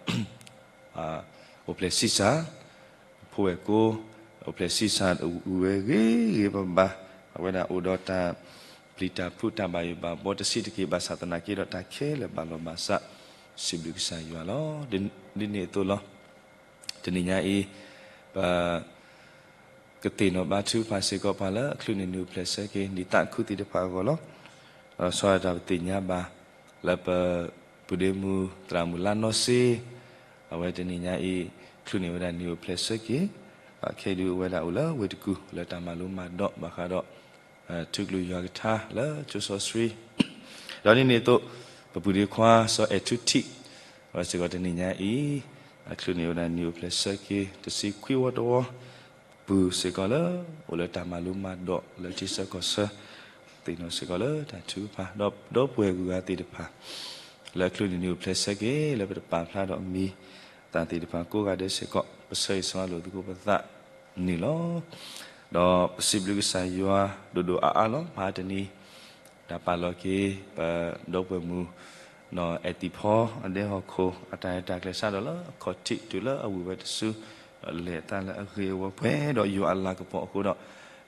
အိၣ်ဖျဲၣ်ဆံးစၢ်, ဖိဝဲၢ်ကိ အိၣ်ဖျဲၣ်ဆံးစၢ်ဝဲဂ့ၤဂ့ၤဘၣ်ဘၣ်, အဝဲဒၣ်အိၣ်ဒီးတၢ်ပျံၤတၢ်ဖုးတၢ်ဘၣ်ယိၣ်ဘၣ်ဘီတဆံးတက့ၢ် ဘၣ်ဆၣ်သနာ်က့ဒီးတၢ်ခဲလၢာ်ဘၣ်လီၤဘၣ်စး, စံးဘျုးကစၢ်ယွၤလီၤ. ဒ်န့ၣ်အသိးလီၤ. တနံၤညါအံၤ ပ ကသ့ၣ်နီၣ်ဘါထုကဖၣ်စ့ၢ်ကီးပှၤလၢအချုးန့ၢ်နံၣ်အိၣ်ဖျဲၣ်ဆၢက့ၤ နံၣ်သးခုသ့ၣ်တဖၣ်အဂီၢ်လီၤ. ဒီးဆီဒၣ်တၢ်ပသ့ၣ်ညါဘၣ် လၢပပုၢ်ဒ့မုၣ်သရၣ်မုၣ်လါနီၢ်စ့, အဝဲတနံၤညါအံၤ ချုးန့ၢ်ဝဲဒၣ်နံၣ်အိၣ်ဖျဲၣ်ဆၢက့ၤ, ခဲအံၤဒုးအဝဲဒၣ်အိၣ်လၢဝ့ၢ်တကူၣ် လၢတၢ်မၤလိမၤဒိးဘၣ်ဃးဒီး ထူကလုၢ်ယွၤကထါလၢကၠိစီဆှံ ဒီးဒ်န့ၣ်အသိး ပပုၢ်ဒ့ခွါစီၤအဲၣ်ထူထံး အဝဲစ့ၢ်ကီးတနံၤညါအံၤ အချုးန့ၢ်ဝဲဒၣ်နံၣ်အိၣ်ဖျဲၣ်ဆၢက့ၤ တဆံခွံဝီတဝီ ပူၤစ့ၢ်ကီးလၢ အိၣ်လၢတၢ်မၤလိမၤဒိးလၢထံဆၢကီၢ်ဆၢ သ့ၣ်နီၣ်စ့ၢ်ကီးလၢတၢ်ထုကဖၣ် ဒီးဒီပုၢ်ဝဲၢ်ဂုၤဂၤသ့ၣ်တဖၣ် လၢအချုးန့ၢ်နံၣ်အိၣ်ဖျဲၣ်ဆၢက့ၤ လၢပတပာ်ဖျါဒီးအမံၤသ့ၣ်တဖၣ်ကိးဂၤဒဲးစ့ၢ်ကီး ပဆၢဂ့ၤဆၢဝါလိာ်သကိးပသးန့ၣ်လီၤ. ဒီးပစံးဘျုးကစၢ်ယွၤဒိၣ်ဒိၣ်အါအါလီၤ. မဟါတနံၤ တၢ်ပာ်လီၤက့ၤ ပဒီပုၢ်ဝဲၢ်မုၣ် နီၢ်အဲၣ်သံၣ်ဖီအဒဲဟီၣ်ခိၣ် အတၢ်ရဲၣ်တၢ်ကျဲၤစးဒီးလၢအခီၣ်ထံးတုၤလၢအဝံၣ်ဝဲတစု ဒီးလဲၤအသးလၢအဂ့ၤအဝီပှဲၤဒီးယွၤအလၤကပီၤအဃိဒီး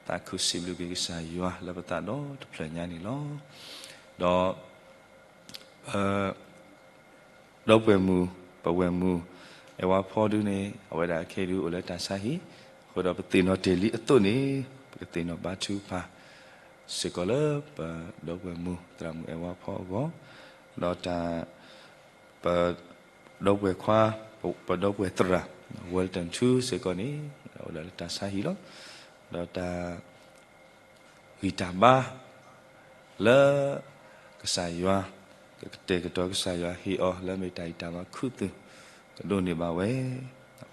သးခုစံးဘျုးက့ၤကစၢ်ယွၤလၢပသးဒီတဖျၢၣ်ညါန့ၣ်လီၤ. ဒီး ပ ဒီပုၢ်ဝဲၢ်မုၣ် ပဝဲၢ်မုၣ် အဲၣ်ဝါဖီဒုန့ၣ် အဝဲဒၣ်ခဲအံၤဒုအိၣ်လၢတၢ်ဆါဟံၣ်, အဃိဒီးပသ့ၣ်နီၣ်တ့ၢ်လံအသိးန့ၣ် ပကသ့ၣ်နီၣ်ဘါထုကဖၣ် စ့ၢ်ကီးလၢပဒီပုၢ်ဝဲၢ်မုၣ် သရၣ်မုၣ်အဲၣ်ဝါဖီအဂီၢ်, ဒီးတၢ် ပ ဒီပုၢ်ဝဲၢ်ခွါ ပဒီပုၢ်ဝဲၢ်သရၣ် ဝဲလ်တၢၣ်ထူစ့ၢ်ကီးန့ၣ် အိၣ်ဒၣ်လၢတၢ်ဆါဟံၣ်လီၤ. ဒီးတၢ် ဂံၢ်တၢ်ဘါ လၢ ကစၢ်ယွၤ ကကတဲာ်ကတီၤကစၢ်ယွၤဟ့ၣ်အီၤလၢအမ့ၢ်တၢ်ဂံၢ်တၢ်ဘါခူသူၣ် ကဒိးန့ၢ်ဘၣ်ဝဲ,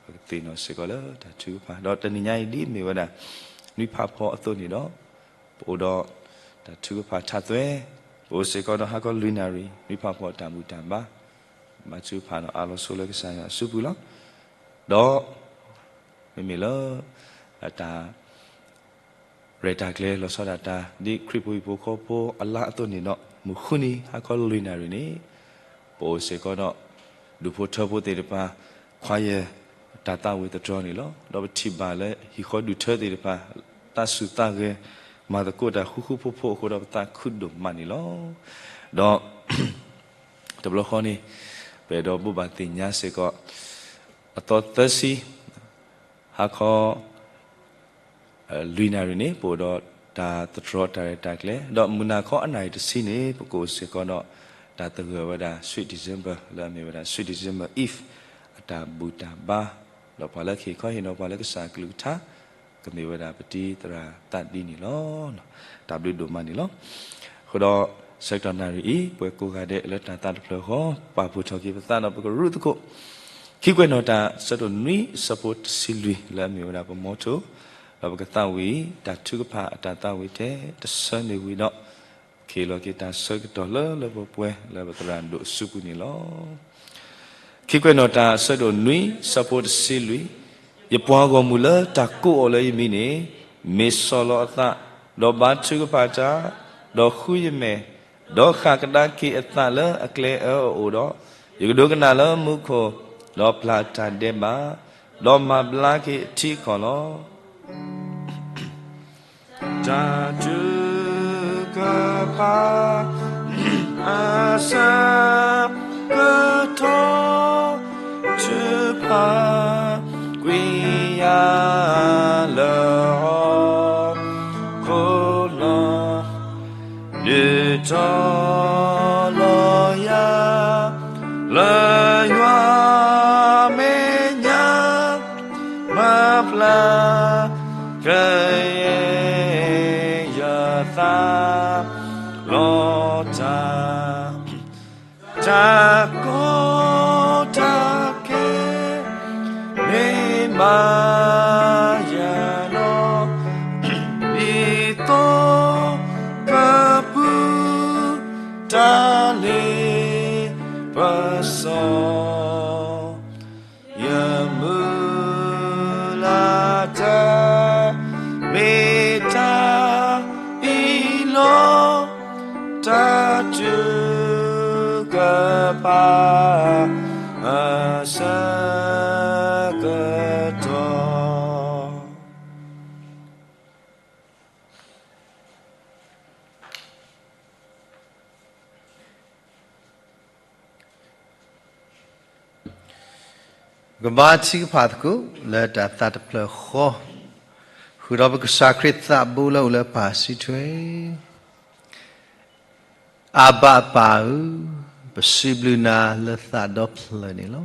ပကသ့ၣ်နီၣ်စ့ၢ်ကီးလၢတၢ်ထုကဖၣ် ဒီးတနံၤညါအံၤဒ်မ့ၢ်ဝဲဒၣ် နွံဖးဖီအသိးန့ၣ်ဒီး ပအိၣ်ဒီး တၢ်ထုကဖၣ်ထးသွဲ, ပအိၣ်စ့ၢ်ကီးဒီးဟါခီလွံၢ်နၣ်ရံၣ် နွံဖးဖီအတၢ်ဘူၣ်တၢ်ဘါ ဘါထုကဖၣ်ဒီးအးလီၤဆိလၢကစၢ်ယွၤအစုပူၤလီၤ. ဒီး မ့မ့ၢ်လၢ အတၢ် ရဲၣ်တၢ်ကျဲၤလီၤဆီဒၣ်တၢ် ဒ်ခရံာ်ဖိဟံၣ်ဖိဃီဖိအလါအသိးန့ၣ်ဒီး မုၢ်ဃုနံၤဟါခီလွံၢ်နၣ်ရံၣ်န့ၣ် ပအိၣ်စ့ၢ်ကီးဒီး ဒူၣ်ဖိထၢဖိသ့ၣ်တဖၣ် ခွါယဲၢ် တၢ်သးဝံၣ်သတြီၤန့ၣ်လီၤ. ဒီးပထံၣ်ဘၣ်လၢဟံၣ်ဃီဒူၣ်ထၢသ့ၣ်တဖၣ် သးစူၤသးဂဲၤ မၤသကိးတၢ်ဃူဃူဖိးဖိးအဃိဒီး ပသးခုဒိၣ်မးန့ၣ်လီၤ. ဒီး တဘျီဃီန့ၣ် ပအဲၣ်ဒိးဘိးဘၣ်သ့ၣ်ညါစ့ၢ်ကီး အသီသၢဆံ ဟါခီ လွံၢ်နၣ်ရံၣ်န့ၣ် ပအိၣ်ဒီးတၢ်သတြီၤတၢ်ရဲၣ်တၢ်ကျဲၤ ဒီးမုၢ်နၤခီအနၣ်ရံၣ်တဆံန့ၣ် ပကအိၣ်စ့ၢ်ကီးဒီး တၢ်သဂၢၢ်ဝဲဒၣ် Sweet December လၢအမ့ၢ်ဝဲဒၣ် Sweet December Eve အတၢ်ဘူၣ်တၢ်ဘါ ဒီးပှၤလၢကဟ့ၣ်ခီဟ့ၣ်နီၤပှၤလၢကစၢ်အကလုၢ်ကထါ ကမ့ၢ်ဝဲဒၣ်ပတံၤသရၣ်သးဒံန့ၣ်လီၤ. တၢ်ဘျုးဒိၣ်မးန့ၣ်လီၤ. အဃိဒီး ဆၢကတီၢ်နၣ်ရံၣ်အံၤ ပှၤကိးဂၤဒဲးလၢတၢ်သးတဖျၢၣ်ဃီ ပာ်ဖှိၣ်ထီၣ်က့ၤပသးဒီးပကရူၢ်သကိး ခံကွဲးနီၣ်တၢ် အဆၢဒိၣ်နွံ အဆၢဖိတဆံလွံၢ် လၢအမ့ၢ်ဝဲဒၣ်ပမီထိ ဒီးပကသးဝံၣ် တၢ်ထုကဖၣ်အတၢ်သးဝံၣ်ထဲတဆၢန့ၣ်ဝံၤဒီး ကဟ့ၣ်လီၤက့ၤတၢ်ဆၢကတီၢ်လၢလၢပှဲၤပှဲၤလၢပသရၣ်ဒိၣ်အစုပူၤန့ၣ်လီၤ. ခံကွဲးနီၣ်တၢ် အဆၢဒိၣ်နွံ အဆၢဖိတဆံလွံၢ်, ယပှၤဂီၢ်မုၢ်လၢတၢ်ကိးအီၤလၢယမံၤန့ၣ် မ့ၢ်ဆီၣ်လီၤအသး, ဒီးဘါထုကဖၣ်တၢ်, ဒီးဃုယမဲာ်, ဒီးဃၣ်ကဒါက့ၤအသးလၢအကျဲအၢအအိၣ်ဒီး, ယကဒိကနၣ်လၢမူခိၣ်, ဒီးပျၢ်တၢ်ဒဲးဘး, ဒီးမၤဘျါက့ၤအထံအကီၢ်လီၤ. တၢ်ထုကဖၣ် အဆၢကတီၢ် ထုကဖၣ် ကွံာ်ယၤလၢဟီၣ်ခိၣ်လီၤ. ဒုးတီၤလီၤယၤ လၢယွၤမဲာ်ညါ မၤဘျါကယဲၢ်ယသး လီၤတၢ် တၢ်ကီတၢ်ခဲ မ့ၢ်မၤ တၢ်န့ၣ်ပစီ ယမုၢ်လၢ်တၢ် မ့ၢ်တၢ်အံၤလီၤ. တၢ်ထုကဖၣ် အဆၢကတီၢ် ပကဘါထုကဖၣ်သကိး လၢတၢ်သးတဖျၢၣ်ဃီ, ဃုာ်ဒီးပကစၢ်ခရံာ်သးဘိလၢအိၣ်လၢပၢ်စုထွဲ, အဘၤပၢ်ဧၢ, ပစံးဘျုးနၤလၢသးဒီဖျၢၣ်န့ၣ်လီၤ.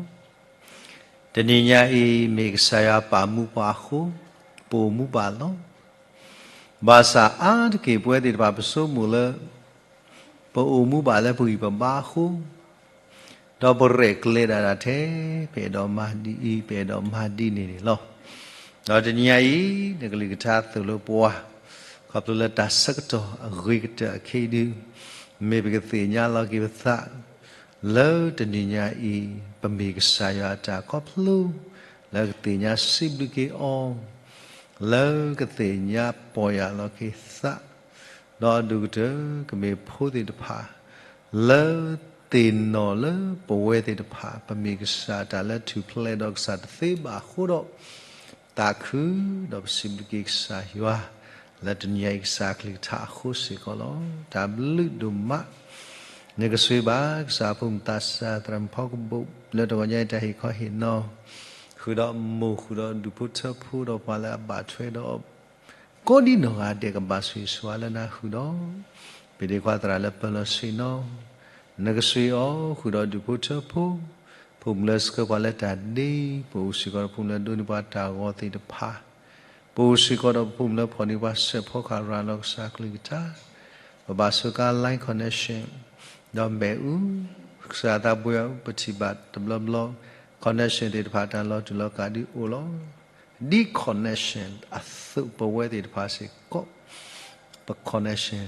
တနံၤညါအံၤ မ့ၢ်ကစၢ်ယွၤပာ်မူပှၤအဃိ, ပအိၣ်မူဘၣ်လီၤ. ဘၣ်ဆၣ်အါတက့ၢ်ပဝဲသ့ၣ်တဖၣ်ပဆိကမိၣ်လၢ ပအိၣ်မူဘၣ်လၢပဂံၢ်ပဘါအဃိ, ဒီးပရဲၣ်ကျဲၤဒၣ်တၢ်ထဲ ပအဲၣ်ဒိးမၤဒ်အံၤ ပအဲၣ်ဒိးမၤဒ်န့ၣ်န့ၣ်လီၤ. ဒီးတနံၤညါအံၤ နကလုၢ်ကထါသိၣ်လိပှၤ ခီဖျိလၢတၢ်ဆၢကတီၢ်အဂ့ၤကတၢၢ်အခဲအံၤဒုး မ့ၢ်ပကသ့ၣ်ညါလီၤက့ၤပသး လၢတနံၤညါအံၤ ပမ့ၢ်ကစၢ်ယွၤအတၢ်ခီဖျိ လၢကသ့ၣ်ညါစံးဘျုးက့ၤအီၤ, လၢကသ့ၣ်ညါပီၢ်ယၢ်လီၤက့ၤသး, ဒီးအဒိၣ်ကတၢၢ် ကမ့ၢ်ဖိသ့ၣ်တဖၣ် လၢသ့ၣ်နီၣ်လၢပဝဲသ့ၣ်တဖၣ် ပမ့ၢ်ကစၢ်တၢ်လၢထူၣ်ဖျဲးဒီးကစၢ်တသ့ဘၣ်အဃိဒီး သးခုဒီးပစံးဘျုးက့ၤကစၢ်ယွၤ လၢတနံၤညါအံၤကစၢ်အကလုၢ်ကထါအဃိစ့ၢ်ကီးလီၤ. တၢ်ဘျုးဒိၣ်မး နကစၢ်ဘၣ် ကစၢ်အဖိမုၣ်သးစၢ်သရၣ်မုၣ်ဖီကဘိၣ် လၢတဂီၤညါအံၤတၢ်ဟ့ၣ်ခီဟ့ၣ်နီၤ ဃုာ်ဒီးမိၢ်ဃုာ်ဒီးဒူၣ်ဖိထၢဖိဒီးပှၤလၢအဘၣ်ထွဲဒီး ကိးဒံနီၢ်ဂၤဒဲးကဘၣ်ဆိၣ်ဂ့ၤဆိၣ်ဝါလၢနၤဃုာ်ဒီး ပဒ့ခွါသရၣ်လၢပၢၤလီၢ်ဆ့ၣ်နီၤ နကစၢ်အီၤဃုာ်ဒီးဒူၣ်ဖိထၢဖိ ဖိမုၣ်လၢဆှၢပှၤလၢတၢ်ဒ့ ပအိၣ်စ့ၢ်ကီးဒီးဖိမုၣ်လၢဒိးန့ၢ်ပှၤတၢ်ဂီၤသ့ၣ်တဖၣ် ပအိၣ်စ့ၢ်ကီးဒီးပဖိမုၣ်လၢဖီၣ်န့ၢ်ပှၤစဲးဖီကဟၣ်ရၤလီၤကစၢ်ကလုၢ်ကထါ ပဘၣ်စၢၤကါ line connection ဒီးမ့ၣ်အူ ကစၢ်သးဘိယွၤပထံၣ်ဘၣ်တဘျီဘျီ connection သ့ၣ်တဖၣ်တၢ်လီၤတူာ်လီၤကာ်ဒုးအိၣ်လီၤ. ဒ် connection အသိးပဝဲသ့ၣ်တဖၣ်စ့ၢ်ကီး ပ connection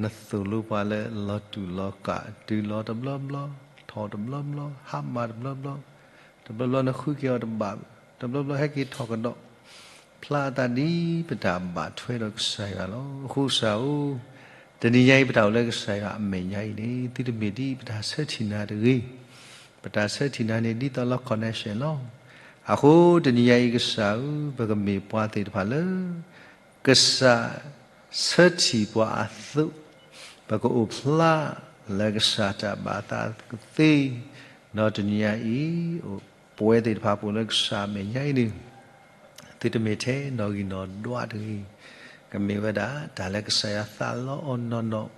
နသိၣ်လိပှၤလၢလီၤတူာ်လီၤကာ်တုၤလီၤတဘျီဘျီ ထီၣ်တဘျီဘျီ ဟါမၢ်တဘျီဘျီ တဘျီဘျီနဃုက့ၤအီၤတဘၣ် တဘျီဘျီဟဲက့ၤထီၣ်ကဒီး ဖျါအသးဒ်ပတၢ်ဘၣ်ထွဲဒီးကစၢ်ယွၤလီၤ. အဃိကစၢ်ဧၢ, တနံၤညါအံၤပတၢ်အိၣ်လၢကစၢ်ယွၤအမဲာ်ညါအံၤန့ၣ် သုတမ့ၢ်ဒ်ပတၢ်ဆၢထံၣ်နၤတဂ့ၤ. ပတၢ်ဆၢထံၣ်နၤန့ၣ်ဒ်သိးလီၤ connection လီၤ. အဃိတနံၤညါအံၤကစၢ်ဧၢ, ပကမ့ၢ်ပှၤသ့ၣ်တဖၣ်လၢ ကစၢ်ဆၢထံၣ်ပှၤအသိး, ပကအိၣ်ဖျါလၢကစၢ်တၢ်ဘၣ်သးကသ့, ဒီးတနံၤညါအံၤ ပဝဲသ့ၣ်တဖၣ်ပအိၣ်လၢကစၢ်အမဲာ်ညါအံၤန့ၣ် သုတမ့ၢ်ထဲနီၣ်ဂံၢ်နီၣ်ဒွးတဂ့ၤ. ကမ့ၢ်ဝဲဒၣ်တၢ်လၢကစၢ်ယွၤသးလီအီၤနီၢ်နီၢ်,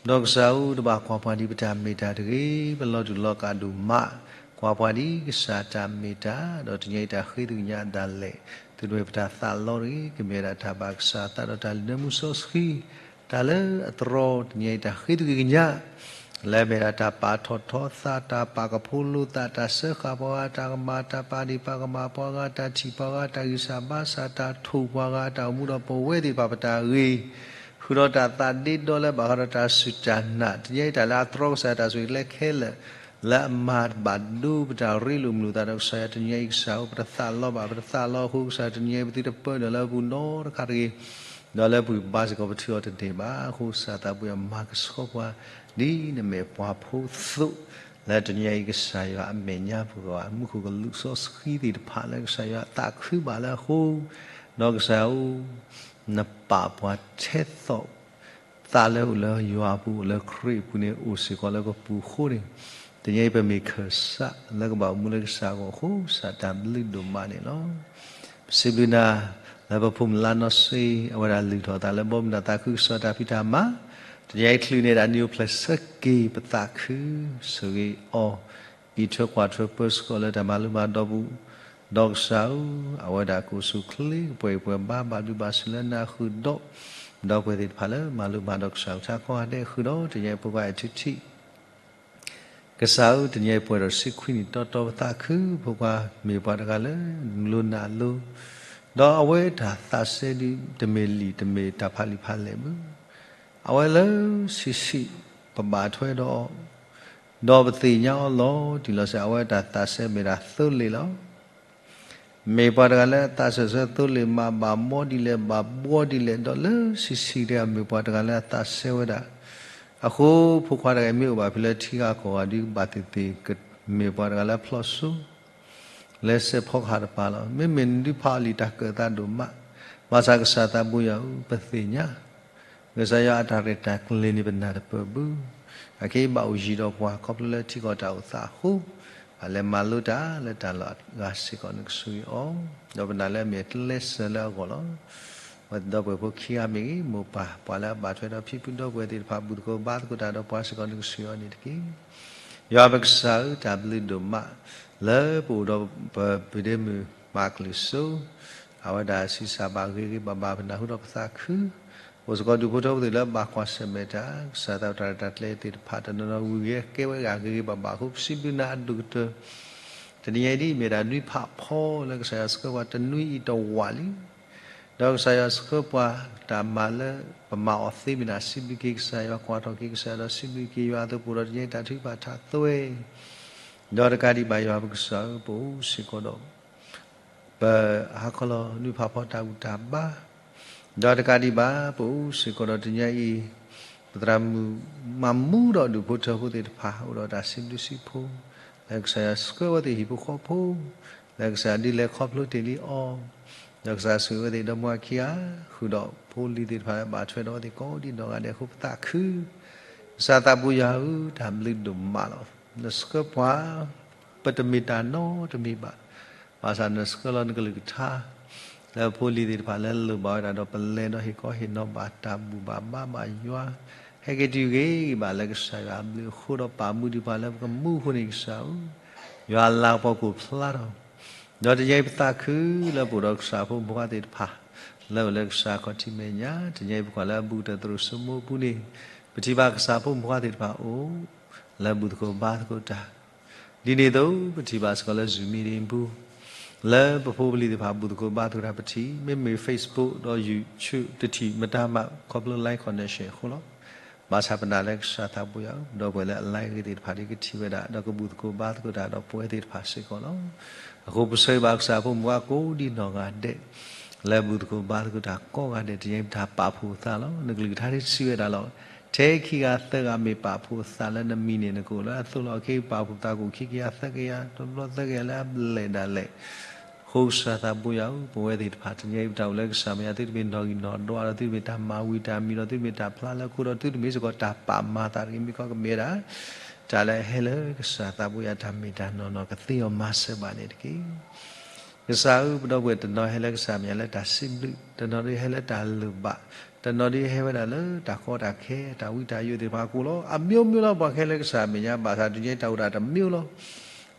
ဒီးကစၢ်ဧၢ တဘၣ်ကွၢ်ပှၤဒ်ပတၢ်မ့ၢ်တၢ်တဂ့ၤ, ပလီၤတူာ်လီၤကာ်ဒိၣ်မး, ကွၢ်ပှၤဒ်ကစၢ်တၢ်မ့ၢ်တၢ်, ဒီးတနံၤညါအံၤတၢ်ဃ့သုကညးဒၣ်လဲာ်, သုတမ့ၢ်ပတၢ်သးလီတဂ့ၤ, ကမ့ၢ်ဝဲဒၣ်တၢ်ဘၣ်ကစၢ်သးဒီးတၢ်လုၢ်နၢမူစီဆှံ, တၢ်လၢအတြီတနံၤညါအံၤတၢ်ဃ့သုကညး လၢအမ့ၢ်ဒၣ်တၢ်ပာ်ထီၣ်ထီသး, တၢ်ပာ်ကဖိလိာ်သး, တၢ်စၢဃာ်ပှၤဂၤ, တၢ်ကမၤ, တၢ်ပာ်ဒ့ၣ်ပာ်ကမၣ်ပှၤဂၤ, တၢ်ထံၣ်ပှၤဂၤ, တၢ်ဂံၢ်စၢ်ဘါစၢ်, တၢ်ထိၣ်ပှၤဂၤ, တၢ်အိၣ်မူဒီးပဝဲသ့ၣ်တဖၣ်ပတၢ်ဂ့ၤ, ဃုာ်ဒီးတၢ်သးဒ့ဒီလၢဘၣ်ဃးဒီးတၢ်စူၢ်တၢ်နာ်, တနံၤညါအံၤတၢ်လၢအတြီကစၢ်တၢ်ဆိၣ်ဂ့ၤကျဲခဲလၢာ်, လၢအမၤဘၣ်ဒိပတၢ်ရ့လိာ်မုာ်လိာ်သးဒီးကစၢ်ယွၤတနံၤညါအံၤကစၢ်ဧၢ, ပတသးလီဘၣ်, ပတသးလီအဃိကစၢ်တနံၤညါအံၤပသုတပၢနုာ်လၢအပူၤနီတခါတဂ့ၤ ဒီးလၢပဂံၢ်ပဘါစ့ၢ်ကီးပထုးအီၤတန့ၢ်ဘၣ်. အဃိကစၢ်သးပှ့ၤအမၤကဆှီပှၤ ဒ်နမ့ၢ်ပှၤဖိအသိး, လၢတနံၤညါအံၤကစၢ်ယွၤအမဲာ်ညါပဂီၢ် မူခိၣ်ကလူးစီဆှံသ့ၣ်တဖၣ်လၢကစၢ်ယွၤသးခုဘၣ်လၢအဃိ, ဒီးကစၢ်ဧၢ, နပာ်ပှၤထဲသိး သးလၢအိၣ်လၢယွၤအပူၤ အိၣ်လၢခရံာ်အပူၤန့ၣ် အိၣ်စ့ၢ်ကီးလၢပပူၤအဃိန့ၣ်, တနံၤအံၤပမ့ၢ်ခၢၣ်စးလၢကဘၣ်အိၣ်မူလၢကစၢ်အဂီၢ်အဃိ ကစၢ်တၢ်ဘျုးဒိၣ်မးန့ၣ်လီၤ. ပစံးဘျုးနၤ လၢပဖိမုၣ်လါနီၢ်စ့ အဝဲဒၣ်လုၢ်ထီၣ်သးလၢဘီမုၢ်ဒီးသးခုကစီၣ်တၢ်ဖံးတၢ်မၤ, တနံၤအံၤချုးန့ၢ်ဒၣ် နံၣ်အိၣ်ဖျဲၣ်ဆၢက့ၤပသးခု ဆိၣ်ဂ့ၤအီၤ အံးထွဲကွၢ်ထွဲပၢဆှၢအီၤလၢတၢ်မၤလိမၤဒိးပူၤ, ဒီးကစၢ်ဧၢ, အဝဲဒၣ်ကအိၣ်ဆူၣ်အိၣ်ချ့ ကပှဲၤအံၤပှဲၤဘါ ဘၣ်ဘျုးဘၣ်ဆိၣ်လၢနၤဃုာ်ဒီး, ဒီပုၢ်ဝဲၢ်သ့ၣ်တဖၣ်လၢမၤလိမၤဒိးကစၢ်ကလုၢ်ကထါကိးဂၤဒဲးဃုာ်ဒီး တနံၤအံၤဖိခွါအဲၣ်ထံထံ ကစၢ်ဧၢ, တနံၤအံၤပှဲၤဒီးတဆံခွံနံၣ်တီတီပသးခု, ဖိခွါမ့ၢ်ပှၤတဂၤလၢနူလိနၤလိ, ဒီးအဝဲတၢ်သးစဲဒုး တမ့ၢ်လံာ်တမ့ၢ်တၢ်ဖးလံာ်ဖးလဲၢ်ဘၣ်. အဝဲလၢဆံးဆံး ပဘၣ်ထွဲဒီးအီၤ, ဒီးပသ့ၣ်ညါအီၤလီၤတံၢ်လီၤဆဲး အဝဲတၢ်သးစဲမ့ၢ်ဒၣ်သိလ့ၣ်လီၤ. မ့ၢ်ပှၤတဂၤလၢအသးစဲစဲသိလ့ၣ်မးဘၣ်မီဒ်လဲၣ် ဘၣ်ဘှီဒ်လဲၣ် ဒီးလၢဆံးဆံးတဂၤမ့ၢ်ပှၤတဂၤလၢအသးစဲဝဲဒၣ်. အဃိဖိခွါတဂၤအံၤမ့ၢ်အိၣ်ဘၣ်ဖဲလၢထံဂၤကီၢ်ဂၤဒုး ဘၣ်သ့ၣ်သ့ၣ် မ့ၢ်ပှၤတဂၤလၢအဖျီၣ်စိ လၢစဲးဖီကဟၣ်တပၤလီၤ. မ့မ့ၢ်နဒုးဖးအီၤလံာ်တၢ်ကၢၣ်သးဒိၣ်မး, ဘၣ်ဆၣ်ကစၢ်သးဘိယွၤဧၢ ပသ့ၣ်ညါ ကစၢ်ယွၤအတၢ်ရဲၣ်တၢ်ကျဲၤန့ၣ်ပနၢ်တပၢၢ်ဘၣ်. အခဲအံၤဘၣ်အိၣ်ယံၤဒီးပှၤခီဖျိလၢထံကီၢ်တၢ်အိၣ်သးအဃိ, အလဲၤမၤလိတၢ်လၢတၢ်လီၢ်အဂၤစ့ၢ်ကီး နကဆိၣ်ဂ့ၤအီၤ, ဒီးပနာ်လၢအမ့ၢ်အကျဲးစၢးလၢအဂီၢ်လီၤ. ပဒီပုၢ်ဝဲၢ်ဖိခံဂၤမ့ၢ်ဂ့ၤ, မိၢ်ပၢ်, ပှၤလၢအဘၣ်ထွဲဒီးဖံဖုဒီပုၢ်ဝဲၢ်သ့ၣ်တဖၣ် ဘူၣ်သကိးဘါသကိးတၢ်ဒီးပှၤစ့ၢ်ကီး နကဆိၣ်ဂ့ၤအီၤန့ၣ်တက့ၢ်. ယွၤပကစၢ်ဧၢ, တၢ်ဘျုးဒိၣ်မး လၢပအိၣ်ဒီးပပဒ့မုၣ်မၤကလုၢ်စိ အဝဲဒၣ်ဆံးစၢ်ဘၣ်ဂ့ၤဂ့ၤဘၣ်ဘၣ် ပနၢ်ဟူဒီးပသးခု, အိၣ်စ့ၢ်ကီးဒူၣ်ဖိထၢဖိသ့ၣ်လၢဘၣ်ကွၢ်ဆၢၣ်မဲာ်တၢ်, ကစၢ်သးတၢ်ရဲၣ်တၢ်ကျဲၤသ့ၣ်တဖၣ် တနီၤနီၤဝံၤဂ့ၤကဲဝဲဂ့ၤဂ့ၤဘၣ်ဘၣ်အဃိ ပစံးဘျုးနၤအဒိၣ်ကတၢၢ်. တနံၤညါအံၤဒ်အံၤ မ့ၢ်ဒၣ်နွံဖးဖီလၢကစၢ်ယွၤဆှၢပှၤတနွံအံၤတဝာ်လံ ဒီးကစၢ်ယွၤဆှၢပှၤတၢ်မၤလၢပမၤအီၤသ့မ့ၢ်ဒၣ် စံးဘျုးက့ၤကစၢ်ယွၤ, ကွၢ်ထီၣ်က့ၤကစၢ်ယွၤ, ဒီးစံးဘျုးက့ၤယွၤအသိး ပအိၣ်ဒီးတနံၤညါအံၤတၢ်ထုကဖၣ်ထးသွဲ ဒီးတကးဒံးဘၣ် ယွၤပကစၢ်ဧၢ, ပအိၣ်စ့ၢ်ကီးဒီး ပဟါခီလီၤနွံဖးဖီတၢ်ဘူၣ်တၢ်ဘါ, ဒီးတကးဒံးဘၣ် ပအိၣ်စ့ၢ်ကီးဒီးတနံၤညါအံၤ ပသရၣ်မုၣ်မၤမူဒီးဒူၣ်ဖိထၢဖိသ့ၣ်တဖၣ် အိၣ်ဒီးတၢ်စံးဘျုးစံးဖှိၣ်, လၢကစၢ်ယွၤဆှၢဝဲသ့ၣ်ဟံၣ်ဖိဃီဖိ, လၢကစၢ်ဒ်လဲၣ်ခီဖျိတ့ၢ်လံအီၤ, ဒီးကစၢ်ဆိၣ်ဂ့ၤဝဲသ့ၣ်ဒီမါခံဂၤ, ဃုာ်ဒီးဖိလံၤသ့ၣ်တဖၣ်လၢဘၣ်ထွဲဒီးအဝဲသ့ၣ်ကိးဒံးနီၢ်ဂၤဒဲးအဃိ ပသးခု ကစၢ်သးဘိယွၤဧၢ, တၢ်ဘျုးဒိၣ်မးလီၤ. နဆှၢပှၤ ပတမ့ၢ်တၢ်နီတမံၤဘၣ်. ဘၣ်ဆၣ်နဆှၢလီၤနကလုၢ်ကထါ လၢဖိလံၤသ့ၣ်တဖၣ်လၢလိၣ်ဘၣ်ဝဲဒၣ်ဒီး ပလဲၤဒီးဟ့ၣ်ကီဟ့ၣ်နီၤဘၣ်တၢ်ဘူၣ်ဘၣ်ဘါဘၣ်ယွၤ, ဟဲက့ၤတုၤဂ့ၤဂ့ၤဘၣ်လၢကစၢ်ယွၤအဘျုးအဃိဒီး ပာ်မူဒံးပှၤလၢပကမူအဃိန့ၣ် ကစၢ်ဧၢ, ယွၤလၤကပီၤကအိၣ်ဖျါထီၣ် ဒီးတနံၤအံၤပသးခုလၢပအိၣ်ဒီးကစၢ်ဖိမုၣ်ဖိခွါသ့ၣ်တဖၣ် လၢအိၣ်လၢကစၢ်ခီၣ်ထံးမဲာ်ညါ, တနံၤအံၤပကွၢ်လၢအဘူးကတၢၢ်သရိာ်စိမိပူၤန့ၣ်, ပထံၣ်ဘၣ်ကစၢ်ဖိမုၣ်ဖိခွါသ့ၣ်တဖၣ်အိၣ် လၢဘူၣ်သကိးဘါသကိးတၢ်, ဒ်န့ၣ်အသိး ပထံၣ်ဘၣ်စ့ၢ်ကီးလၢ Zoom meeting ပူၤ လၢပဖိပလံၤသ့ၣ်တဖၣ်ဘူၣ်သကိးဘါသကိးတၢ် ပထံၣ်, မ့မ့ၢ် Facebook ဒီး YouTube တထံၣ်မတၤမး ခီဖျိ line connection အဃိလီၤ. ဘၣ်ဆၣ်ပနာ်လၢကစၢ်သးဘိယွၤဧၢ, ဒီပုၢ်ဝဲၢ်လၢအ line ဂ့ၤသ့ၣ်တဖၣ်ဒ်ကထံၣ်ဝဲဒၣ် ဒီးကဘူၣ်သကိးဘါသကိးတၢ်ဒီးပဝဲသ့ၣ်တဖၣ်စ့ၢ်ကီးလီၤ. အဃိပဆၢဂ့ၤဘၣ်ကစၢ်ဖိမုၣ်ဖိခွါကိးဒံးနီၢ်ဂၤဒဲး လၢဘူၣ်သကိးဘါသကိးတၢ်ကိးဂၤဒဲး တနံၤအံၤပတၢ်ပာ်ဖှိၣ်သးလီၤ. နကလုၢ်ကထါဒ်စံးဝဲဒၣ်လီၤ. ထဲခံဂၤသၢဂၤမ့ၢ်ပာ်ဖှိၣ်သးလၢနမံၤန့ၣ် နကအိၣ်လၢအသိးလီၤ. အခဲအံၤပာ်ဖှိၣ်သးကအိၣ်ခံကယၤသၢကယၤ တဘျီသၢကယၤလၢအဘျဲၣ်ဒၣ်လဲာ် အဃိကစၢ်သးဘိယွၤဧၢ, ပဝဲသ့ၣ်တဖၣ်တနံၤအံၤ ပတၢ်အိၣ်လၢကစၢ်မဲာ်ညါ သုတမ့ၢ်နီၣ်ဂံၢ်နီၣ်ဒွးဒီး သုတမ့ၢ်တၢ်မၤဝံၤတၢ်မံၤဒီး သုတမ့ၢ်တၢ်ဖျါလၢခိဒီး သုတမ့ၢ်စ့ၢ်ကီးတၢ်ပာ်မၤသးတဂ့ၤ, မ့ၢ်ခီကမ့ၢ်ဝဲဒၣ် တၢ်လၢအဟဲလၢကစၢ်သးဘိယွၤတၢ်မ့ၢ်တၢ်နီၢ်နီၢ်ကသ့အီၤမၤစၢၤဘၣ်န့ၣ်တက့ၢ်. ကစၢ်ဧၢ, ပဒီပုၢ်ဝဲၢ်တနီၤဟဲလၢကစၢ်မဲာ်ညါလၢတၢ်စံးဘျုး, တနီၤဒုးဟဲလၢတၢ်လိၣ်ဘၣ်, တနီၤဒုးဟဲဝဲဒၣ်လၢတၢ်ကီတၢ်ခဲ တၢ်ဝံတၢ်ယိာ်သ့ၣ်တဖၣ်အဃိလီၤ. အမျိုးမျိုးလီၤ ပှၤကဟဲလၢကစၢ်မဲာ်ညါ, ဘၣ်ဆၣ်ဒုးညါတၢ်အိၣ်ဒၣ်တမျိုးလီၤ.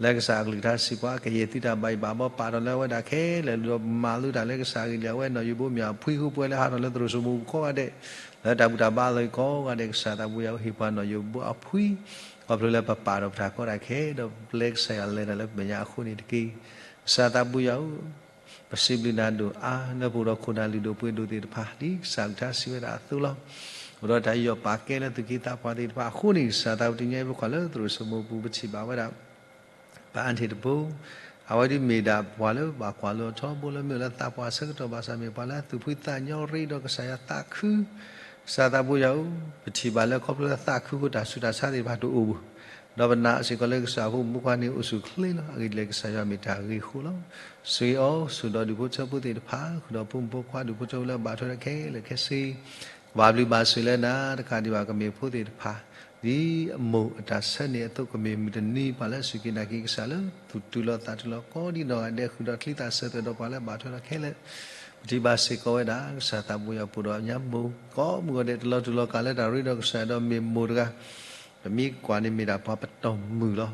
လၢကစၢ်အကလုၢ်ကထါစံးပှၤ ကယဲၢ်သုတၢ်ဘၣ်ယိၣ်ဘၣ်ဘီ ပာ်ထီၣ်လၢအဝဲဒၣ်ခဲလၢာ် ဒီးမၤလိတၢ်လၢကစၢ်အဂ့ၢ်လံ အဝဲနီၢ်ယိးဘိမ့ၢ်အဖှံ ဃုပှဲၤလၢဟးထီၣ်လၢသရိာ်စိမိၤပူၤကိးဂၤဒဲး, လၢတၢ်ဘူၣ်တၢ်ဘါလီၢ်ကိးဂၤဒဲး ကစၢ်သးဘိယွၤဧၢ ဟ့ၣ်ပှၤနီၢ်ယိးဘိအဖှံ, ခီဖျိလၢပပာ်ဒီးပတၢ်ကီတၢ်ခဲ ဒီးပျဲကစၢ်ယွၤလဲၤတၢ်လၢပမဲာ်ညါအဃိန့ၣ်တက့ၢ်. ကစၢ်သးဘိယွၤဧၢ, ပစံးဘျုးနၤဒိၣ်အါ လၢပအိၣ်ဒီးခိၣ်နၢ်လုၢ်ဒိၣ်ပှ့ၤဒိၣ်သ့ၣ်တဖၣ် ဒ်ကစၢ်ကလုၢ်ကထါစံးဝဲဒၣ်အသိးလီၤ. အိၣ်ဒီးတၢ်ယူးယီၣ်ပာ်ကဲလၢသူၣ်က့သးပှၢ်သ့ၣ်တဖၣ်အဃိန့ၣ် ကစၢ်သးဘိတနံၤအံၤ ပကွၢ်လၢသရိာ်စိမိၤပူၤ ပထံၣ်ဘၣ်ဝဲဒၣ် ပအၢၣ်ထံးတဘိ, အဝဲဒၣ်မ့ၢ်ဒၣ်ပှၤလၢဘၣ်ကွၢ်လိအီၤထီဘိလၢမ့ၢ်အိၣ်လၢသးပှၢ်ဆၢကတီၢ်ဘၣ်ဆၣ် မ့ၢ်ပှၤလၢသူၣ်ဖှံသးညီရ့ဒီးကစၢ်ယွၤသးခု, ကစၢ်သးဘိယွၤဧၢ, ပထံၣ်ဘၣ်လၢခီဖျိလၢသးခုအဃိ တၢ်ဆူးတၢ်ဆါသ့ၣ်တဖၣ်တအိၣ်ဘၣ်, ဒီးပနာ်စ့ၢ်ကီးလၢကစၢ်ဖိမုၣ်ဖိခွါန့ၣ်အိၣ်ဆူၣ်အိၣ်ချ့လီၤ. အဂ့ၢ်ဒ်လဲၣ် ကစၢ်ယွၤမ့ၢ်တၢ်ဂ့ၤအဃိလီၤ. ဆိၣ်ဂ့ၤအီၤ ဆိၣ်ဒီးဒူၣ်ဖိထၢဖိသ့ၣ်တဖၣ်, ဃုာ်ဒီးဖိမုၣ်ဖိခွါဒူၣ်ဖိထၢဖိလၢဘၣ်ထွဲဒီးခဲလၢာ်ခဲဆ့ ကဘၣ်ဘျုးဘၣ်ဆိၣ်လၢနၤ တကးဒံးဘၣ်ကမ့ၢ်ဖိသ့ၣ်တဖၣ် ဒ်အမိၢ်အတၢ်ဆၢန့ၣ်အသိး ကမ့ၢ်မုၢ်တနံၤပှၤလၢအစူၢ်က့ၤနာ်က့ၤကစၢ်လၢ သူၣ်တုၤလီၤသးတုၤလီၤ ကိးဒံးနီၢ်ဂၤဒဲး ဃုာ်ဒီးချံသၣ်စၢၤသွဲၣ်ဒီးပှၤလၢဘၣ်ထွဲဒီးခဲလၢာ်, ပထံၣ်ဘၣ်စ့ၢ်ကီးဝဲဒၣ် ကစၢ်သးဘိယွၤ ပအိၣ်ဒီးညါမိၢ် ကိးမုၢ်ဂီၤဒဲး တလီၤတူာ်လီၤကာ်လၢတၢ်ရ့ဒီးကစၢ် ဒီးမ့ၢ်မိၢ်တဂၤ ပမ့ၢ်ကွၢ်န့ၣ်မ့ၢ်ဒၣ်ပှၤပတီၢ်မုၢ်လီၤ.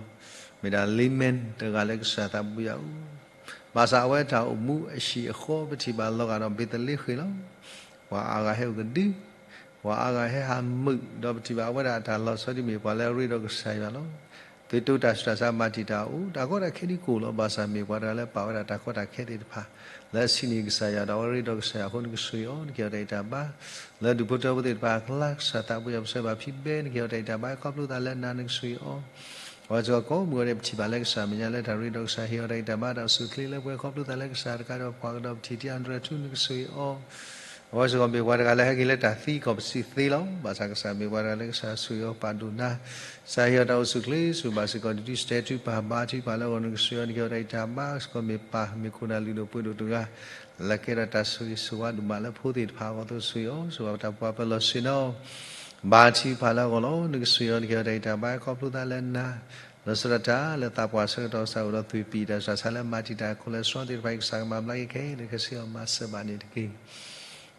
မ့ၢ်ဒၣ် layman တဂၤလၢကစၢ်သးဘိယွၤဧၢ, ဘၣ်ဆၣ်အဝဲတၢ်အိၣ်မူအဟံၣ်အဃီ ပထံၣ်ဘၣ်လီၤဂာ်ဒီးဘ့းသလ့ဃ့ၣ်လီၤ. ပှၤအါဂၤဟဲအိၣ်ကဒု, ပှၤအါဂၤဟဲဟးမုာ်, ဒီးပထံၣ်ဘၣ်အဝဲဒၣ်အတၢ်လီၤဆီဒ်မ့ၢ်ပှၤလၢအရ့ဒီးကစၢ်ယွၤလီၤ. သုးတိၢ်တၢ်ဆူးတၢ်ဆါမၤတံာ်တာ်အိၣ် တၢ်ကီတၢ်ခဲဒ်ကိၣ်လီၤ. ဘၣ်ဆၣ်မ့ၢ်ပှၤတဂၤလၢပာ်ဝဲဒၣ်တၢ်ကီတၢ်ခဲသ့ၣ်တဖၣ် လၢအဆံးန့ၢ်ကစၢ်ယွၤ ဒီးအဝဲရ့ဒီးကစၢ်ယွၤအဃိ နကဆိၣ်ဂ့ၤအီၤ နကဟ့ၣ်အီၤတၢ်အံၣ်တၢ်ဘါ လၢဒူၣ်ဖိထၢဖိသ့ၣ်တဖၣ်အကျါ ကစၢ်သးပှၢ်ယွၤပဆၢဘၣ်ဖံးဘဲ နကဟ့ၣ်အီၤတၢ်အံၣ်တၢ်ဘါ ခီဖျိသးလၢနၤ နကဆိၣ်ဂ့ၤအီၤ အဝဲစ့ၢ်ကီးကိးမုၢ်ဂီၤဒဲး ပထံၣ်ဘၣ်လၢကစၢ်မဲာ်ညါလၢတၢ်ရ့ဒီးကစၢ်ဟ့ၣ်အီၤတၢ်အံၣ်တၢ်ဘါ တၢ်အိၣ်ဆူၣ်အိၣ်ချ့လၢပှဲၤ ခီဖျိသးလၢကစၢ်တကးဒီးပှၤကဒီး ပထံၣ်တံၢ်အါတြဲၤထူ နကဆိၣ်ဂ့ၤအီၤ အဝဲစ့ၢ်ကီးမ့ၢ်ပှၤတဂၤလၢဟဲက့ၤလၢတၢ်သံကီၢ်ပစံးသ့လီၤ. ဘၣ်ဆၣ်ကစၢ်မ့ၢ်ပှၤတဂၤလၢကစၢ်ဆိၣ်ဂ့ၤအီၤပာ်ဒိၣ်နၤ, ကစၢ်ဟ့ၣ်အီၤတၢ်အိၣ်ဆူၣ်အိၣ်ချ့ စူၢ်ဘၣ်စ့ၢ်ကီး ဒုးစတဲထူပာ်ဘါထုကဖၣ်လၢအဂီၢ် နကဆိၣ်ဂ့ၤအီၤ နကဟ့ၣ်အီၤတၢ်အံၣ်တၢ်ဘါ စ့ၢ်ကီးမ့ၢ်ပၢ်မ့ၢ်ခိၣ်နၢ်လုၢ်ဒိၣ်ပှ့ၤဒိၣ်တဂၤ လၢကဲထီၣ်တၢ်ဆိၣ်ဂ့ၤဆိၣ်ဝါဒိၣ်မးလၢဖိသ့ၣ်တဖၣ်အဂီၢ် သုဆိၣ်ဂ့ၤအီၤ စူၢ်ဘၣ်တၢ်ပှၤပၢၤလီၢ်ဆ့ၣ်နီၤ ဘါထုကဖၣ်လၢအဂီၢ်လီၤ. နကဆိၣ်ဂ့ၤအီၤ နကဟ့ၣ်အီၤတၢ်အံၣ်တၢ်ဘါ ခီဖျိသးလၢနၤ လီၤဆီဒၣ်တၢ်လၢသးပှၢ်ဆၢကတီၢ် ကစၢ်အိၣ်ဒီးသွံၣ်ပံာ် တၢ်ဆူးတၢ်ဆါလၢမၤတံာ်တာ် ခိၣ်လၢစှီၤသ့ၣ်တဖၣ်အံၤ ကစၢ်ကမၤဘျါက့ၤခဲအံၤ နကဟ့ၣ်အီၤမၤစၢၤဘၣ်န့ၣ်တက့ၢ်.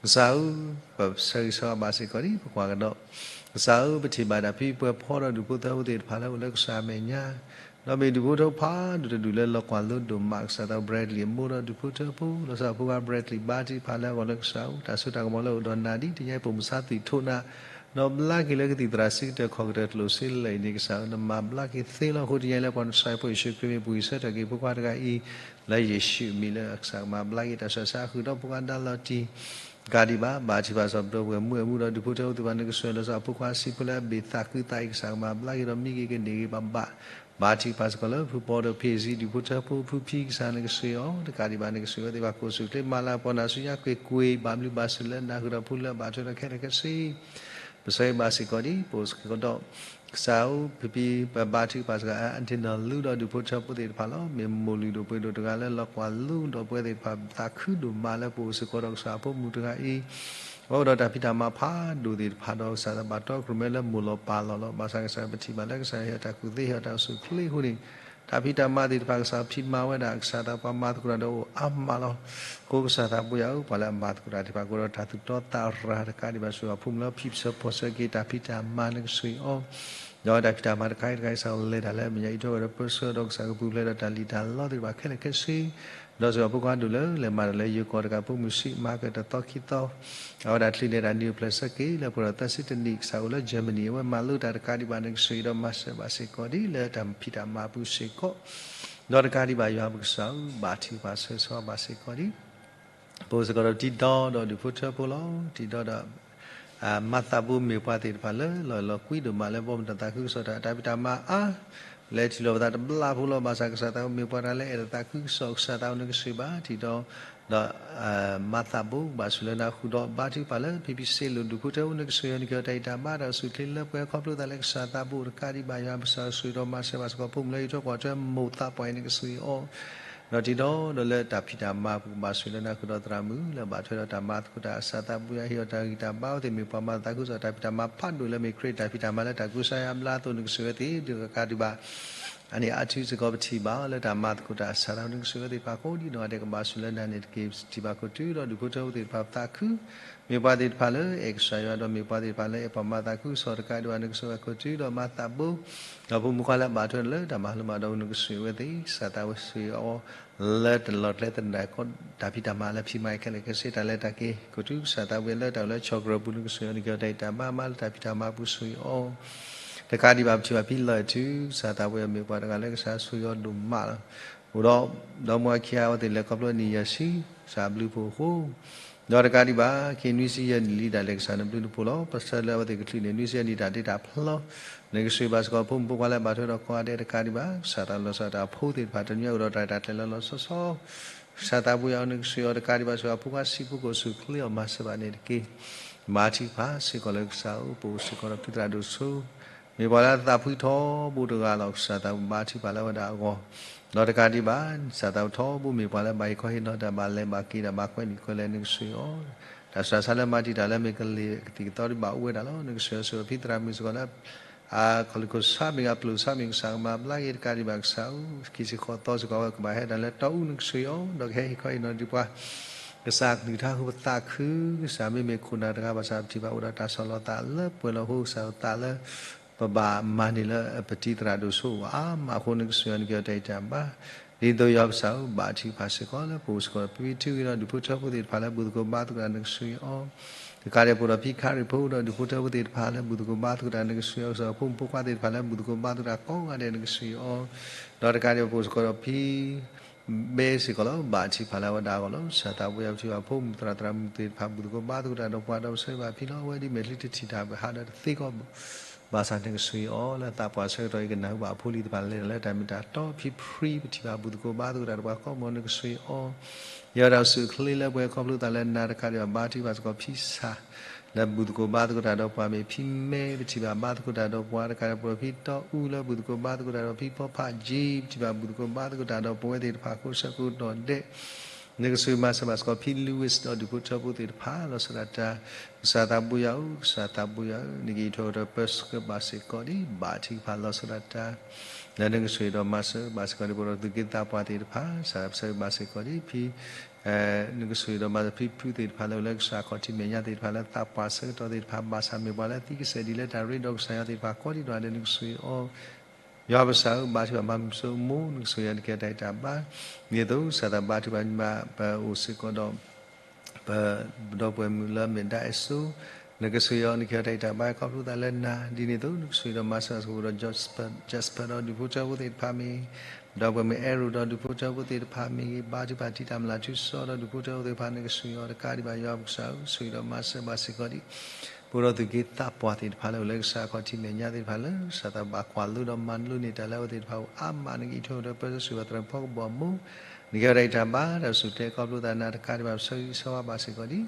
ကစၢ်ဧၢ, ပဆၢဂ့ၤဆၢဝါဘၣ်စ့ၢ်ကီးဒ်ပကွၢ်ကဒီး, ကစၢ်ဧၢ, ပထံၣ်ဘၣ်တၢ်ဖံးပှဲၤဖီဒီးဒူၣ်ဖိထၢဖိသ့ၣ်တဖၣ်လၢအိၣ်လၢကစၢ်အမဲာ်ညါ ဒီးမ့ၢ်ဒူၣ်ဖိထၢဖိဖးဒိၣ်တဒူၣ်လၢလီၤကွၢ်လိဒိၣ်မး ကစၢ်သး Bradley အမိၢ်ဒီးဒူၣ်ဖိထၢဖိ လီၤဆီဒၣ်တၢ်ဖိခွါ Bradley ဘါထုကဖၣ်လၢအဂီၢ်လၢကစၢ်ဧၢ, တၢ်စိတၢ်ကမီၤလၢအိၣ်ဒီးနၤဒ်တနံၤအံၤ ပိာ်မုၣ်ဆါသွံၣ်ထိးနၤ ဒီးဘျါက့ၤလၢကသံၣ်သရၣ်စံးကတၢၢ်ခီၣ်ကတၢၢ်ကျိၣ်စ့လၢအံၤန့ၣ် ကစၢ်ဧၢ, နမၤဘျါက့ၤသ့လီၤ. အဃိတနံၤအံၤလၢပှၤကစၢ်ဖိယ့ၣ်ၡူးခရံာ်မ့ၢ်ပှၤဂံၢ်ဆၢထၢၣ်က့ၤဖိခွါတဂၤအံၤ လၢယ့ၣ်ၡူးအမံၤလၢကစၢ်ကမၤဘျါက့ၤတၢ်ဆူးတၢ်ဆါ ဃုာ်ဒီးဖိခွါဒါလီၤတံၢ် တကးဒံးဘၣ် ဘါထုကဖၣ်စီၤပဒိၣ်ပှဲၤမူအမူဒီးဒူၣ်ဖိထၢဖိသ့ၣ်တဖၣ် နကဆိၣ်ဂ့ၤလီၤဆီဒၣ်ဖိခွါဆံးဖိလၢအဘ့ၣ်သးခုသးအံၤ ကစၢ်ကမၤဘျါက့ၤဒီးမံက့ၤကန့ၢ်က့ၤဘၣ်ဘၣ် ဘါထုကဖၣ်စ့ၢ်ကီးလၢဖုပီဒီးဖံးစံး ဒူၣ်ဖိထၢဖိဖုဖံ ကစၢ်နကဆိၣ်ဂ့ၤအီၤ တကးဒံးဘၣ် နကဆိၣ်ဂ့ၤဝဲသ့ၣ်တဖၣ် ကအိၣ်ဆူၣ်ချ့မၤလၤကပီၤနၤဆူညါ ကွ့ၢ်ကွ့ၢ် ဘၣ်ဘျုးဘၣ်ဆိၣ်လၢနၤ ဃုာ်ဒီးဖိလၢအဘၣ်ထွဲဒီးခဲလၢာ်ခဲဆ့ ပဆၢဂ့ၤဘၣ်စ့ၢ်ကီးဒ် ပအိၣ်စ့ၢ်ကီးဒီး ကစၢ်ဧၢ, ဖံဖံ ပဘါထုကဖၣ်စ့ၢ်ကီး အၢ အၣ်ထံနီၣ်လူဒီးဒူၣ်ဖိထၢဖိသ့ၣ်တဖၣ်လီၤ. မ့ၢ်မိၢ်လုၢ်ဒိၣ်ပှ့ၤဒိၣ်တဂၤလၢလီၤကွၢ်လိဒိၣ်ပှဲၤသ့ၣ်တဖၣ် သးခုဒိၣ်မးလၢပအိၣ်စ့ၢ်ကီးဒီးကစၢ်အဖိမုၣ်တဂၤအံၤ အိၣ်ဒီးတၢ်ဖံးတၢ်မၤဖးဒိၣ်သ့ၣ်တဖၣ်ဒီး ကစၢ်သးဘၣ်တီခိၣ်ရိၣ်မဲလၢမိၢ်လီၤပၢ်လီၤလီၤ. ဘၣ်ဆၣ်ကစၢ်ပထံၣ်ဘၣ်လၢကစၢ်ယွၤ ဟ့ၣ်တၢ်ကူၣ်သ့ ဟ့ၣ်တၢ်အိၣ်ဆူၣ်ချ့အဃိန့ၣ် တၢ်ဖံးတၢ်မၤသ့ၣ်တဖၣ် ကစၢ်ဖံးမၤဝဲဒၣ် ကစၢ်သးပှၤမၤသကိးတၢ်ဒီးအိၣ်အါမးလီၤ. အဃိကစၢ်သးပှၢ်ယွၤဧၢ, ပှၤလၢအမၤသကိးတၢ်သ့ၣ်တဖၣ် ကအိၣ်ဒီးတၢ်သူၣ်တီသးရၤတကးဒံးဘၣ် ဆိၣ်ဂ့ၤအဖိမုၣ်လၢဖံးဆၢဖီၣ်ဆၢက့ၤ တၢ်ဖံးတၢ်မၤ နကဆိၣ်ဂ့ၤအီၤ ဒီးတၢ်ဖံးတၢ်မၤတခါအံၤတခါအံၤ ကစၢ်အိၣ်လဲၤတၢ်လၢအမဲာ်ညါ အံးထွဲဝဲဒီးပၢဆှၢဒီးကစၢ်ကပူၤဖျဲးဒီးတၢ်လံၣ်တၢ်လီသ့ၣ်တဖၣ်ခဲလၢာ်ခဲဆ့ ဒီးစ့ၢ်ကီးဖိခွါဒိၣ်လၢ လဲၤမၤတၢ်လၢယိၤကီၢ်တကး ဖိမုၣ်ဆံးမၤကတၢၢ်သီခံသီ အဝဲဒၣ်ချုးန့ၢ်တၢ်နံၤအိၣ်ဖျဲၣ်ဆၢက့ၤ လၢပှဲၤဒီးသၢဆံတနံၣ် ကစၢ်အိၣ်လၢ Germany အဝဲမၤလိတၢ်တကးဒံးဘၣ် နကဆိၣ်ဂ့ၤဒီးမၤစၢၤဘၣ်စ့ၢ်ကီးဒ်လၢတၢ်ဖံးတၢ်မၤအပူၤစ့ၢ်ကီး ဒီးတကးဒံးဘၣ်ယွၤပကစၢ်ဧၢ, ဘါထုကဖၣ်ဆၢဂ့ၤဆၢဝါဘၣ်စ့ၢ်ကီးဒ် ပအိၣ်စ့ၢ်ကီးဒီးတံၤဒီဒီးဒူၣ်ဖိထၢဖိလီၤ. တံၤဒီဒီး မၤသးဘိမ့ၢ်ပှၤသ့ၣ်တဖၣ်လၢ လီၤအဲၣ်လီၤကွံဒိၣ်မးလၢဘီမုၢ်တၢ်သးခုကစီၣ်တၢ် တၢ်ဖံးတၢ်မၤအါ လဲၤထံၣ်လိာ်ပသးတဘျီဖိလီၤ. ဘၣ်ဆၣ်ကစၢ်သးမ့ၢ်ပှၤတဂၤလၢအဲၣ်ဒိးသးခုကစီၣ် ကစၢ်သးအံၤ နကဆိၣ်ဂ့ၤဘၣ် တံၤဒီ ဒီး မၤသးဘိ ဘၣ်ဆိၣ်လၢနၤဃုာ်ဒီးဘါထုကဖၣ်လၢ ဖံဖံစ့လိာ်ဒူၣ်ဖိထၢဖိ နကဆိၣ်ဂ့ၤအီၤ နကဟ့ၣ်အီၤတၢ်အံၣ်တၢ်ဘါ တၢ်အိၣ်ဆူၣ်ချ့လၢပှဲၤ ခီဖျိသးလၢကစၢ်သးဘိတကးဒံးဘၣ် ယွၤပကစၢ်ဆိၣ်ဂ့ၤဒီးမၤစၢၤဘၣ်စ့ၢ်ကီး ဖိမုၣ်လၢယထွဲကွၢ်ထွဲမိၢ်သးပှၢ်အံၤ နကဆိၣ်ဂ့ၤအီၤ ဒီးတံၤဒီဒီးလၢတၢ်ဖံးတၢ်မၤအပူၤ ဘၣ်ဆိၣ်လၢနၤဃုာ်ဒီးသရၣ်မုၣ်လၢဘၣ်ထွဲဒီးတၢ်မၤသကိးတၢ် ကစၢ်သးပှၢ်ယွၤဟ့ၣ်အီၤတၢ်ဂံၢ်တၢ်ဘါ အဝဲသ့ၣ်မ့ၢ်ပှၤမၤသးခုကစီၣ် တၢ်ဖံးတၢ်မၤဖးဒိၣ်လၢမ့ၢ်ခရံာ်တၢ်ဖံးတၢ်မၤလၢတၢ်ကူစါယါဘျါအသိး နကဆိၣ်ဂ့ၤအဝဲသ့ၣ် ဒီးတကးဒံးဘၣ် အန့ၣ်အါထုစ့ၢ်ကီးပထံၣ်ဘၣ်လၢတၢ်မၤသကိးတၢ် ကစၢ်သးနကဆိၣ်ဂ့ၤအဝဲသ့ၣ်တဖၣ်အဃိ ဒ်နီၢ်ဂၤဒဲးကဘၣ်ဆိၣ်လၢနၤန့ၣ်တက့ၢ်. ပထံၣ်ဘၣ်ခိၣ်တုၤဒီးဒူၣ်ဖိထၢဖိသ့ၣ်တဖၣ်ပသးခု မ့ၢ်ပှၤသ့ၣ်တဖၣ်လၢအဲၣ်ကစၢ်ယွၤ ဒီးမ့ၢ်ပှၤသ့ၣ်တဖၣ်လၢအဲၣ်ပှၤမၤသးခုကစီၣ်တကးဒံးဘၣ် နကဆိၣ်ဂ့ၤခိၣ်တုၤဒီးမၤသးဘိ ဒီးဖိမုၣ်ခွါလၢအဘၣ်ထွဲဒီးလၢတၢ်မၤလိမၤဒိး နကဆိၣ်ဂ့ၤအဝဲသ့ၣ် ကစၢ်သးဝဲဆိၣ်ဂ့ၤအီၤ လၢတၢ်လီၢ်ကျဲသနၢၣ် တၢ်ဖံးတၢ်မၤလၢဖံးမၤခဲလၢာ်ခဲဆ့ တၢ်လဲၤတၢ်က့ၤ ခိၣ်တုၤကစၢ်သးဝဲလၢတၢ်အိၣ်လၢဆီၣ်ကြၢးပူၤ နကဆိၣ်ဂ့ၤအီၤ နကဟ့ၣ်အီၤတၢ်အံၣ်တၢ်ဘါ မၤလၢတၢ်ဖံးတၢ်မၤအပူၤဆိၣ်ဂ့ၤအီၤ တကးဒံးဘၣ် ပထံၣ်ဘၣ်ဖံလီၤအဲၣ်ထု ကစၢ်သးဝဲမ့ၢ်ပှၤတဂၤလၢကစၢ်ဆိၣ်ဂ့ၤအီၤဒိၣ်မးလီၤ. အိၣ်ဒီး ဒီမါဝၤခံဂၤ အဝဲသ့ၣ်လဲၤခီဖျိနံၣ်ယဲၢ်ဆံ ကစၢ်ဘျုးဖှိၣ်အဃိ ဒီးတကးဒံးဘၣ် ခံနွံဆံယဲၢ်နံၣ်လံ တၢ်လဲၤကစၢ်နဘျုးနဖှိၣ်လီၤ. ပဆၢလၢအဝဲသ့ၣ်ကချုးန့ၢ် နွံဆံယဲၢ်နံၣ်တၢ်တ့တၢ်ဖျီ နကဆိၣ်ဂ့ၤဘၣ်စ့ၢ်ကီးဖိမုၣ်ဖိခွါလၢအဘၣ်ထွဲဒီးကိးဂၤဒဲးတကးဒံးဘၣ် ကစၢ်သးလီၤဆီဒၣ်တၢ်ဖိသ့ၣ်တဖၣ် တနွံအံၤအိၣ်ဒီးတၢ်ရဲၣ်တၢ်ကျဲၤလၢလီၤဆီဆီ ကစၢ်သးပှၢ်ယွၤဧၢ နကဆိၣ်ဂ့ၤအီၤတကးဒံးဘၣ် ဆိၣ်ဂ့ၤအဖိခွါဆံးဖိ ကအိၣ်ဆူၣ်ချ့အီၤ မၤစၢၤဘၣ်န့ၣ်တက့ၢ်. ဘါထုကဖၣ်စ့ၢ်ကီးလၢကစၢ်ဧၢ ပအိၣ်စ့ၢ်ကီးဒီးဖုသရၣ်ဒိၣ်စိ မ့ၢ်ပှၤလၢအသးဖှံထီဘိတဂၤလီၤ. ကစၢ်သးဘါထုကဖၣ်လၢအဝဲဒၣ်အဂီၢ် ဒီးတကးဒံးဘၣ် ကစၢ်သးထီဘိမ့ၢ်ပှၤလၢဘၣ်ဟ့ၣ်ခီဟ့ၣ်နီၤတၢ် ဘၣ်လဲၤဘၣ်က့ၤတၢ် ဘၣ်ကွဲးနံၣ်ကွဲးလဲၤ နကဆိၣ်ဂ့ၤအီၤ တၢ်ဆူးတၢ်ဆါလၢမၤတံာ်တာ်လၢမ့ၢ်ကလံၤကသံၣ်ကသီဒ်ဘၣ်အိၣ်ဝဲဒၣ်လီၤ. နကဆိၣ်ဂ့ၤဆိၣ်ဂ့ၤဖံသရၣ်မုၣ်စ့ၢ်ကီးလၢ အခီၣ်လ့ၣ်ခိၣ်ဆါမ့ၢ်ဂ့ၤ အပျိၢ်ဆါမ့ၢ်ဂ့ၤ ကစၢ်ကမၤဘျါက့ၤတကးဒံးဘၣ် ကစၢ်ဧၢ ခံဆံဃိးသီစ့ၢ်ကီး အဝဲကဘၣ်ဟဲဒၣ်လၢတီအူ နကဆိၣ်ဂ့ၤအီၤ ဒီးကဟဲဟ့ၣ်ခီဟ့ၣ်နီၤဒံးပှၤ ကစၢ်ကလုၢ်ကထါဃုာ်ပသးခု ကစၢ်မ့မ့ၢ်ခိၣ်နၢ်တဂၤဘၣ်ဆၣ် ပထံၣ်ဘၣ်အိၣ်ဒီးတၢ်ဆီၣ်လီၤသးလၢပှဲၤလီၤအဃိ ကစၢ်သးလၢ ပဘၣ်မၤန့ၢ်လၢပတံၤသရၣ်ဒိၣ်စိအဂီၢ်အါမးအဃိ နကဆိၣ်ဂ့ၤအီၤ နကဟ့ၣ်အီၤတၢ်အံၣ်တၢ်ဘါ ဒ်သိးယွၤပကစၢ်ဧၢ ဘါထုကဖၣ်စ့ၢ်ကီးလၢပအိၣ်စ့ၢ်ကီး ပဖံဖုဂ့ၤဒီးဒူၣ်ဖိထၢဖိသ့ၣ်တဖၣ်လၢအဘူၣ်သကိးဘါသကိးတၢ် နကဆိၣ်ဂ့ၤအီၤ တကးဒံးပအိၣ်ဒီးဖံခရံာ်ဖိဒီးဒူၣ်ဖိထၢဖိသ့ၣ်တဖၣ်လၢဘူၣ်သကိးဘါသကိးတၢ် နကဆှၢအီၤကစၢ် ဖိမုၣ်ဖိခွါသ့ၣ်တဖၣ်လၢဘူၣ်သကိးဘါသကိးတၢ်ကိးဂၤဒဲး နကဆှၢအီၤ, ဒီးတကးဒံးပအိၣ်စ့ၢ်ကီးဒီးဖံ ဘဲစ့ၢ်ကီးလီၤ. ဘါထုကဖၣ်လၢအဝဲဒၣ်အဂီၢ်လီၤ. ကစၢ်သးဘိယွၤပထံၣ်ဘၣ်ဖိမုၣ်သရၣ်သရၣ်မုၣ်သ့ၣ်တဖၣ် ဘူၣ်သကိးဘါသကိးတၢ်ဒီးပှၤဒီးပဆၢဂ့ၤဘၣ်ဖံလီၤ. အဝဲဒ်အမ့ၢ်ချံတထံၣ်တၢ်ဘၣ်ဟးဒီးတသ့ကီး ဘၣ်ဆၣ်နကဆှၢအီၤလၢသးပှၢ်ဆၢကတီၢ်အံၤ ကနၢ်ဟူဘၣ်အဖိလံၤတဖၣ်လဲၤတၢ်လၢတၢ်မ့ၢ်တၢ်တီ ဖံဖှံပထံၣ်ဘၣ်ဘူၣ်သကိးဘါသကိးတၢ်ဒီးပှၤကိးမုၢ်နကဆှၢအီၤ, ယွၤတၢ်အိၣ်ဆူၣ်အိၣ်ချ့လၢပှဲၤခီဖျိသးလၢနၤတကးဒံးဘၣ် ဘါထုကဖၣ်စ့ၢ်ကီးဖံဆၣ် လၢဘူၣ်သကိးဘါသကိးတၢ်ဒီးပှၤမ့ၢ်ဖံမဲ ပထံၣ်ဘၣ်ဘါသကိးတၢ်ဒီးပှၤတကးဒံး ပဒီဖံတီအူလၢဘူၣ်သကိးဘါသကိးတၢ်ဒီးဖံဖီဖးကၠ့ ပထံၣ်ဘၣ်ဘူၣ်သကိးဘါသကိးတၢ်ဒီးပဝဲသ့ၣ်တဖၣ်အဃိ ဆၢကိးဒီးဒဲး နကဆှၢမၤစၢၤဘၣ်စ့ၢ်ကီးဖံ Louis ဒီးဒူၣ်ဖိထၢဖိသ့ၣ်တဖၣ် လီၤဆီဒၣ်တၢ် ကစၢ်သးဘိယွၤဧၢ, ကစၢ်သးဘိယွၤဧၢ, နကအံးထွဲဒီးပၢဆှၢဘၣ်စ့ၢ်ကီးဒံး ဘါထုကဖၣ်လီၤဆီဒၣ်တၢ် လၢနကဆှၢဒီးမၤစၢၤဘၣ်စ့ၢ်ကီးဒံး ပဒီးသူၣ်က့သးပှၢ်သ့ၣ်တဖၣ် ကစၢ်ပၢဆှၢဘၣ်စ့ၢ်ကီးဒံး ဖံ နကဆှၢဒီးမၤစၢၤဖံဖုသ့ၣ်တဖၣ်လၢအိၣ်လၢကစၢ်အခီၣ်ထံးမဲာ်ညါသ့ၣ်တဖၣ်လၢသးပှၢ်ဆၢကတီၢ်သ့ၣ်တဖၣ် ဘၣ်ဆၣ်မ့ၢ်ပှၤလၢသံကစဲာ်ဒ်လၢတၢ်ရ့ဒီးကစၢ်ယွၤသ့ၣ်တဖၣ်ကိးဒံးနီၢ်ဂၤဒဲး နကဆှၢအီၤ ယွၤပကစၢ်ဧၢ, ဘါထုကဖၣ်မၤမုာ်စိကမီၤ နကဆှၢယွၤနကဲတၢ်အံးတၢ်ဘါ ဒ်န့ၣ်အသိး ကစၢ်သးဘါထုကဖၣ်မၤ ပအိၣ်စ့ၢ်ကီးဒီး ပ ပဒီပုၢ်ဝဲၢ်မုၣ်လၢအမ့ၢ်ဒၣ်အဲၣ်စိ နကဆှၢအီၤ နကဲတၢ်အံးတၢ်ဘါခီဖျိသးလၢနၤ ဒ်န့ၣ်အသိး နကဆှၢဒီးမၤစၢၤစ့ၢ်ကီးဒီး Jasper ဒီးဒူၣ်ဖိထၢဖိသ့ၣ်တဖၣ်မ့ၢ်ဂ့ၤ, ဒီပုၢ်ဝဲၢ်မုၣ်အဲၣ်ရိၣ်ဒီးဒူၣ်ဖိထၢဖိသ့ၣ်တဖၣ်မ့ၢ်ဂ့ၤ, ဘါထုကဖၣ်တံာ်တာ်မုၢ်လၢ်ထူစီဒီးဒူၣ်ဖိထၢဖိသ့ၣ်တဖၣ် နကဆှၢအီၤတကးဒံးဘၣ် ယွၤပကစၢ်ဧၢ, ဆှၢဒီးမၤစၢၤဘၣ်စ့ၢ်ကီးဒံး ပဒီးသူၣ်က့သးပှၢ်သ့ၣ်တဖၣ်လၢအိၣ်လၢကစၢ်အခီၣ်ထံးမဲာ်ညါသ့ၣ်တဖၣ်လၢ ကစၢ်သးဘၣ်ကွၢ်လိဒီးမၤလိန့ၢ်တၢ်လၢအဝဲသ့ၣ်တဖၣ်အိၣ်အါမး နကအံးထွဲဒီးပၢဆှၢဘၣ်သရၣ်ဖီကဘီၣ်အမိၢ် နကဲတၢ်အံးတၢ်ဘါ တၢ်အိၣ်ဆူၣ်အိၣ်ချ့ခီဖျိသးနၤတကးဒံးဘၣ် ပဆၢဂ့ၤဆၢဝါဘၣ်စ့ၢ်ကီးဒံး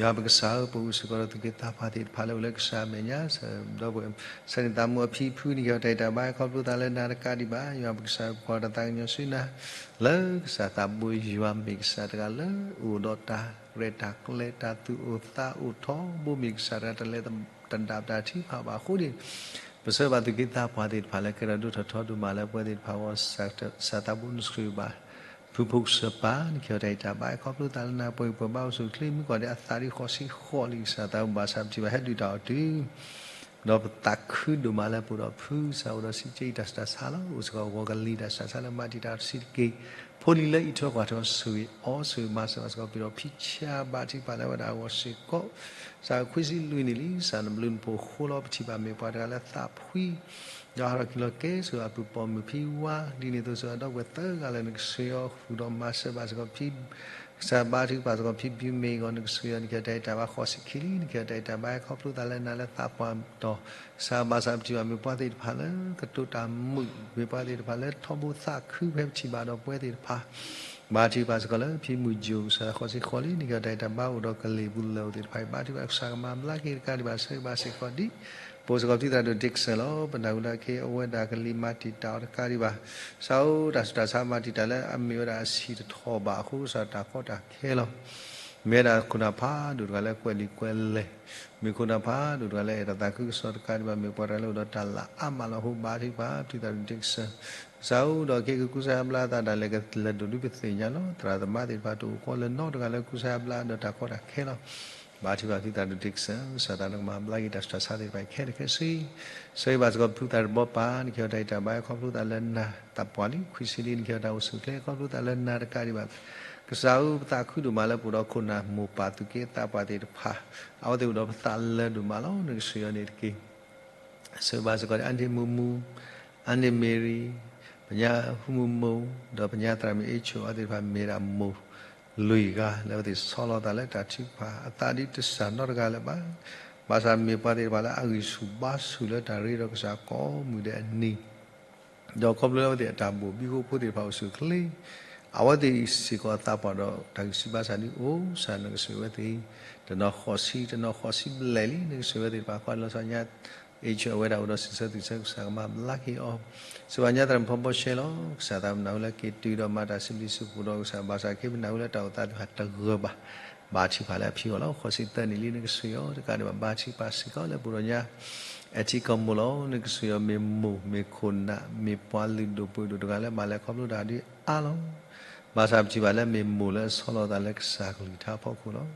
ယွၤပကစၢ်ဧၢ, ပအိၣ်စ့ၢ်ကီးဒီးသူၣ်က့သးပှၢ်သ့ၣ်တဖၣ်လၢအိၣ်လၢကစၢ်အမဲာ်ညါ ဒီပုၢ်ဝဲၢ် ဆၢန့ၣ်သးမူအဖံဖု နကဲတၢ်အံးတၢ်ဘါခီဖျိသးလၢနၤတကးဒံးဘၣ် ယွၤပကစၢ်ဧၢ, ပကွၢ်တၢ်သးကညီၤဆူနၤ လၢကစၢ်သးဘိယွၤမ့ၢ်ကစၢ်တဂၤလၢအိၣ်ဒီးတၢ်ရဲၣ်တၢ်ကျဲၤ တၢ်သူၣ်အိၣ်သးအိၣ်ထီဘိမ့ၢ်ကစၢ်တဂၤ တလဲၤတဒၣ်ပတၢ်ထုကဖၣ်ဘၣ်အဃိန့ၣ် ပဆၢဘၣ်သူၣ်က့သးပှၢ်သ့ၣ်တဖၣ်လၢကဲထီၣ်ဒိၣ်ထီၣ်ထီဒိၣ်မးလၢပဝဲသ့ၣ်တဖၣ်အဂီၢ် ကစၢ်သးဘိနဆှၢဘၣ် ဖုဖိကစၢ်ပၢ် နကဲတၢ်အံးတၢ်ဘါခီဖျိသးလၢနၤ ပှၤဂံၢ်ပှၤဘါအိၣ်ဆူၣ်အိၣ်ချ့ မုၢ်ကီၢ်ဒဲးအသးဒ်ဃိးဆံဃိးလံ ကစၢ်သးဘိဘၣ်ဆၣ်ပထံၣ်ဘၣ်ဟဲဒုးတၢ်အီၤတုၤ ဒီးပသးခုဒိၣ်မးလၢပအိၣ်ဒီးဖု ကစၢ်အိၣ်ဒီးစံးကဲအံၤတၢ်ဆူးတၢ်ဆါလီၤ. အိၣ်စ့ၢ်ကီးဂီၤကလံၤတၢ်ဆူးတၢ်ဆါလၢမၤတံာ်တာ်အီၤတဆံးတက့ၢ်. ဖိလံၤလၢအံးထွဲကွၢ်ထွဲအီၤဆိၣ်ဂ့ၤအီၤ ဆိၣ်ဂ့ၤမၤစၢၤဘၣ်စ့ၢ်ကီး ပဒီးဖံဆါဘါထုကဖၣ်လၢအဝဲဒၣ်အဂီၢ်စ့ၢ်ကီး ကစၢ်ခွံဆံလွံၢ်နံၣ်လံ ကစၢ်နဘျုးနဖှိၣ်အဃိလီၤ. ပထံၣ်ဘၣ်မ့ၢ်ပှၤတဂၤလၢသးဖှံ ဒီးဟးထီၣ်က့ၤလီၤက့ၤ ဆိၣ်ဂ့ၤအပုၢ်ပိာ်မုၣ်ဖံဝါ ဒ်န့ၣ်အသိး ဆိၣ်ဂ့ၤအဒီပုၢ်ဝဲၢ်သၢဂၤလၢနကဆှၢအီၤ ဃုာ်ဒီးမၤစၢၤဘၣ်စ့ၢ်ကီးဖံ ကစၢ်ဘါထုကဖၣ်စ့ၢ်ကီးဖံဘျုးမ့ၢ်ဂ့ၤ နကဆှၢအီၤ နကဲတၢ်အံးတၢ်ဘါဃိးဆံခံလံ နကဲတၢ်အံးတၢ်ဘါခီဖျိသးလၢနၤလၢသးပှၢ်တီၤ ကစၢ်ဘၣ်ဆၣ်ပထံၣ်ဘၣ်မ့ၢ်ပှၤသ့ၣ်တဖၣ်လၢ ကတိၤတၢ်မုာ် မ့ၢ်ပှၤသ့ၣ်တဖၣ်လၢထီဘိသးခုဖဲပထံၣ်ဘၣ်ဒီးပဝဲသ့ၣ်တဖၣ် ဘါထုကဖၣ်စ့ၢ်ကီးလၢဖံမုၢ်ယိၤ ကစၢ်ဃိးဆံဃိးလံ နကဲတၢ်အံးတၢ်ဘါအိၣ်ဒီးကလံၤ ပူၤလၢအိၣ်သ့ၣ်တဖၣ်အံၤ ဘါထုကဖၣ်ကစၢ်ကမၤဘျါက့ၤတကးဒံးဘၣ် ဆၢဂ့ၤဘၣ်စ့ၢ်ကီးဒံး ပအိၣ်စ့ၢ်ကီးဖံသရၣ်ဒိၣ် Dixon လီၤ. ပနၢ်ဟူလၢအခဲအံၤအဝဲဒၣ်ကလံၤမၤတံာ်တာ်အီၤတကးဒံးဘၣ် ကစၢ်ဧၢ တၢ်ဆူးတၢ်ဆါမၤတံာ်တာ်လၢအမ့ၢ်ဝဲဒၣ်အဆံၣ်တထီၣ်ဘၣ်အဃိ ကစၢ်တၢ်ကီတၢ်ခဲလီၤ. မ့ၢ်ဝဲဒၣ်ခိၣ်နၢ်ဖးဒိၣ်တဂၤလၢကွဲးလံာ်ကွဲးလဲၢ်, မ့ၢ်ခိၣ်နၢ်ဖးဒိၣ်တဂၤလၢအဲၣ်တၢ်သးခုကစီၣ်တကးဒံးဘၣ် မ့ၢ်ပှၤတဂၤလၢအိၣ်ဒီးတၢ်လၢအါမးလီၤအဃိ ဘါထုကဖၣ်ဖံသရၣ်ဒိၣ် Dixon ကစၢ်ဧၢ ဒီးခဲကကူစါယါဘျါအသးဒၣ်လဲာ်ကလဲၤဒိၣ်ဒ်ပသ့ၣ်ညါလီၤ. သရၣ်သမါသ့ၣ်တဖၣ်တအိၣ်ဃီလၢၤနီတဂၤလၢကူစါယါဘျါဒီးတၢ်ကီတၢ်ခဲလီၤ. ဘါထုကဖၣ်ဖံသရၣ်ဒိၣ် Dixon ကစၢ်သးနကမၤဘျါက့ၤတၢ်ဆူးတၢ်ဆါသ့ၣ်တဖၣ်ခဲလၢာ်ခဲဆ့ ဆၢဂ့ၤဘၣ်စ့ၢ်ကီးဖုသရၣ်တဘီပၢ် နကဲတၢ်အံးတၢ်ဘါခီဖျိသးလၢနၤ သးပှၢ်လံ ခွံဆံလံ နကဲတၢ်အိၣ်ဆူၣ်အိၣ်ချ့ခီဖျိသးလၢနၤတကးဒံးဘၣ် ကစၢ်ဧၢ ပသးခုဒိၣ်မးလၢပအိၣ်ဒီးခိၣ်နၢ်မိၢ်ပၢ်သူၣ်က့သးပှၢ်သ့ၣ်တဖၣ် အဝဲသ့ၣ်အိၣ်ဒီးပသးလၢဒိၣ်မးလီၤ. နကဆှၢအီၤန့ၣ်တက့ၢ် ဆၢဂ့ၤဘၣ်စ့ၢ်ကီး အန့ၣ်မူမူ, အန့ၣ်မ့ၢ်ရံ, ပညါဟူမူမိၢ်, ဒီးပညါသရၣ်မုၣ်အ့ဆိၣ် အဝဲသ့ၣ်တဖၣ်မ့ၢ်ဒၣ်မိၢ်လွံၢ်ဂၤ လၢအဝဲသ့ၣ်ဆီလီၤသးလၢတၢ်ထုကဖၣ် အသးဒ်တစၢ်နီတဂၤလၢၤဘၣ်. ဘၣ်ဆၣ်မ့ၢ်ပှၤသ့ၣ်တဖၣ်လၢအဂံၢ်ဆူၣ်ဘါဆူၣ်လၢတၢ်ရ့ဒီးကစၢ်ကိးမုၢ်ဒဲးအနံၤ ဒီးခီဖျိလၢအဝဲသ့ၣ်အတၢ်ဘိၣ်ဘံဃိဖိသ့ၣ်တဖၣ်အိၣ်ဆူၣ်အိၣ်ချ့ အဝဲသ့ၣ်အံၤစ့ၢ်ကီးအသးပှၢ်ဒီးတၢ်ဂံၢ်ဆူၣ်ဘါဆူၣ်ဒ်အိၣ် ကစၢ်နကဆှၢအဝဲသ့ၣ် တနီၤဃိးဆံ တနီၤဃိးဆံဘျဲၣ်လံ နကဆှၢအဝဲသ့ၣ်တဖၣ် ကွၢ်လီၤဆီညါ အ့ဆိၣ် အဝဲဒၣ်အိၣ်ဒီးစံးဆၢသုးဆၢ ကစၢ်ကမၤဘျါက့ၤအီၤ ဆၢဂ့ၤဘၣ်ညါသရၣ်မုၣ်ဖီဘီရှဲလီၤ. ကစၢ်သးပနၢ်ဟူလၢက့ၤတုၤဒီးမၤတၢ်စံးဘျုးစံးဖှိၣ်ဒီးကစၢ် ဘၣ်ဆၣ်ခဲပနၢ်ဟူလၢတၢ်အိၣ်သးသ့ၣ်တဖၣ်တဂၢၢ်ဘၣ် ဘါထုကဖၣ်လၢအဖံအဂီၢ်လီၤ. ဃိးဆံသၢနံၣ်လံ နကဆှၢအီၤတကးဒံးဘၣ် ဘါထုကဖၣ်စ့ၢ်ကီးလၢပအိၣ်ဒီးညါ အဲထံကီၢ်မိၢ်လီၤ. နကဆှၢအီၤမ့ၢ်မိၢ် မ့ၢ်ခိၣ်နၢ် မ့ၢ်ပှၤလုၢ်ဒိၣ်ပှ့ၤဒိၣ်တဂၤလၢမၤလဲၤခီဖျိတၢ်ဒ်အါလီၤ. ဘၣ်ဆၣ်ပထံၣ်ဘၣ်လၢမ့ၢ်မိၢ်လၢအဆီလီၤသးလၢကစၢ်ကလုၢ်ကထါအဖီခိၣ်လီၤ.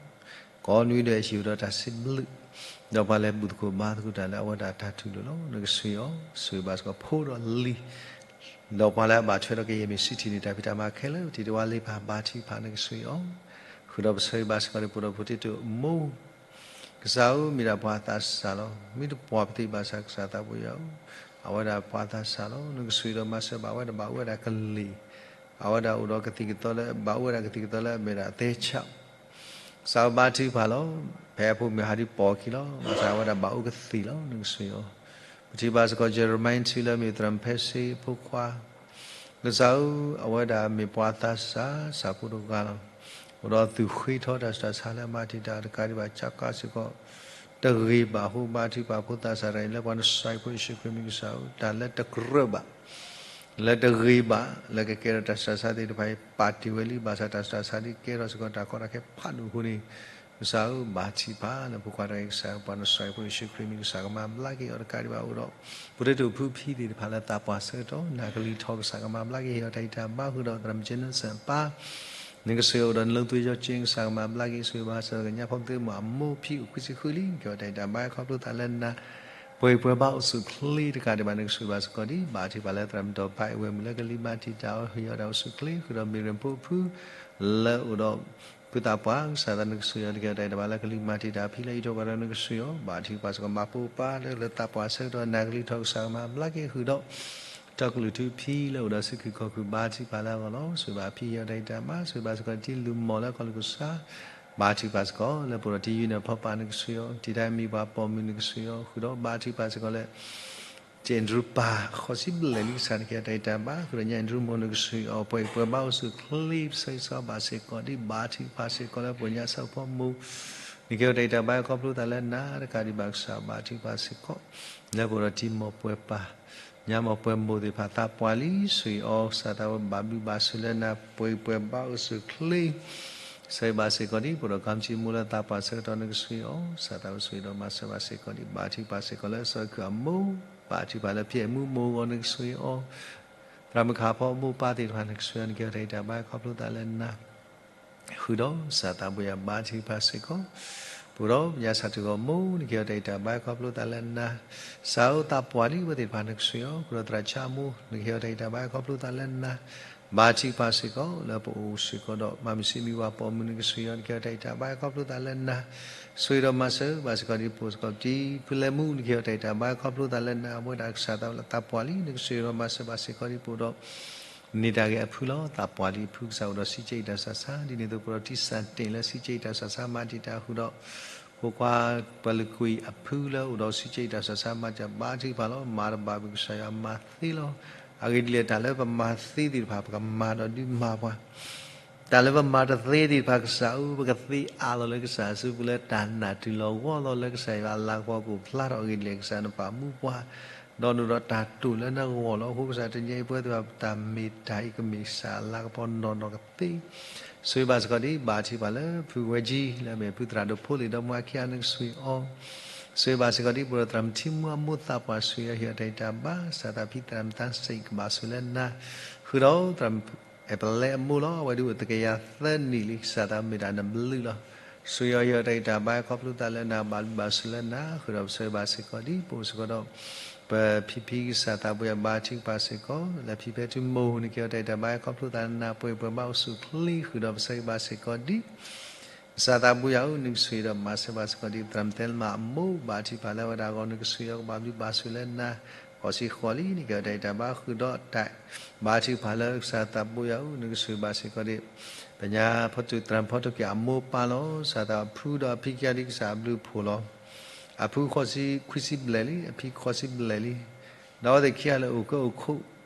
ကိးနွံဒဲးအဟံၣ်အိၣ်ဒီးတၢ်စံးဘျုး ဒီးပှၤလဲၤဘူၣ်သကိးဘါသကိးတၢ်လၢအဝဲဒၣ်တၢ်ထူၣ်ဒိၣ်လီၤ. နကဆှၢအီၤ ဆှၢဘၣ်စ့ၢ်ကီးဖိဒီးလံၤ ဒီးပှၤလၢအဘၣ်ထွဲဒီးကယဲၢ်မ့ၢ်စံးထံၣ်န့ၢ်တၢ်ဖံးတၢ်မၤခဲလၢာ် ပထံၣ်တဝါလ့ပၢ် ဘါထုကဖၣ် နကဆှၢအီၤ ဃုာ်ဒီးပဆၢဂ့ၤဘၣ်စ့ၢ်ကီးဒီးပအိၣ်ဒီးဖိတံတိၢ်မိၢ် ကစၢ်ဧၢ, မ့ၢ်ဒၣ်ပှၤသးစၢ်လီၤ. မ့ၢ်တပှၢ်ပသ့ၣ်ဘၣ်ဆၣ် ကစၢ်သးဘိယွၤဧၢ, အဝဲဒၣ်ပှၤသးစၢ်လီၤ. နကစၢ်ယွၤဒီးမၤစၢၤဘၣ်ဝဲဒၣ် ဘၣ်အိၣ်ဝဲဒၣ်ကလံၤ, အဝဲဒၣ်အိၣ်ဒီးကသံၣ်ကသီလၢ ဘၣ်အိၣ်ဝဲဒၣ်ကသံၣ်ကသီလၢအမ့ၢ်ဒၣ်သဲဆး ကစၢ်ဧၢ ဘါထုကဖၣ်လီၤ. ဖဲအဖိမုၣ်ဟးဒုးပိာ်အခံလီၤ. ဘၣ်ဆၣ်အဝဲဒၣ်ဘၣ်အိၣ်ကသံၣ်လီၤ. နကစၢ်ယွၤဧၢ, ပထံၣ်ဘၣ်စ့ၢ်ကီး Jeremiah ထံလၢမ့ၢ်သရၣ်မုၣ်ဖဲစ့အဖိခွါ ကစၢ်ဧၢ, အဝဲဒၣ်မ့ၢ်ပှၤသးစၢ် စၢ်ဖိတဂၤလီၤ. အိၣ်ဒီးသူၣ်ဃ့ထီတၢ်ဆူးတၢ်ဆါလၢအမၤတံာ်တာ်တကးဒံးဘၣ် ကကးစ့ၢ်ကီး တဂ့ၤဘၣ်အဃိ ဘါထုကဖၣ်ဖိသးစၢ်တဂၤအံၤ လၢပှၤနစၢ်ဖိယ့ၣ်ၡူးခရံာ်မံၤကစၢ်ဧၢ, တၢ်လၢတကြၢးဘၣ် လၢတဂ့ၤဘၣ် လၢကကဲထီၣ်တၢ်ဆူးတၢ်ဆါသ့ၣ်တဖၣ်အံၤ ပာ်တ့ၢ်ဝဲလံ. ဘၣ်ဆၣ်တၢ်ဆူးတၢ်ဆါဒ်ကဲထီၣ်စ့ၢ်ကီးတၢ်ကီတၢ်ခဲဖးဒိၣ်အဃိန့ၣ် ကစၢ်ဧၢ, ဘါထုကဖၣ်လၢဖိခွါတဂၤအံၤ ကစၢ်ဧၢ, ပှၤနစၢ်ဖိယ့ၣ်ၡူးခရံာ်မံၤကစၢ် ကမၤဘျါက့ၤအီၤတကးဒံးဘၣ် အိၣ်ဒီး ပူၤတ့ၢ်တ့ၢ်ဖုဖံသ့ၣ်တဖၣ်လၢသးပှၢ်ဆၢကတီၢ် နၢ်ကလံၤထီၣ်ကစၢ် ကမၤဘျါက့ၤ ဟ့ၣ်အီၤတၢ်ဂံၢ်တၢ်ဘါဃုာ်ဒီး သရၣ်မုၣ်ကၠ့နၢၣ်စၢၣ်အပၢ် နကစၢ်ယွၤ အိၣ်ဒီးနလၢသွ့ယီကၠ့ ကစၢ်ကမၤဘျါက့ၤ ဆိၣ်ဂ့ၤဘၣ်စၢၤ ကညးဖိသ့ၣ်မုၣ်အမိၢ်ဖံအိၣ်ခွံဆံဃုလံ ကဲထီၣ်တၢ်ဂံၢ်တၢ်ဘါ ခီဖျိသးလၢနၤ ပှဲၤပှဲၤဘၣ်အိၣ်ဆူၣ်ချ့တကးဒံးဘၣ် နကစၢ်ယွၤဘၣ်စ့ၢ်ကီးဒ် ဘါထုကဖၣ်လၢသရၣ်မုၣ်ဒီးပၢ်အဝဲမုၣ်လၢကလံၤမၤတံာ်တာ်အီၤ ဟ့ၣ်အီၤတၢ်အိၣ်ဆူၣ်ချ့ ဃုာ်ဒီးမ့ၢ်ရ့ၣ်ဖိအဖု လၢအိၣ်ဒီး ဖုသးပှၢ် ကစၢ်သး နကစၢ်ယွၤ တကဲထီၣ်တၢ်ဂံၢ်တၢ်ဘါလၢကလံၤမၤတံာ်တာ်အဖံလၢအံးထွဲကွၢ်ထွဲ နကစၢ်ယွၤ ဘါထုကဖၣ်စ့ၢ်ကီး မၤပိာ်ပၢ်လၢသးပှၢ်ဆၢကတီၢ် နၢ်ကလံၤထီၣ်ကစၢ်ကမၤဘျါက့ၤဃုာ်ဒီး တၢ်ကလုၢ်ထူဖံလၢအိၣ်ဒီးစုခူၣ်ခီၣ်ခူၣ် ဘါထုကဖၣ်လၢအဂီၢ်လီၤ. ဆိၣ်ဂ့ၤဘၣ်ဖံ ဟ့ၣ်အီၤတၢ်ဂံၢ်တၢ်ဘါ ဆိၣ်ဂ့ၤဘၣ်စ့ၢ်ကီးတံၤလုၢ်မီၢ်လၢကီၢ်လူၤကစၢ် ဘါထုကဖၣ်စ့ၢ်ကီး လၢပအိၣ်ဒီးတံၤယုၢ်န့ၣ်အဖီပာ် နကစၢ်ယွၤ တံၤတၢ်မံၤပှၤပိာ်မုၣ် နကစၢ်ယွၤ ဃုာ်ဒီးဘါထုကဖၣ်စ့ၢ်ကီးလၢ ကၠ့ၣ်အၤဒရူးပၢ် ဃိးဆံဘျဲၣ်လံ ကစၢ် နကဲထီၣ်တၢ်ဂံၢ်တၢ်ဘါ ဃုာ်ဒီးညၣ်အၤဒရူးမိၢ် နကစၢ်ယွၤ ပှဲၤပှဲၤဘၣ်အိၣ်ဆူၣ်ချ့ ပဆၢဂ့ၤဆၢဝါဘၣ်စ့ၢ်ကီးဒ် ဘါထုကဖၣ်စ့ၢ်ကီးလၢပှၤညါဆၣ်ဖိမူ နကဲထီၣ်တၢ်ဂံၢ်တၢ်ဘါ ခီဖျိသးလၢနၤတကးဒံးဘၣ် ကစၢ် ဘါထုကဖၣ်စ့ၢ်ကီး လၢပအိၣ်ဒီးတံၤမီၢ်ပှဲၤပၢ် ညါမီၢ်ပှဲၤမိၢ်သ့ၣ်တဖၣ် သးပှၢ်လံ ဆိၣ်ဂ့ၤအီၤ ကစၢ်သးဝဲဘၣ်ဘျုးဘၣ်ဆိၣ်လၢနၤ ပှဲၤပှဲၤဘၣ်အိၣ်ဆူၣ်ချ့ ဆၢဂ့ၤဘၣ်စ့ၢ်ကီးဒ် ပအိၣ်ဒီးကီမတံမိၢ်လၢသးပှၢ်ဆၢကတီၢ် နကစၢ်ယွၤ ကစၢ်သးဝဲဆိၣ်ဂ့ၤဒီးမၤစၢၤဘၣ်စ့ၢ်ကီးဒ် ဘါထုကဖၣ်စ့ၢ်ကီးလၢစီၤခုၣ်အမိၢ် ဘါထုကဖၣ်လၢဖံအဲၣ်မူမိၢ်အဂီၢ် နကစၢ်ယွၤ သရၣ်မုၣ်ခးဖီအမိၢ်ပၢ်သ့ၣ်တဖၣ် နကစၢ်ယွၤ နကဲထီၣ်တၢ်ဂံၢ်တၢ်ဘါ ခီဖျိသးလၢနၤ ဃုာ်ဒီးကစၢ်သးဘိယွၤ ဘါထုကဖၣ်စ့ၢ်ကီး ပအိၣ်ဒီးပညါဆၣ်ထူၣ်ဂီၢ်မိၢ် နကဲထီၣ်တၢ်ဂံၢ်တၢ်ဘါ ခီဖျိသးလၢနၤ ကစၢ်ဧၢ သးပှၢ်လံအဝဲသ့ၣ်တဖၣ် နကစၢ်ယွၤ ဃုာ်ဒီးသရၣ်ဆါမိၢ် နကဲထီၣ်တၢ်ဂံၢ်တၢ်ဘါ ခီဖျိသးလၢနၤ ဘါထုကဖၣ်စ့ၢ်ကီး လၢပအိၣ်စ့ၢ်ကီးဒီး မၤမုၢ်ဆ့ၣ်မံဝၤပိာ်မုၣ် နကစၢ်ယွၤ နကဲထီၣ်တၢ်ဂံၢ်တၢ်ဘါ ခီဖျိသးလၢနၤ ဆိၣ်ဂ့ၤဒီးမၤစၢၤဘၣ်စ့ၢ်ကီးဒ် ပအိၣ်စ့ၢ်ကီးတံၤ ဖုလဲၤမူ နကဲထီၣ်တၢ်ဂံၢ်တၢ်ဘါ ခီဖျိသးလၢနၤ အဝဲဒၣ်ကစၢ်သးလၢသးပှၢ်လံ နကစၢ်ယွၤ မၤစၢၤဘၣ်စ့ၢ်ကီးဒ် ပအိၣ်ဒီး န့ၢ်တၢ်ဂ့ၤအဖုလီၤ သးပှၢ်လံအဖု ကစၢ်အိၣ်ဒီးစံးကဲအံၤတၢ်ဆၢဆါ ဒ်န့ၣ်အသိး ပအိၣ်ဒီးတံၤစၢ်တ့ၢ်လၢစံးကဲအံၤတၢ်ဆၢဆါ မၤတံာ်တာ်ဃုာ်ဒီး ဖိခွါပှၤလုၢ်ကွံာ်အဖုလၢအိၣ်ဒီးစံးကဲအံၤတၢ်ဆၢဆါ မၤတၢ်ဘါထုကဖၣ်လီၤ မၤတဘၣ်ဘၣ် ကစၢ်ယွၤမၤသ့လီၤ အဂ့ၢ်ဒ်လဲၣ် တၢ်လၢပမၤသ့သ့ၣ်တဖၣ် ပကမၤဒီးဒုးမၤပှၤ တၢ်လၢပမၤတသ့သ့ၣ်တဖၣ် ကစၢ်ဧၢ ပကသ့အါလီၤလၢကစၢ်အစုပူၤ လၢတၢ်နၢ်တုၤလီၤဂီၢ်လီၤလၢကစၢ်ယွၤအလၤကပီၤကအိၣ်ဖျါထီၣ် အဂ့ၢ်ဒ်လဲၣ် ကစၢ်နပာ်မူပှၤ ဒီးနုာ်ဒီးတၢ်တိာ်လၢနဂီၢ်လီၤ အဃိကစၢ်တနံၤအံၤပဝဲသ့ၣ်တဖၣ် ပတၢ်မ့ၢ်တၢ်အံၤကမ့ၢ်ကစၢ်အလၤကပီၤနီၢ်နီၢ်ကသ့ ဆိၣ်ဂ့ၤဘၣ်စ့ၢ်ကီးဒ် ဘါထုကဖၣ်လၢဖုဝဲကၠံ လၢအမ့ၢ်ဖုသရၣ်ဒိၣ်ဖိလ့ၣ်ဒီမါခံဂၤ နကစၢ်ယွၤ ဆိၣ်ဂ့ၤဘၣ်စ့ၢ်ကီးဒ် ပအိၣ်ဒီးသရၣ်မုၣ်ထံမူအမိၢ်သးပှၢ် ဆိၣ်ဂ့ၤအီၤ ဟ့ၣ်အီၤတၢ်ဂံၢ်တၢ်ဘါ ကစၢ်သးဖံသရၣ်မုၣ်သးစံး ကဘၣ်ဆိၣ်လၢနၤ ဃုာ်ဒီးသရၣ်မုၣ်အဲၣ်ပလဲအမိၢ်လီၤ အဝဲဒၣ်အိၣ်သကယၤသၢနံၣ်လံ ကစၢ်သးမ့ၢ်တၢ်နဘျုးလီၤ ဆိၣ်ဂ့ၤအီၤ ဟ့ၣ်အီၤတၢ်ဂံၢ်တၢ်ဘါ ခီဖျိသးလၢနၤ ဘၣ်ဘျုးဘၣ်ဆိၣ်လၢနၤ ဃုာ်ဒီးပဆိၣ်ဂ့ၤဘၣ်စ့ၢ်ကီးဒ် ပအိၣ်စ့ၢ်ကီးဒီး ပဖံဖံကစၢ်သးဘိယွၤ ဘါထုကဖၣ်စ့ၢ်ကီး လၢဖံဖဲထူမိၢ် နကဟ့ၣ်အီၤတၢ်ဂံၢ်တၢ်ဘါ ခီဖျိသးလၢနၤ ပှဲၤပှဲၤဘၣ်အိၣ်ဆူၣ်ချ့ ဃုာ်ဒီးပဆိၣ်ဂ့ၤဘၣ်စ့ၢ်ကီးဒ် ကစၢ်သးဘိယွၤဧၢ နကဆိၣ်ဂ့ၤဒီးမၤစၢၤဘၣ်စ့ၢ်ကီးဒ် သရၣ်မုၣ်သဲလမၤအမိၢ် ဘါထုကဖၣ်လၢအဝဲဒၣ်အဂီၢ် နကဆိၣ်ဂ့ၤအီၤ ကဘၣ်ဘျုးဘၣ်ဆိၣ်လၢနၤ ဃိးဆံဃိးလံ နကဟ့ၣ်အီၤတၢ်ဂံၢ်တၢ်ဘါ ဃုာ်ဒီးတၢ် ဘါထုကဖၣ်လၢကစၢ်သးဘိယွၤဧၢ နကဆိၣ်ဂ့ၤဘၣ်စ့ၢ်ကီးဒ် ပညါဖီတူၣ် သရၣ်မုၣ်ဖီတူၣ်က့ၤအမိၢ်ပၢ်လီၤ ကစၢ်သးအဖုဒီးအဖံခံဂၤဒ်ကစၢ်အဘျုးအဖှိၣ်လီၤ အဖုဃိးဆံခွံဆံဘျဲၣ်လံ အဖံဃိးဆံဘျဲၣ်လံ ဒီးအဝဲသ့ၣ်ခံဂၤလၢအိၣ်ကၢအိၣ်ခိး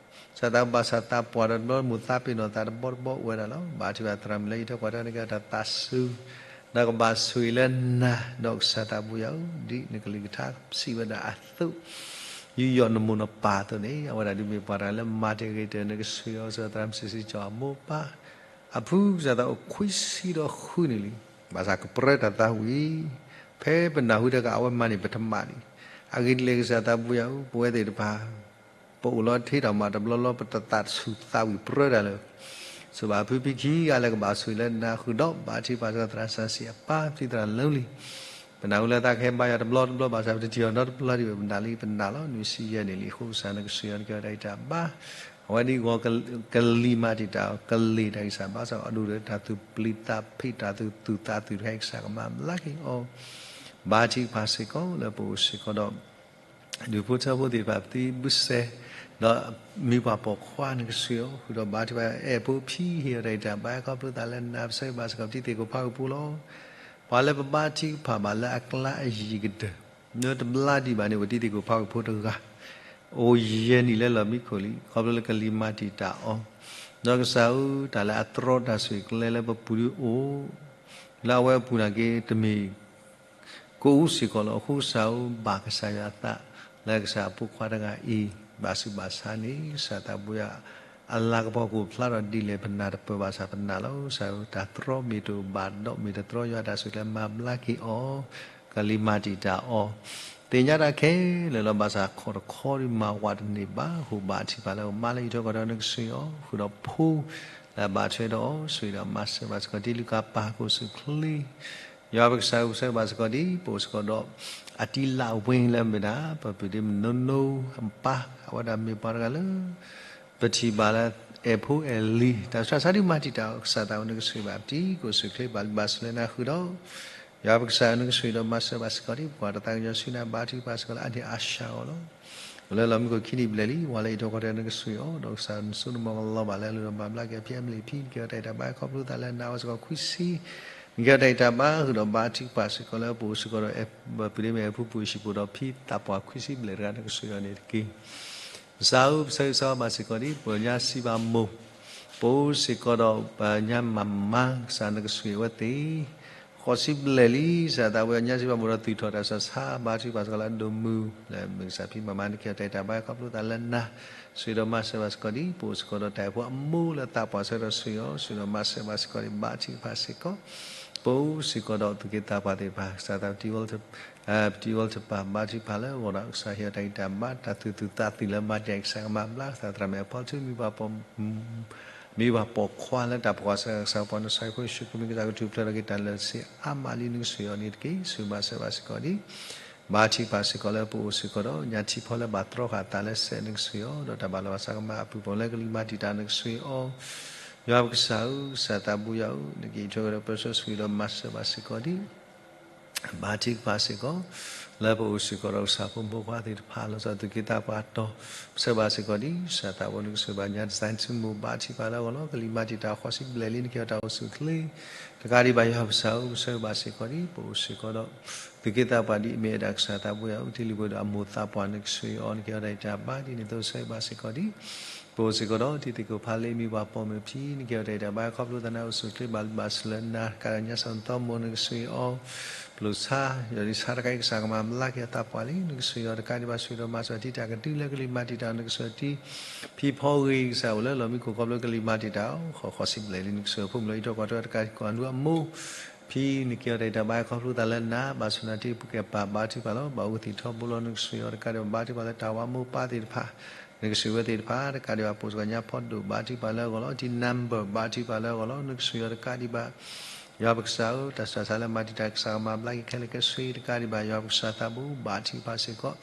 ကစၢ်သးဘၣ်ဆၣ်သးပှၢ်ဒီးတဘျီ မိၢ်သးပ့ၤနီၣ်သးတဘီတဘီအိၣ်ဝဲဒၣ်လီၤ ဘါထုကဖၣ်သရၣ်မုၣ်လၢအံးထွဲကွၢ်ထွဲန့ၣ် ကဲထီၣ်တၢ်သးစူၤ ဒီးကဘၣ်ဆိၣ်ဂ့ၤလၢနၤ ဒီးကစၢ်သးဘိယွၤဧၢ ဒ်နကလုၢ်ကထါစံးဝဲဒၣ်အသိး ယူးယီၣ်နမိၢ်နပၢ်အသိးန့ၣ် အဝဲဒၣ်ဒုးမ့ၢ်ပှၤတဂၤလၢမၤတ့ၢ်ဂ့ၤတ့ၢ် နကဆိၣ်ဂ့ၤအီၤ စၢၤသရၣ်မုၣ်စံးစံးကၠီအမိၢ်ပၢ် အဖုကစၢ်သးအိၣ်ခွံဆံဒီးဃုနံၣ်လံ ဘၣ်ဆၣ်ကပြၢတၢ်သးဝံၣ် ဖဲပနၢ်ဟူတၢ်ကးအဝဲမၤန့ၢ်ပထမၣ်လံ အဂ့ၢ်ဒ်လဲၣ်ကစၢ်သးဘိယွၤဧၢ ပဝဲသ့ၣ်တဖၣ် ပအိၣ်လီၤထဲတၢ်မၤတဘျီလီၤ ပတသးဆူၣ်သးဝံၣ်ပြၢတၢ်လၢ ဆိၣ်ဘၣ်ဖုဖံခံဂၤလၢကဘၣ်ဆိၣ်ဂ့ၤလၢနၤ ဃုာ်ဒီးဘါထုကဖၣ်စ့ၢ်ကီးသရၣ်စၢ်စံးအပၢ် ဖံသရၣ်လၢလံ ပနၢ်ဟူလၢသးကဟဲဘါယွၤတဘျီတဘျီ ဘၣ်ဆၣ်ပတထံၣ်အီၤနီတဘျီဒံးဘၣ် ပနၢ်လံပနၢ်လီၤ နွံဆံယဲၢ်နံၣ်လံ အဃိကစၢ်နကဆိၣ်ဂ့ၤအီၤ နကဟ့ၣ်အီၤတၢ်ဂံၢ်တၢ်ဘါ အဝဲဒ်အံၤ ကလံၤမၤတံာ်တာ်အီၤ ကလံၤတၢ်ဂံၢ်စၢ်ဘါစၢ်အီၤ အဒိၣ်ဒီးတၢ်သူၣ်ပျံၤသးဖုး တၢ်သူၣ်သူၣ်သးသူၣ်တခါအံၤ ကစၢ်ကမၤဘျါက့ၤအီၤ ဘါထုကဖၣ်စ့ၢ်ကီးလၢပအိၣ်စ့ၢ်ကီးဒီး ဒူၣ်ဖိထၢဖိသ့ၣ်တဖၣ် ပသံဘုစဲး ဒီးမံပှၤပိာ်ခွါနကစၢ်အံၤအီၤ ဃုာ်ဒီးဘါထုကဖၣ် အဲၣ်ဖိဖံဟ့ၣ်အီၤတၢ်ဂံၢ်တၢ်ဘါ ခီဖျိသးလၢနၤ ပဆၢဂ့ၤဘၣ်စ့ၢ်ကီး ပတံၤသကိးဖးကဖိလီၤ. ပှၤလၢပဘါထုကဖၣ်ဘၣ်လၢအကျါအယံၤကတၢၢ် မ့ၢ်တဘျါဒံးဘၣ်န့ၣ် ပတံၤသကိးဖးကဖိတဂၤ အိၣ်ယဲၢ်နံၣ်လၢလီၢ်မံခိၣ်လံ ခီဖျိလၢကလံၤမၤတံာ်တာ်အီၤ, ဒီးကစၢ်ဧၢ တၢ်လၢအတြီတၢ်ဆိၣ်ဂ့ၤကျဲလၢပပူၤဒုအိၣ် လၢအဝဲအပူၤနာ်က့ တမ့ၢ် ကအိၣ်စ့ၢ်ကီးလီၤ. အဃိကစၢ်ဧၢ ဘၣ်ကစၢ်ယွၤအသး လၢကစၢ်အဖိခွါတဂၤအံၤ ဘၣ်ဆူးဘၣ်ဆါန့ၣ် ကစၢ်သးဘိယွၤ အလၤကပီၤကအိၣ်ဖျါထီၣ်ဒ်လဲၣ် ပနၢ်တပၢၢ်ဘၣ်ဆၣ်ပနာ်လီၤ. ကစၢ်ဧၢ တၢ်တြီမ့ၢ်တအိၣ်ဘၣ်ဒီး မ့ၢ်တတြီယွၤတၢ်ဆိၣ်ဂ့ၤကျဲ မၤဘျါက့ၤအီၤ ကလံၤမၤတံာ်တာ်အီၤ သ့ၣ်ညါတၢ်ခဲလၢာ်လီၤ. ဘၣ်ဆၣ်ခီၣ်တခီဒုး မၤဝးတန့ၢ်ဘၣ်အဃိ ဘါထုကဖၣ်လၢအအိၣ် မါလၢအံးထွဲကွၢ်ထွဲနကစၢ်အံၤအီၤ ဃုာ်ဒီးဖိ လၢအဘၣ်ထွဲဒီးအီၤ ဆိၣ်ဂ့ၤဒီးမၤစၢၤဘၣ်စ့ၢ်ကီး တံၤလူၤကၣ်ပၢ်ဟီၣ်ခိၣ်ဆူၣ်ချ့ ယွၤပကစၢ်ဧၢ ပဆၢဂ့ၤဘၣ်စ့ၢ်ကီးဒ် ပအိၣ်စ့ၢ်ကီးဒီး အတံၤလၢအဝ့ၢ်လၢမ့ၢ်ဒၣ် ပပုၢ်ဒ့မုၣ်နိနိ အပၢ် အဝဲဒၣ်မ့ၢ်ပှၤတဂၤလၢ ပထံၣ်ဘၣ်လၢ အဲၣ်ဖိအဲၣ်လံၤ တၢ်ဆူးတၢ်ဆါဒုးမၤတံာ်တာ်အီၤ ကစၢ်သးဘိယွၤနကစၢ်ဘၣ် ပတံၤသကိးဆူၣ်ချ့ ဘၣ်လုၢ်ဘၣ်စူၢ်လၢနၤဃုာ်ဒီး ယွၤပကစၢ်ဧၢ နကစၢ်ဒီးမၤစၢၤဘၣ်စ့ၢ်ကီးဒ် ပှၤတသးကညီၤဆူနၤ ဘါထုကဖၣ်စ့ၢ်ကီးလၢအန့ၣ်အါစှၤအဂီၢ်လီၤ. အိၣ်လၢလီၢ်မံခိၣ်ခံနံၣ်ဘျဲၣ်လံ ဝၤလၢအံးထွဲကွၢ်ထွဲနကစၢ်အံၤအီၤ ဒီးကစၢ်ဧၢ နစိနမီၤကလီၤဘၣ်လၢအလိၤဒီး မၤဘျါက့ၤအဖံအမ့ၢ်ဖံ နကဟ့ၣ်အီၤတၢ်ဂံၢ်တၢ်ဘါ ခီဖျိသးလၢနၤ အိၣ်စ့ၢ်ကီးခွံဆံ နကဟ့ၣ်အီၤတၢ်ဂံၢ်တၢ်ဘါ ဃုာ်ဒီးဘါထုကဖၣ်စ့ၢ်ကီးလၢပအိၣ်စ့ၢ်ကီးဒီး ပပုၢ်ဒ့မုၣ်အဲၣ်ဖိပူၤ ဟံၣ်ဖိဃီဖိဒီးဖံသးပှၢ်ခွံဆံဘျဲၣ်တဂၤ နကစၢ်အံၤအီၤန့ၣ်တက့ၢ်. ကစၢ်ဧၢ ပဆၢဂ့ၤဆၢဝါဘၣ်စ့ၢ်ကီးဒ် ပညါစံးဘၣ်မိၢ် ပအိၣ်စ့ၢ်ကီးဒီးပညါမၤမါ ကစၢ်နကစၢ်အံၤအဝဲသ့ၣ် ဃိးဆံဘျဲၣ်လံ ကစၢ်သးဘိယွၤ ညါစံးဘၣ်မိၢ်ဒီးသူၣ်ထီၣ်တၢ်ဆူးတၢ်ဆါ ဘါထုကဖၣ်စ့ၢ်ကီးလၢအဒိၣ်မုၢ် လၢမ့ၢ်ကစၢ်ဖံမၤမါ နကဟ့ၣ်အီၤတၢ်ဂံၢ်တၢ်ဘါ ခီဖျိသးလၢနၤ ဆိၣ်ဂ့ၤဒီးမၤစၢၤဘၣ်စ့ၢ်ကီးဒ် ပအိၣ်စ့ၢ်ကီးဒီးတၢ်အဲၣ်ဖိအမိၢ်လၢသးပှၢ်ဆၢကတီၢ်ဆူအံၤအီၤ ဆိၣ်ဂ့ၤဒီးမၤစၢၤဘၣ်စ့ၢ်ကီးဒ် ဘါထုကဖၣ်စ့ၢ်ကီး ပအိၣ်စ့ၢ်ကီးဒီးသူၣ်က့သးပှၢ်သ့ၣ်တဖၣ် ကစၢ်သးပတံၤဝဲလၢ ပတံၤဝဲလၢတပၤ ဘါထုကဖၣ်လၢအဂီၢ်ဒီး ကစၢ်ဟ့ၣ်အီၤတၢ်ဂံၢ်တၢ်ဘါ တၢ်သူၣ်သူၣ်သးသံၣ်လၢမၤတံာ်ကစၢ်ကမၤဘျါ ကစၢ်သရၣ်မုၣ်အဖီထူ မံၤပှၤပိာ် မံၤပှၤပိာ်ခွါလၢတၢ်ဖှီၣ်စၢၤကစၢ်ပှၤ နစီၤဟ့ၣ်ဖိယ့ၣ်ၡူးခရံာ်မံၤ ကစၢ်ကထူၣ်ဖျဲးထီၣ်က့ၤတၢ်လၢာ်ဆ့အါမးလံ နကစၢ်အံၤအီၤန့ၣ်တက့ၢ်. ဆိၣ်ဂ့ၤဘၣ်စၢၤဘၣ်စ့ၢ်ကီးဒ် ဘါထုကဖၣ်စ့ၢ်ကီးလၢပအိၣ်စ့ၢ်ကီးဒီး ညါထံဖီလၢဘၣ်တြီဃာ်အသးလၢစဲး နကစၢ်အံၤအီၤ ဒီးတၢ်ဘၣ်လီၤဘၣ်စးကမၤအပုၢ်ပီၣ်လၢကလံၤမၤတံာ်တာ် နကစၢ်အံၤအီၤ ယွၤပကစၢ်ဧၢ ကစၢ်သးဘိယွၤဧၢ နကဟ့ၣ်အံးထွဲဝဲဒီးပၢဆှၢ ဆိၣ်ဂ့ၤဒီးမၤစၢၤဘၣ်စ့ၢ်ကီးဒ် ဘါထုကဖၣ်စ့ၢ်ကီး လၢပအိၣ်စ့ၢ်ကီးဒီးကစၢ်ဖိမုၣ်ဖိခွါသ့ၣ်တဖၣ် လီၤဆီသူၣ်က့သးပှၢ်တီၤ ပဆၢဘၣ်စ့ၢ်ကီးဒ် ကစၢ်သးဘိ နကစၢ်ဘၣ်ညါတစဲးဆူမိၢ် ဘါထုကဖၣ်လၢအဂီၢ်လီၤ. ကလံၤမၤတံာ်တာ်ဃိးဆံဘျဲၣ်လံ နကဟ့ၣ်အီၤတၢ်အိၣ်ဆူၣ်ချ့ တကးဒံးဘၣ် ယွၤပကစၢ်ဧၢ ပဆၢဘၣ်စ့ၢ်ကီးဒ် ပအိၣ်စ့ၢ်ကီးဒီး သူၣ်က့သးပှၢ်ဒ်အမ့ၢ်ဝဲဒၣ်ကစၢ်သးဘိယွၤဧၢ တ့လံပှဲၤဒီးအမိၢ်သးပှၢ် နကစၢ်အံၤအီၤ နကဟ့ၣ်အီၤတၢ်ဂံၢ်တၢ်ဘါ ဒ်န့ၣ်အသိး ပဆၢဘၣ်စ့ၢ်ကီးဒ် ပအိၣ်စ့ၢ်ကီးဒီးတံၤသကိးဖးလ့ မံၤပှၤပိာ်မုၣ်ဖံ နကဟ့ၣ်အီၤတၢ်ဂံၢ်တၢ်ဘါ ခီဖျိသးန့ၣ် အိၣ်ဆူၣ်ချ့ ဘၣ်လုၢ်ဘၣ်စူၢ်လၢနၤ တကးဒီးညါစီၤသီမိၢ် နကစၢ်အံၤအီၤ ပျိာ်ဆါ ယွၤဒ်ဆါတခါအံၤ ကစၢ်ကမၤဘျါက့ၤအသးပှၢ်လံ နကစၢ်အံၤအီၤ တကးဒံးဘၣ် ဆိၣ်ဂ့ၤဒီးမၤစၢၤတံၤတၢ်ကဒုလၢကလံၤမၤတံာ်တာ် နကစၢ်အံၤတံၤ ဖံဖီဂ့ၤ ကစၢ်အိၣ်လၢလီၢ်မံခိၣ် ခီဖျိကလံၤမၤတံာ်တာ်အီၤ ဃိးဃိးဆံဘျဲၣ်လံ နကစၢ်အံၤ ဖိမုၣ်လၢအံးထွဲကွၢ်ထွဲ တကးဒံးကီၢ်နွံအမိၢ် ဖံ နကဟ့ၣ်အီၤတၢ်ဂံၢ်တၢ်ဘါ ခီဖျိသးလၢနၤ ဘၣ်ဆူၣ်နၤတ့ပူၤကဲပၢ် ဘါထုကဖၣ်လီၤ ဘၣ်အူသံးထီဘိလီၤ နကစၢ်အံၤအီၤ တကးဒံးဘၣ် ဘါထုကဖၣ်လၢတၢ်ဝၤမိၢ်ပၢ်သ့ၣ်တဖၣ် နကစၢ်အံၤဝဲသ့ၣ်တဖၣ် တကးဒံးဘၣ် ပိာ်စ့ၢ်ကီးညါဖီဒိၣ် ဘါထုကဖၣ်လၢအဂီၢ်လီၤ တံၤနၢ်ဘၢၣ် ဘါထုကဖၣ်လၢအဂီၢ်လီၤ နကစၢ်အံၤအီၤ တကးဒံးဘၣ် ယွၤပကစၢ်ဧၢ တၢ်ဆူးတၢ်ဆါလၢမၤတံာ်တာ် ကစၢ်ကမၤဘျါက့ၤခဲလၢာ်ခဲဆ့ တကးဒံးဘၣ် ယွၤပကစၢ်သးဘိ ဘါထုကဖၣ်စ့ၢ်ကီး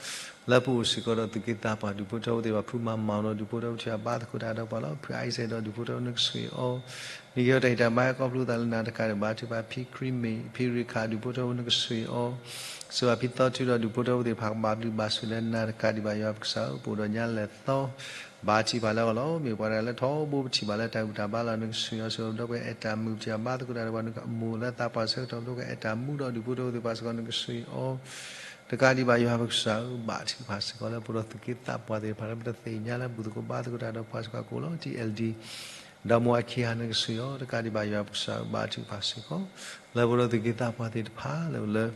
လၢပအိၣ်စ့ၢ်ကီးဒီးသူၣ်က့သးပှၢ် ဒူၣ်ဖိထၢဖိသ့ၣ်တဖၣ် ဖုမၤမီၣ်ဒီး ဒူၣ်ဖိထၢဖိထံၣ်ဘၣ်သကိးတၢ်ဒီးပှၤလီၤ ဖုအါအံၤစဲးဒီး ဒူၣ်ဖိထၢဖိ နကစၢ်အံၤအီၤ နကဟ့ၣ်အီၤတၢ်ဂံၢ်တၢ်ဘါ ခီဖျိသးလၢနၤ တကးဒံးဘၣ် ဘါထုကဖၣ်ဖံခရံမ့ၢ် ဖံရ့ခး ဒူၣ်ဖိထၢဖိ နကစၢ်အံၤအီၤ စၢၤဘၣ်ဖံသီထုဒီး ဒူၣ်ဖိထၢဖိသ့ၣ်တဖၣ် ကဘၣ်ဘျုးဘၣ်ဆိၣ်လၢနၤ တကးဒံးဘၣ် ယွၤပကစၢ်ဧၢ ပအိၣ်ဒီးညါလဲၤသီ ဘါထုကဖၣ်လၢအဂီၢ်လီၤ မ့ၢ်ပှၤတဂၤလၢထီဘိပထံၣ်ဘၣ်လၢတၢ်ဘူၣ်တၢ်ဘါလီၤ နကစၢ်အံၤအီၤ စၢၤဒီးပှၤအဲၣ်တၢ်မုာ် ပထံၣ်ဘၣ်သကိးတၢ်ဒီးပှၤ နကမိၢ်လၢသးပှၢ်ဆၢကတီၢ် ပှၤအဲၣ်တၢ်မူဒီး ဒူၣ်ဖိထၢဖိသ့ၣ်တဖၣ်စ့ၢ်ကီး နကစၢ်အံၤအီၤ တကးဒံးဘၣ် ယွၤပကစၢ်ဧၢ ဘါထုကဖၣ်စ့ၢ်ကီးလၢပဒီးသူၣ်က့သးပှၢ်သ့ၣ်တဖၣ်လၢပတသ့ၣ်ညါလၢဘူၣ်သကိးဘါသကိးတၢ်ဒီးပှၤစ့ၢ်ကီးကိးလီၤ တံၤအဲၣ်လ်ဒံၤ ဒီးမိၢ်အခံဂၤ နကစၢ်အံၤအီၤ တကးဒံးဘၣ် ယွၤပကစၢ်ဧၢ ဘါထုကဖၣ်စ့ၢ်ကီး လၢပဒီးသူၣ်က့သးပှၢ်သ့ၣ်တဖၣ်လၢအိၣ်လၢ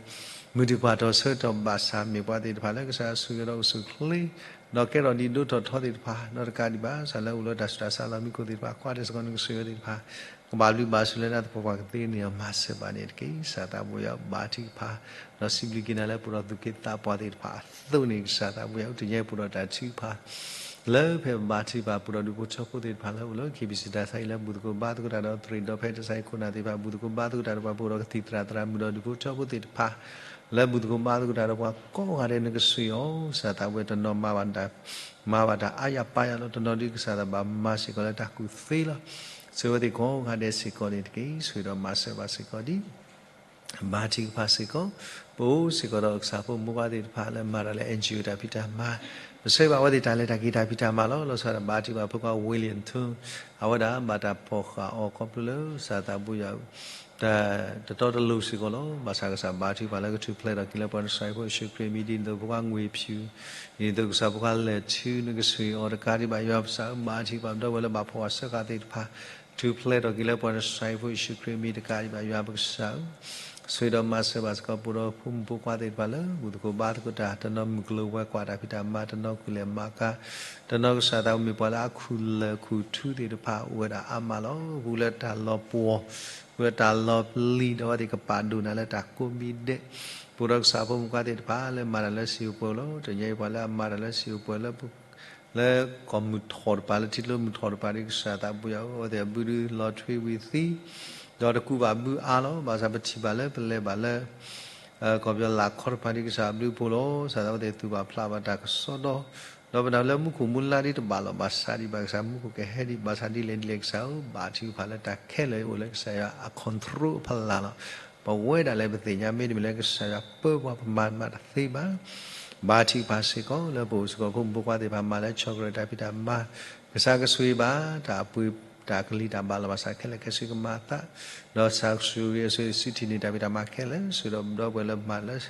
မုၢ်တံၢ်ပှၢ်တီၢ်ဆၢကတီၢ်ဘၣ်ဆၣ် မ့ၢ်ပှၤသ့ၣ်တဖၣ်လၢကစၢ်ယွၤဆိၣ်ဂ့ၤဒီးအိၣ်ဆူၣ်ချ့ ဒီးကဲထီၣ်ဒံးဒိၣ်ထီၣ်ထီသ့ၣ်တဖၣ် ဒီးတကးဒံးဘၣ် ကစၢ်လၢအိၣ်လၢတၢ်ဆူးတၢ်ဆါလီၢ်မံခိၣ်သ့ၣ်တဖၣ် ကွၢ်တ့ၢ်စ့ၢ်ကီး နကစၢ်ယွၤသ့ၣ်တဖၣ် ကဘၣ်ဘျုးဘၣ်ဆိၣ်လၢနၤ သပှၢ်ပှၢ်ကသ့န့ၢ်အီၤ မၤစၢၤဘၣ်န့ၣ်တက့ၢ်. ကစၢ်သးဘိယွၤ ဘါထုကဖၣ် ဒီးစံးဘျုးက့ၤနၤလၢပဒီးသူၣ်က့သးပှၢ်သ့ၣ်တဖၣ်အသိးန့ၣ် ကစၢ်သးဘိယွၤ အိၣ်တ့ၢ်ညါပဒီးတၢ်ထုကဖၣ် လၢဖဲပဘါထုကဖၣ်ပဒီးဒူၣ်ဖိထၢဖိသ့ၣ်တဖၣ်လၢအိၣ်လၢ ခ့ပံၣ်စံၣ်တၢ်ဆါအံၤ လၢဘူၣ်သကိးဘါသကိးတၢ်ဒီးသရံးဒီးဖဲတၢ်ဆါဟံၣ်ခိၣ်နၢ်သ့ၣ်တဖၣ် ဘူၣ်သကိးဘါသကိးတၢ်ဒီးပှၤ ပအိၣ်ဒီးကသံၣ်သရၣ်သရၣ်မုၣ်ဒီးဒူၣ်ဖိထၢဖိသ့ၣ်တဖၣ် လၢဘူၣ်သကိးဘါသကိးတၢ်ဒီးပှၤကိးဂၤဒဲး နကစၢ်အံၤအီၤ ကစၢ်သးဘိယွၤ တနီၤမၤဘၣ်တၢ် မၤဘၣ်တၢ်အါယၤပာ်ယၤလီၤ. တနီၤဒုးကစၢ်သးဘၣ်မၤစ့ၢ်ကီးလၢတၢ်ကူၣ်သ့လီၤ. ဆၢဝဲသ့ၣ်ကိးဂၤဒဲးစ့ၢ်ကီးန့ၣ်တက့ၢ်. ဆိၣ်ဂ့ၤဒီးမၤစၢၤဘၣ်စ့ၢ်ကီးဒ် ဘါထုကဖၣ်စ့ၢ်ကီး, ပအိၣ်စ့ၢ်ကီးဒီးကစၢ်ဖိမုၣ်ဖိခွါသ့ၣ်တဖၣ်လၢမၤတၢ်လၢ N G O တၢ်ဖံးတၢ်မၤ, ပဆၢဘၣ်အဝဲသ့ၣ်တၢ်လဲၤတၢ်က့ၤတၢ်ဖံးတၢ်မၤလီၤ. လီၤဆီဒၣ်တၢ်ဘါထုကဖၣ်ဖိခွါ William Thune, အဝဲဒၣ်ဘၣ်တၢ်ဖီၣ်ဃာ်အီၤခီဖျိလၢကစၢ်သးဘိယွၤ တၢ်တတီတလိၤစ့ၢ်ကီးလီၤ. ဘၣ်ဆၣ်ကစၢ်ဘါထုကဖၣ်လၢကထူၣ်ဖျဲးထီၣ်က့ၤလၢပှၤနစၤရ့းဖိယ့ၣ်ၡူးခရံာ်အမံၤ ဒ်သိးဖိခွါ ငွေဖြူ, ဒ်သိးကစၢ်ဖိခွါလဲၤထူ နကဆှံအီၤတကးဒံးဘၣ်ယွၤပကစၢ်ဧၢ, ဘါထုကဖၣ်ပဒီပုၢ်ဝဲၢ်လၢဘၣ်ဖီၣ်ဃာ်စၢဃာ်သ့ၣ်တဖၣ် ထူၣ်ဖျဲးထီၣ်က့ၤလၢပှၤနစၤရ့းဖိယ့ၣ်ၡူးခရံာ်အမံၤတကးဒံးဘၣ်ယွၤပကစၢ်ဧၢ. ဆိၣ်ဂ့ၤဒီးမၤစၢၤဘၣ်စ့ၢ်ကီး ပှၤဒီးဖိမုၣ်ဖိခွါသ့ၣ်တဖၣ်လၢ ဘူၣ်သကိးဘါသကိးတၢ်, တနီၤမုၢ်ကျိၤဝဲၤကွာ်တၢ်ဖံးတၢ်မၤ, တနီၤကူၣ်လဲၤမၤကၤ, တနီၤကစၢ်သးမုၢ်မ့ၢ်ပှၤလၢအခူၣ်လၢာ်ခူၣ်ထူသ့ၣ်တဖၣ် အိၣ်ဝဲဒၣ်အါမးလီၤ. ဃုာ်လၢတၢ်လီၤပှီၢ်, ဃုာ်လၢတၢ်လီၤပျံၤ, ဒီးအဝဲသ့ၣ်ကပာ်ဒိၣ်နၤလၢတၢ်ကိးမံၤဒဲး, ပှၤဒီးကစၢ်ဖိမုၣ်ဖိခွါသ့ၣ်တဖၣ်လၢမၤတၢ်လၢစံာ်ပှဲၤလီၤ. တနံၤအံၤပှၤလၢအမၤတၢ်လၢစံာ်ပှဲၤလၢ လၢကီၢ်မုၢ်ထီၣ်တပၤ, လၢထံကျိမုၢ်ထီၣ်တပၤဒီး ကစၢ်သးဘိယွၤဧၢ, အဝဲသ့ၣ်အဘုဒုးလီၤထွံဝံၤသံ, ဒီးတကူးဘၣ်ဘုအါလီၤ. ဘၣ်ဆၣ် ပထံၣ်ဘၣ်လၢပလဲၤဘၣ်လၢ ကီၢ်ပယီၤလၢ်ခီတဖၣ်ဒီး ကစၢ်အဘျုးအဖှိၣ်လီၤ. ကစၢ်သးဝဲသ့ၣ်သူၣ်ဘၣ်ဖျးဘၣ်တၢ်ကစီဒီ, ဒီးပနၢ်လၢမူခိၣ်မူလါဒ်တဘၣ်လီၤ. ဘၣ်ဆၣ်ဒံးဘၣ် ကစၢ်မူခိၣ်ကဟဲဒံး, ဘၣ်ဆၣ်ဒ်လဲၣ်ဒ်လဲၣ် ကစၢ်ဧၢ, ဘါထုကဖၣ်လၢတၢ်ခဲလၢာ်အံၤအိၣ်လၢကစၢ်ယွၤအ control အဖီလာ်လီၤ. ပဝဲဒၣ်လၢပသ့ၣ်ညါ မ့တမ့ၢ်လၢကစၢ်ယွၤပၢပှၤ ပမၤမးတသ့ဘၣ်. ဘါထုကဖၣ်စ့ၢ်ကီး လၢပအိၣ်စ့ၢ်ကီးဖိမုၣ်ဖိခွါသ့ၣ်တဖၣ် မၤလၢဆီၣ်ကရၢၢ်တၢ်ဖံးတၢ်မၤ, ကစၢ်ကဆိၣ်ဂ့ၤဘၣ် တၢ်အပှ့ၤတၢ်ကလံၤတၢ်ဘၣ်လီၤ. ဘၣ်ဆၣ်ခဲလၢာ်ခဲဆ့ကမၤအသး, ဒီးကစၢ်ကဆိၣ်ဂ့ၤအဆိၣ်ဂ့ၤစံးထီၣ်န့ၢ်တၢ်ဖံးတၢ်မၤခဲလၢာ်, ဆိၣ်ဂ့ၤဒီးပဒီပုၢ်ဝဲၢ်လၢမၤလၢ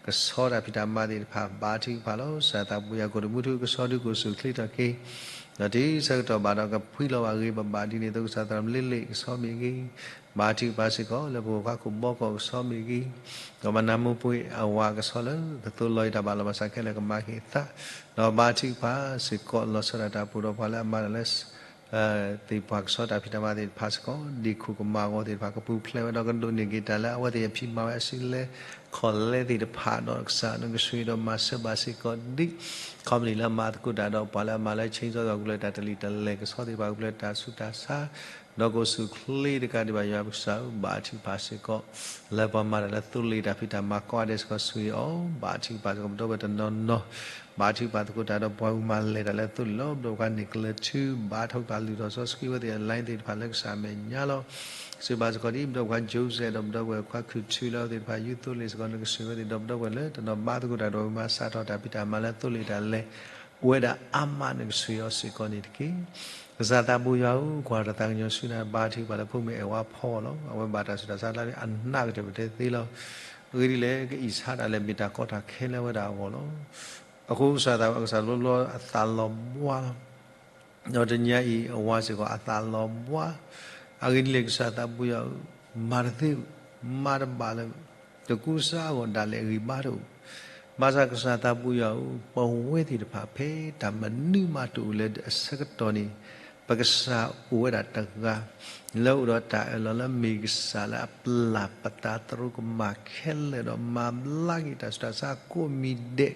ကဆီတၢ်ဖံးတၢ်မၤသ့ၣ်တဖၣ်, ဘါထုကဖၣ်လီၤ. ကစၢ်သးဘိယွၤ ကိၣ်တမူထူကဆီဒုး ကိၣ်ဆူၣ်ချ့ထီၣ်က့ၤ ဒီးတုၤဆၢကတီၢ်ဘၣ်ဒီး ကဖှံလီၤဘၣ်ဂ့ၤဘၣ်ဘၣ်ဒ်န့ၣ်အသိး ကစၢ်သရၣ်မုၣ်လ့လ့ၣ်ကဆီမ့ၢ်ဂ့ၤ, ဘါထုကဖၣ်စ့ၢ်ကီး လၢပှၤခိၣ်ဘီကီၢ်ကဆီမ့ၢ်ဂ့ၤ, ဒီးမနၤမိၢ်ပှ့ၤအဝၤကဆီလၢ ကသိးလီၤအံၤတၢ်ဘၣ်လီၤ. ဘၣ်ဆၣ်ခဲလၢာ်ကမၤက့ၤအသး, ဒီးဘါထုကဖၣ်စ့ၢ်ကီး လီၤဆီဒၣ်တၢ်ပှိၤဒီးပှၤလၢအမၤတၢ်လၢ သ့ၣ်ပှၤကဆီတၢ်ဖံးတၢ်မၤသ့ၣ်တဖၣ်စ့ၢ်ကီး, ဒ်ခိၣ်ကမၤအဂီၢ်သ့ၣ်တဖၣ် ကပူၤဖျဲးဝဲဒီး ကဒိးန့ၢ်က့ၤတၢ်လၢအဝဲသ့ၣ်အဖံးမၤဝဲအစုလဲခီၣ်လဲသ့ၣ်တဖၣ်ဒီး ကစၢ်နကဆိၣ်ဂ့ၤဒီးမၤစၢၤဘၣ်စ့ၢ်ကီး ဒ် company လၢအမၤသကိးတၢ်ဒီးပှၤလၢအမၤလၢ chainsaw ကပူၤဖျဲးတၢ်တလံာ်တလဲၢ်ကဆီသ့ၣ်တဖၣ် ကပူၤဖျဲးတၢ်ဆူးတၢ်ဆါ ဒီးကအိၣ်ဆူၣ်အိၣ်ချ့တကးဒံးဘၣ် ယွၤပကစၢ်ဧၢ, ဘါထုကဖၣ်စ့ၢ်ကီး လၢပှၤမၤတၢ်လၢသိလ့ၣ်တၢ်ဖံးတၢ်မၤကိးဂၤဒဲးစ့ၢ်ကီး ဆိၣ်ဂ့ၤအီၤ, ဘါထုကဖၣ်စ့ၢ်ကီး ပဒီပုၢ်ဝဲၢ်တနီၤနီၤ, ဘါထုကဖၣ်သကိးတၢ်ဒီးပှၤဂုၤမၤလဲၤတၢ်လၢသိလ့ၣ်လီၤ. ပဒီပုၢ်ဝဲၢ်ခွါ Nicholas Thu ဘါထုကဖၣ်လုၢ်ထီၣ်စီဆှံဝဲသ့ၣ်အ line သ့ၣ်တဖၣ်လၢကစၢ်အမဲာ်ညါလီၤ. ဆိၣ်ဂ့ၤဘၣ်စ့ၢ်ကီးဒ် ပဒီပုၢ်ဝဲၢ်ခွါ Joseph ဒီးပဒီပုၢ်ဝဲၢ်ခွါခူၣ်ထူလၢအဝဲသ့ၣ်တဖၣ် ယူးသိလ့ၣ်စ့ၢ်ကီး နကဆိၣ်ဂ့ၤဝဲသ့ၣ် ဒီးပဒီပုၢ်ဝဲၢ်လၢတနီၤဘါသကိးတၢ်ဒီးပှၤမၤစးထီၣ်တၢ်ဖံးတၢ်မၤလၢသိလ့ၣ်တၢ်လဲၤ အိၣ်ဝဲဒၣ်အါမး နကဆိၣ်ဂ့ၤအီၤစ့ၢ်ကီးန့ၣ်တက့ၢ်. ကစၢ်သးဘိယွၤဧၢ, ကွၢ်တၢ်သးကညီၤဆူနၤ ဘါထုကဖၣ်လၢဖိမုၣ်အဲၣ်ဝါဖီလီၤ. အဝဲဘၣ်တၢ်ဆူးတၢ်ဆါလၢအနးကတၢၢ်ပတဲသ့လီၤ. အဂ့ၢ်ဒ်လဲၣ် ကအံၣ်ဆါတၢ်လဲၣ် မ့ၢ်တၢ်ကီတၢ်ခဲလၢအဝဲဒၣ်အဂီၢ်လီၤ. အဃိကစၢ်သး ကစၢ်လီၤလီၤအသးလီၤဘှါလီၤ. ဒီးတနံၤအံၤအဝၤစ့ၢ်ကီးအသးလီၤဘှါ, အဂ့ၢ်ဒ်လဲၣ် ကစၢ်သးဘိယွၤဧၢ, မၤတသ့, မၤတဘၣ်လၢၤ, တကူစါအဂီၢ်ဒၣ်လဲာ်အဂံၢ်ဘါတအိၣ်. ဘၣ်ဆၣ်ကစၢ်သးဘိယွၤဧၢ, ပဝဲသ့ၣ်တဖၣ်ဖဲတၢ်မနုၤမးတအိၣ်လၢအဆၢကတီၢ်န့ၣ် ပကစၢ်အိၣ်ဝဲဒၣ်တဂၤ လၢအိၣ်ဒီးတၢ်အၢၣ်လီၤလၢမ့ၢ်ကစၢ်လၢအပျၢ်ပသးသရူးကမၣ်ခဲလၢာ်ဒီးမၤဘျါက့ၤတၢ်ဆူးတၢ်ဆါကိးမံၤဒဲး,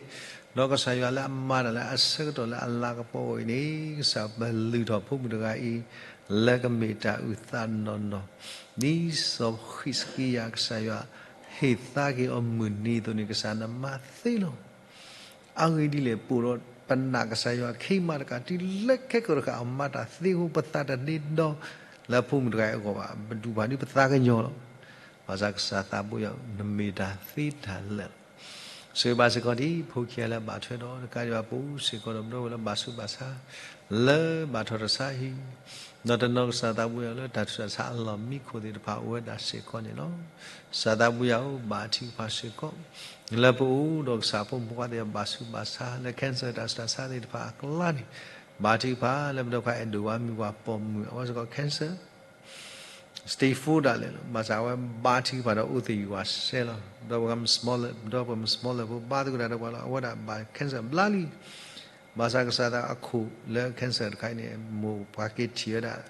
ဒီးကစၢ်ယွၤလၢအမၤတၢ်လၢအဆၢကတီၢ်လၢအလၤကပီၤအံၤန့ၣ် ကစၢ်ပလုၢ်ထီၣ်ဖိမုၣ်တဂၤအံၤ လၢကမ့ၢ်တၢ်အုၣ်သးနီၢ်နီၢ်, ဒ်စီၤဃံးစကံယၤ ကစၢ်ယွၤဟ့ၣ်သါက့ၤအီၤမုၢ်နံၤအသိးန့ၣ် ကစၢ်နမၤသ့လီၤ. အဂ့ၢ်ဒ်လဲၣ် ပအိၣ်ဒီးပနာ်ကစၢ်ယွၤခံမးတကး တုၤလၢခဲကိာ်တဃာ်အမၤတၢ်သ့အဃိ ပသးတန့ၢ်ဒီးလၢဖိမုၣ်တဂၤအံၤအဂီၢ်ဘၣ်, ပဒူၣ်ပှၤဒ်ပသးကညီၤလီၤ. ဘၣ်ဆၣ်ကစၢ်သးဘိယွၤ နမ့ၢ်တၢ်သ့တၢ်လၢာ်လီၤ. ဆိၣ်ဂ့ၤဘၣ်စ့ၢ်ကီးဒ်ဖိခံဂၤလၢအဘၣ်ထွဲဒီး တကးဒံးဘၣ်ပအိၣ်စ့ၢ်ကီးဒီး ပဒီပုၢ်ဝဲၢ်လၢဘၣ်ဆူးဘၣ်ဆါ လၢဘၣ်ထီၣ်တၢ်ဆါဟံၣ်, ဒီးတနီၤကစၢ်သးဘိယွၤလၢတၢ်ဆူးတၢ်ဆါအလီၢ်မံခိၣ်သ့ၣ်တဖၣ်အိၣ်ဝဲဒၣ်စ့ၢ်ကီးန့ၣ်လီၤ. ကစၢ်သးဘိယွၤဧၢ, ဘါထုကဖၣ်စ့ၢ်ကီး လၢပအိၣ်ဒီးကစၢ်ဖိမုၣ်ဖိခွါသ့ၣ်တဖၣ်ဘၣ်ဆူးဘၣ်ဆါ လၢ cancer တၢ်ဆူးတၢ်ဆါသ့ၣ်တဖၣ်အကျါန့ၣ်, ဘါထုကဖၣ်လၢပဒီပုၢ်ဝဲၢ်ခွါ အဲၣ်ဒိၣ်ဝါ မုၢ်ပှၢ်ပိာ်မုၣ် အဝဲစ့ၢ်ကီး cancer stage four ဒၣ်လဲာ်လီၤ. ဘၣ်ဆၣ်အဝဲဘါထုကဖၣ်ဒီးအိၣ်သယုၢ်ဝးစဲလီၤ. ဒီးပှၤ ပဒီပုၢ်ဝဲၢ် smaller ဖိဘါသကိးတၢ်ဒီးပှၤလီၤ. အဝဲဒၣ်ဘၣ် cancer ဘျါလံ. ဘၣ်ဆၣ်ကစၢ်သးအခိၣ်လၢ cancer တခါအံၤန့ၣ် မိၢ်ပှၤက့ၤထံၣ်ဝဲဒၣ်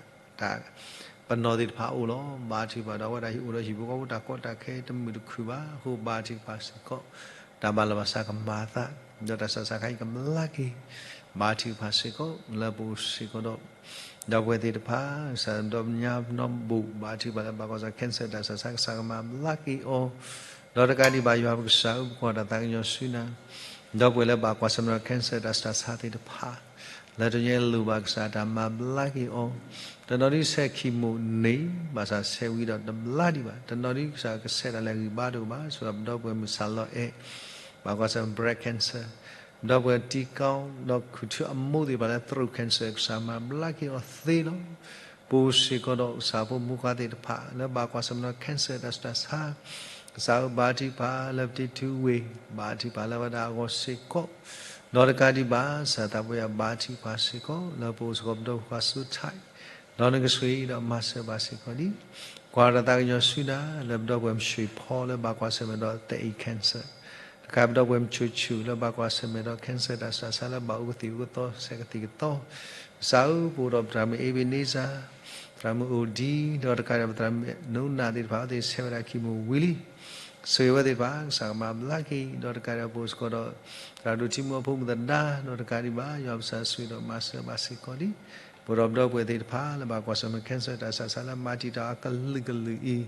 တၢ်ပနီၣ်သ့ၣ်တဖၣ်အိၣ်လီၤ. ဘါထုကဖၣ်ဒီးအဝဲဒၣ်ဟံၣ်အိၣ်ဒီးဟံၣ်ဖိဃီဖိ တၢ်ကီတၢ်ခဲတမုာ်တခုၣ်ဘၣ်. အဃိဘါထုကဖၣ်စ့ၢ်ကီး တၢ်ဘၣ်လီၤဘၣ်စးကမၤအသး ဒီးတၢ်ဆူးတၢ်ဆါခါအံၤကဘျါက့ၤ. ဘါထုကဖၣ်စ့ၢ်ကီး လၢပအိၣ်စ့ၢ်ကီးဒီး ဒီပုၢ်ဝဲၢ်သ့ၣ်တဖၣ် ကစၢ်ဒီးပညါပနီၢ်ဘူး ဘါထုကဖၣ်လၢဘၣ်ကွၢ်ဆၢ cancer တၢ်ဆူးတၢ်ဆါ ကစၢ်ကမၤဘျါက့ၤအီၤ, ဒီးတကးဒံးဘၣ်ယွၤပကစၢ်ဧၢ ပကွၢ်တၢ်သးကညီၤဆူနၤ, ဒီပုၢ်ဝဲၢ်လၢဘၣ်ကွၢ်ဆၢၣ်မဲာ်ဒီး cancer တၢ်ဆူးတၢ်ဆါသ့ၣ်တဖၣ် လၢတညီလိၣ်ဘၣ်ကစၢ်တၢ်မၤဘျါက့ၤအီၤ, တနီၤဒ်ဆဲးခံမိၣ်န့ၣ် ဘၣ်ဆၣ်ဆဲးဝံၤဒီးတဘျါဒံးဘၣ်, တနီၤဒ်ကစၢ်ကဆဲးတၢ်လၢအဂံၢ်ဘါတအိၣ်ဘၣ်, ဆိဒီးပဒီပုၢ်ဝဲၢ်မုၢ်ဆၣ်လီၤအဲၣ်, ဘၣ်ကွၢ်ဆၢၣ်မဲာ် breast cancer, ပဒီပုၢ်ဝဲၢ်တံကီ ဒီးခူၣ်ထံအမိၢ်သ့ၣ်တဖၣ်လၢ throat cancer ကစၢ်မၤဘျါက့ၤအီၤသ့လီၤ. ပအိၣ်စ့ၢ်ကီးဒီးကစၢ်ဖိမုၣ်ခွါသ့ၣ်တဖၣ် လၢဘၣ်ကွၢ်ဆၢၣ်မဲာ်ဒီး cancer တၢ်ဆူးတၢ်ဆါ, ကစၢ်ဧၢ ဘါထုကဖၣ်လၢပတံၤထူဝ့ၢ်, ဘါထုကဖၣ်လၢဝဲဒၣ်အဂီၢ်စ့ၢ်ကီး, ဒီးတကးဒံးဘၣ် ကစၢ်သးပှဲၤယွၤ ဘါထုကဖၣ်စ့ၢ်ကီး လၢပအိၣ်စ့ၢ်ကီးပဒီပုၢ်ဝဲၢ်ခွါစိထၢၣ်, ဒီးနကဆှၢဒီးမၤစၢၤဘၣ်စ့ၢ်ကီးဒံး, ကွၢ်တၢ်သးကညီၤဆူနၤ လၢပဒီပုၢ်ဝဲၢ်မုၢ်ဆှ့ၣ်ဖီ လၢဘၣ်ကွၢ်ဆၢၣ်မဲာ်ဒီးသဲအံၤ cancer, တကးပဒီပုၢ်ဝဲၢ်မုၢ်ဆှ့ၣ်ဆှူၣ် လၢဘၣ်ကွၢ်ဆၢၣ်မဲာ်ဒီး cancer တၢ်ဆူးတၢ်ဆါလၢဘၣ်အိၣ်ကသံၣ်အိၣ်ကသီ ဆဲးကသံၣ်ကသီ, ကစၢ်ဧၢ ပအိၣ်ဒီးပသရၣ်မုၣ်အ့ဘ့န့စၢ်, သရၣ်မုၣ်အိၣ်ဒံ, ဒီးတကးဒံးဘၣ် ပသရၣ်မုၣ်နိနၢ်သ့ၣ်တဖၣ် အဝဲသ့ၣ်ဆဲးဝဲဒၣ်ခံမိၣ်ဝံၤလံ, ဆှၢဝဲသ့ၣ်တဖၣ် ကစၢ်ကမၤဘျါက့ၤ, ဒီးတကးဒံးဘၣ် ပအိၣ်စ့ၢ်ကီးဒီး သရၣ်ဒိၣ်ထံမူအဖိမုၣ်သဒါ, ဒီးတကးဒံးဘၣ် ယွၤပကစၢ်ဆှၢဒီးမၤစၢၤဘၣ်စ့ၢ်ကီးဒံး, ပအိၣ်ဒီးပဒီပုၢ်ဝဲၢ်သ့ၣ်တဖၣ် လၢဘၣ်ကွၢ်ဆၢၣ်မဲာ် cancer တၢ်ဆူးတၢ်ဆါလၢမၤတံာ်တာ်အီၤအကလုာ်ကလုာ်အံ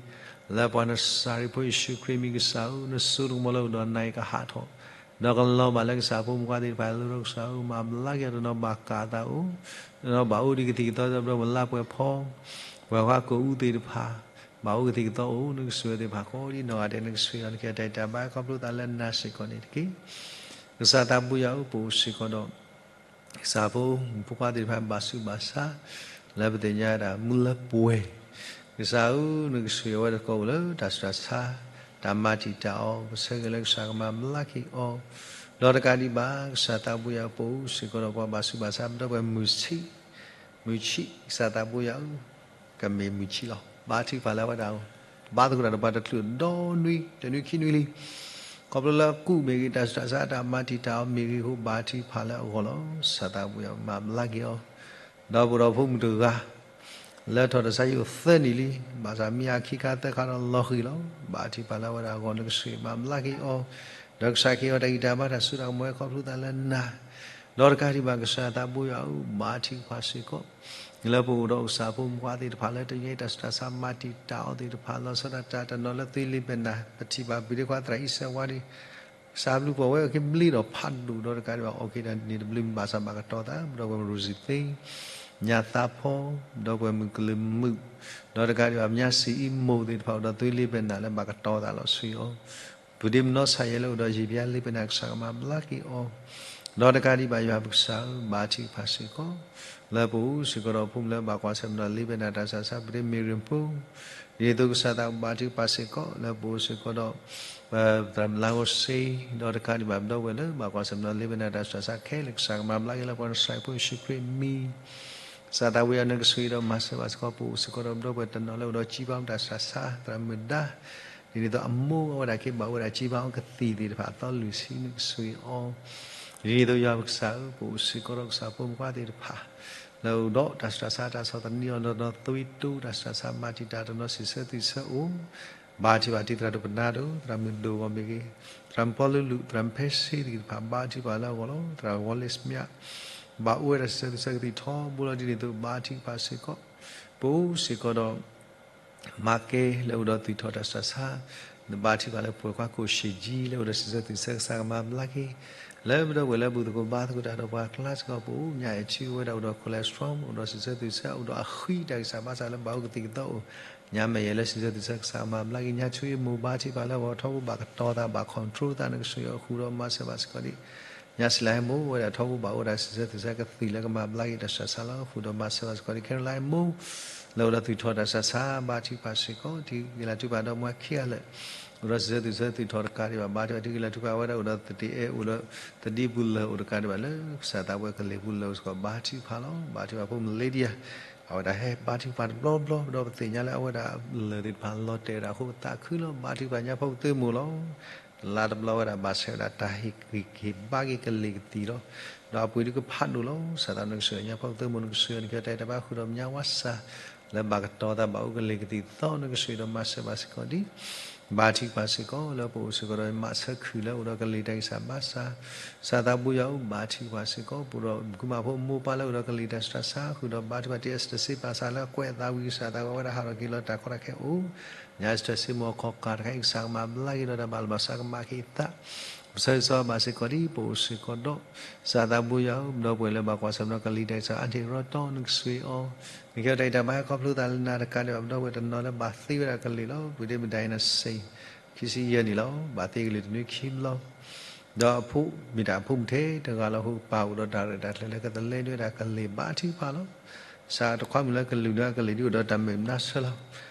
ၤ, လၢပှၤနစၤရ့းဖိယ့ၣ်ၡူးခရံာ်မံၤကစၢ်ဧၢ, နစိတၢ်ကမီၤလၢအိၣ်ဒီးနၤအံၤကဟးထီၣ်, ဒီးကလီၤဘၣ်လၢကစၢ်ဖိမုၣ်ခွါသ့ၣ်တဖၣ်အလိၤဒီး ကစၢ်ဧၢ မၤဘျါက့ၤအီၤ တနီၤဘၣ်ကးအသးအိၣ်, တနီၤဘၣ်အိၣ်ဒံးကသံၣ်ကသီ ဒီးပဒီပုၢ်ဝဲၢ်လါပှဲၤဖီ, ပှၤခွါကအိၣ်သ့ၣ်တဖၣ် ဘၣ်အိၣ်ကသံၣ်ကသီအိၣ်, နကဆှၢသ့ၣ်တဖၣ်ကိးဒံးနီၢ်ဂၤဒဲး နကဆှၢအီၤ နကတဲတၢ်ဘါခီဖျိသးလၢနၤစ့ၢ်ကီးန့ၣ်တက့ၢ်. ကစၢ်သးဘိယွၤဧၢ, ပအိၣ်စ့ၢ်ကီးဒီး ကစၢ်ဖိမုၣ်ဖိခွါသ့ၣ်တဖၣ် ဘၣ်ဆူးဘၣ်ဆါ လၢပသ့ၣ်ညါဒၣ်မူလၢပှဲၤ, ကစၢ်ဧၢ, နကဆှၢအဝဲသကိးအိၣ်လၢတၢ်ဆူးတၢ်ဆါ, တၢ်မၤတံာ်တာ်အီၤ, ပဆၢဂ့ၤလၢကစၢ်ကမၤဘျါက့ၤအီၤ, ဒီးတကးဒံးဘၣ် ကစၢ်သးဘိယွၤဧၢ, ပအိၣ်စ့ၢ်ကီးဒီးပှၤဘၣ်ဆူးဘၣ်ဆါ ပဒီပုၢ်ဝဲၢ်မုၢ်ဆံး, မုၢ်ဆံး, ကစၢ်သးဘိယွၤဧၢ, ကမ့ၢ်မုၢ်ဆံးလီၤ. ဘါထုကဖၣ်လၢအဝဲဒၣ် ဘါသကိးတၢ်ဒီးပှၤတချုးဒီနွံ, တနွံခံနွံလံ. ခီဖျိလၢအကူးမ့ၢ်ဂ့ၤ, တၢ်ဆူးတၢ်ဆါတၢ်မၤတံာ်တာ်အီၤမ့ၢ်ဂ့ၤအဃိ ဘါထုကဖၣ်လၢအဂီၢ်လီၤ. ကစၢ်သးဘိယွၤမၤဘျါက့ၤအီၤ, ဒီးပအိၣ်ဒီးဖိမုၣ်တဂၤ လၢထီၣ်တၢ်ဆါဟံၣ်အိၣ်သၢနံၣ်လံ, ဘၣ်ဆၣ်မံအခ့ခါသၢခါဒီးလီၤဃံၤလီၤ. ဘါထုကဖၣ်လၢအဝဲဒၣ်အဂီၢ် နကဆှၢမၤဘျါက့ၤအီၤ, ဒီးကစၢ်ကဟ့ၣ်အီၤတၢ်ဂံၢ်တၢ်ဘါ တၢ်စိတၢ်ကမီၤဝဲခီဖျိသးလၢနၤ ဒီးတကးဒံးဘၣ် ကစၢ်သးဘိယွၤဧၢ, ဘါထုကဖၣ်စ့ၢ်ကီး လၢပအိၣ်ဒီးကစၢ်ဖိမုၣ်ဖိသ့ၣ်တဖၣ်လၢ တနံၤအံၤတၢ်ဆူးတၢ်ဆါမၤတံာ်တာ်အီၤသ့ၣ်တဖၣ် လီၤဆီဒၣ်တၢ်တနီၤလၢသုလ့ပနၢ် ပထံၣ်ဘၣ်ပှၤဒ့ခွါသရၣ်အံၤစဲးဝါဒီး ကစၢ်ဘျုးပှၤဝဲအီၤက့ၤဘျ့ဒီးဖးဒိၣ်ဒီးတကးဒံးဘၣ် အီၣ်က့ၤတၢ်န့ၣ်တဘျုးမံၤဘၣ်ဆၣ်ဘၣ်ကတီၤသး ပဒီပုၢ်ဝဲၢ်ရိၤစံၤသ့ ညါသးဖီ ဒီပုၢ်ဝဲၢ်မုၣ်ကလုာ်မုာ် ဒီးတကးဒံးဘၣ် မါစံအံမိၢ်သ့ၣ်တဖၣ်အိၣ်ဒီးသုလ့ပနၢ်လၢဘၣ်ကတီၤသးလီၤဆှံအီၤ ပူၤဒ့မနီၢ်ဆါယဲၢ်လၢအိၣ်ဒီးယံာ်ပယါလ့ပနၢ် ကစၢ်ကမၤဘျါက့ၤအီၤ ဒီးတကးဒံးဘၣ် ယွၤပကစၢ်ဧၢ ဘါထုကဖၣ်စ့ၢ်ကီး လၢပအိၣ်စ့ၢ်ကီးဒီးဖိမုၣ်လၢဘၣ်ကွၢ်ဆၢၣ်မဲာ်ဒီးလ့ပနၢ်တၢ်ဆူးတၢ်ဆါ ပဒ့မ့ၢ်ရ့ၣ်ဖိ ဒ်သိးကစၢ်သးဘါထုကဖၣ်စ့ၢ်ကီး လၢပအိၣ်စ့ၢ်ကီးဒီး ပသရၣ်မုၣ်လါဂီၤစ့ ဒီးတကးဒံးဘၣ် ပဒီပုၢ်ဝဲၢ်လၢဘၣ်ကွၢ်ဆၢၣ်မဲာ်ဒီးလ့ပနၢ်တၢ်ဆူးတၢ်ဆါခဲလၢာ် ကစၢ်ကမၤဘျါက့ၤလၢပှၤနစၤရ့းဖိယ့ၣ်ၡူးခရံာ်မံၤ ကစၢ်သးဘိယွၤ နကဆှၢဒီးမၤစၢၤဘၣ်စ့ၢ်ကီး ပအိၣ်စ့ၢ်ကီးဒီးပဒီပုၢ်ဝဲၢ်တနီၤလၢအိၣ်ဒီးကံဘါတၢ်ဆူးတၢ်ဆါ သရၣ်မုၣ်ဒါ ဒ်န့ၣ်အသိးအမိၢ်အဝဲဒၣ်က့ၤဘၣ်အိၣ်ဝဲဒၣ်ကံဘါအီၤကသံၣ်သ့ၣ်တဖၣ်အသီလွံၢ်ဆံ နကဆှၢအီၤ ဒ်န့ၣ်အသိးယွၤပကစၢ်ဧၢ ပအိၣ်စ့ၢ်ကီးဒီးကစၢ်ဖိမုၣ်ဖိသ့ၣ်တဖၣ် လၢအိၣ်ဒီးတၢ်ဆူးတၢ်ဆါတၢ်ဆီၣ်သနံးအီၤဒီးသွံတိ တၢ်ဆူးတၢ်ဆါမၤတံာ်တာ်တနီၤ စံးဆၢသးဆၢအိၣ် ဘါထုကဖၣ်တံၤသရၣ်ဒိၣ်ပနၢ်ဒိၣ် သရၣ်မုၣ်ဒိၣ်ဂီၢ်မ့ၢ်ဂ့ၤ သရၣ်မုၣ်ဖီလူလူ သရၣ်မုၣ်ဖဲဆ့သ့ၣ်တဖၣ် ဘါထုကဖၣ်လၢအဂီၢ်လီၤ. သရၣ်ဝီလ့ၣ်စမၠး ဘၣ်အိၣ်ဝဲဒၣ်စံးဆၢသးဆၢကသံၣ်ထီဘိလီၤ ဒ်န့ၣ်အသိးဘါထုကဖၣ်စ့ၢ်ကီး ပအိၣ်စ့ၢ်ကီးဒီး မၤကဲလၢအိၣ်ဒီးသွံၣ်ထီၣ်တၢ်ဆူးတၢ်ဆါ ဘါထုကဖၣ်လၢပှၤခွါကိၣ်ရှ့ၣ်ကၠံ လၢအိၣ်ဒီးစံးဆၢသးဆၢကမၤဘျါက့ၤ လၢပဒီပုၢ်ဝဲၢ်လၢဘူၣ်သကိးဘါသကိးတၢ်ဒီးပှၤကျါစ့ၢ်ကီး ပအိၣ်ညါအဲၣ်ထံဝဲဒၣ်အိၣ်ဒီး cholesterol အိၣ်ဒီးစံးဆၢသးဆၢအိၣ်ဒီးအဃံတၢ်ဂံၢ်စၢ်ဘါစၢ်လၢဘၣ်အိၣ်ကသံၣ်ကသီအိၣ် ညါမဲာ်ယဲလၢစံးဆၢသးဆၢကစၢ်ကမၤဘျါက့ၤ ညါဆူအံၤမိၢ်ဘါထုကဖၣ်လၢအဂီၢ်ထီဘိဘၣ်ကတီၤသးဘၣ် control သး နကဆှၢအီၤဃုာ်ဒီးမၤစၢၤဘၣ်စ့ၢ်ကီးဒံး ညါစံးလၢဟဲမိၢ်ဝဲဒၣ်ထီဘိဘၣ်အိၣ်ဝဲဒၣ်စံးဆၢသးဆၢ ကသံၣ်လၢကမၤဘျါက့ၤတၢ်ဆူးတၢ်ဆါလီၤ ဃုာ်ဒီးမၤစၢၤဘၣ်စ့ၢ်ကီးဒံး ခဲရလါမိၢ် လၢအိၣ်ဒီးသွံၣ်ထီၣ်တၢ်ဆူးတၢ်ဆါ ဘါထုကဖၣ်စ့ၢ်ကီး တုၤက့ၤလၢ်ထုကဖၣ်ဒီးမွဲခံဂၤလၢာ် အိၣ်ဒီးစံးဆၢသးဆၢသွံၣ်ထီၣ်တကးဒံးဘၣ် ဘါထုကဖၣ် တုၤက့ၤလၢ်ထုကဖၣ်ဝဲဒၣ်အိၣ်ဒီးသတ့အဲၣ်အိၣ်ဒီးသဒံပူၤလၢာ်အိၣ်တကးဒံးဘၣ်လၢ ကစၢ်သးပှဲၤကလံၤပူၤလၢာ်အိၣ်စ့ၢ်ကီး ဘါထုကဖၣ်လီၤ ဘါထုကဖၣ်ဖိမုၣ်လ့ဒံယၤ အဝဲဒၣ်ဟဲဘါထုကဖၣ်တဘျီဘျီ ဒီးပသ့ၣ်ညါလၢအဝဲဒၣ်လၢၢ်သ့ၣ်တဖၣ်လီၤတဲာ်ဝဲဒၣ်အဃိ ပသးခုလီၤ ဘါထုကဖၣ်ညါဖီခိၣ်သ့ၣ်မိၢ်လီၤ လါတဘျီဝဲဒၣ်ဘၣ်ဆဲးဝဲဒၣ်တၢ်ဟ့ၣ်ဂံၢ်ဟ့ၣ်ဘါက့ၤကလံၤကသံၣ်လီၤ ဒီးအပှ့ၤဒုကဖးဒိၣ်လီၤ ကစၢ်သးနကဆှၢညါဖီခိၣ်သ့ၣ်မိၢ် နကဆှၢနကတဲတၢ်ဘါဃုာ်ဒီးမညါဝါစၢ် လၢဘၣ်ကတီၤသးဘၣ်အိၣ်ကလံၤကသံၣ်သီ နကဆှၢဒီးမၤစၢၤဘၣ်စ့ၢ်ကီးဒံး ဘါထုကဖၣ်စ့ၢ်ကီး လၢပအိၣ်စ့ၢ်ကီးဒီးမၤဆၢခုၣ်လၢအိၣ်ဒီးကလံၤတၢ်ဂံၢ်စၢ်ဘါစၢ် ကစၢ်သးဘိယွၤဧၢ ဘါထုကဖၣ်စ့ၢ်ကီး ပအိၣ်ဒီးကုမၢ်ဖိမိၢ်ပၢ်လၢအိၣ်ဒီးကလံၤတၢ်ဆူးတၢ်ဆါ ဃုာ်ဒီးဘါထုကဖၣ်တံၢ်အစတစ့ပာ်စၢ်လၢအကွဲးအသးဝံၤ ကစၢ်သးဝဲဒၣ်ဟးထီၣ်က့ၤလီၤတၢ်ကီတၢ်ခဲအိၣ် ညါစတၢၢ်စ့မိၢ်အခီၣ်ကၢ်တခါအံၤ ကစၢ်ကမၤဘျါက့ၤဒီးတၢ်ဘၣ်လီၤဘၣ်စးကမၤက့ၤအသး ပဆၢဂ့ၤဆၢဝါဘၣ်စ့ၢ်ကီးဒ်ပအိၣ်စ့ၢ်ကီးဒီး, ကစၢ်သးဘိယွၤဧၢ, ပဒီပုၢ်ဝဲၢ်လၢဘၣ်ကွၢ်ဆၢၣ်မဲာ်ဒီးကလံၤတၢ်အံၤ ကစၢ်အါန့ၢ်ရီတီနကဆိၣ်ဂ့ၤအီၤ, နကဲထီၣ်တၢ်အံၤတၢ်ဘၣ်ဟဲခီဖျိသးလၢနၤတကးဒံးဘၣ် ပဒီပုၢ်ဝဲၢ်တနီၤလၢဘၣ်သ့ဝဲဒၣ်ကလံၤလီၤ. ပူၤဒ့မုၢ်ဒၣ်အံၤနစ့ၣ် ခံဆံယဲၢ်နံၣ်လီၤ. ဘၣ်သ့ကလံၤတနွံခံဘျီ ဒီးအဖိမ့ၢ်တၢ်အဖိမုၣ်ထဲတဂၤလီၤ. ဟိပၢ်အိၣ်ဒီးတၢ်ရဲၣ်တၢ်ကျဲၤလၢကသလဲဒၣ်ကလံၤဘၣ်ထံဖးလီၤ. ကစၢ်တခွါမုၣ်လၢကလုၢ်နုာ်အကလံၤဒ်အိၣ်ဒီးတၢ်မုာ်နါဆၢလီၤ.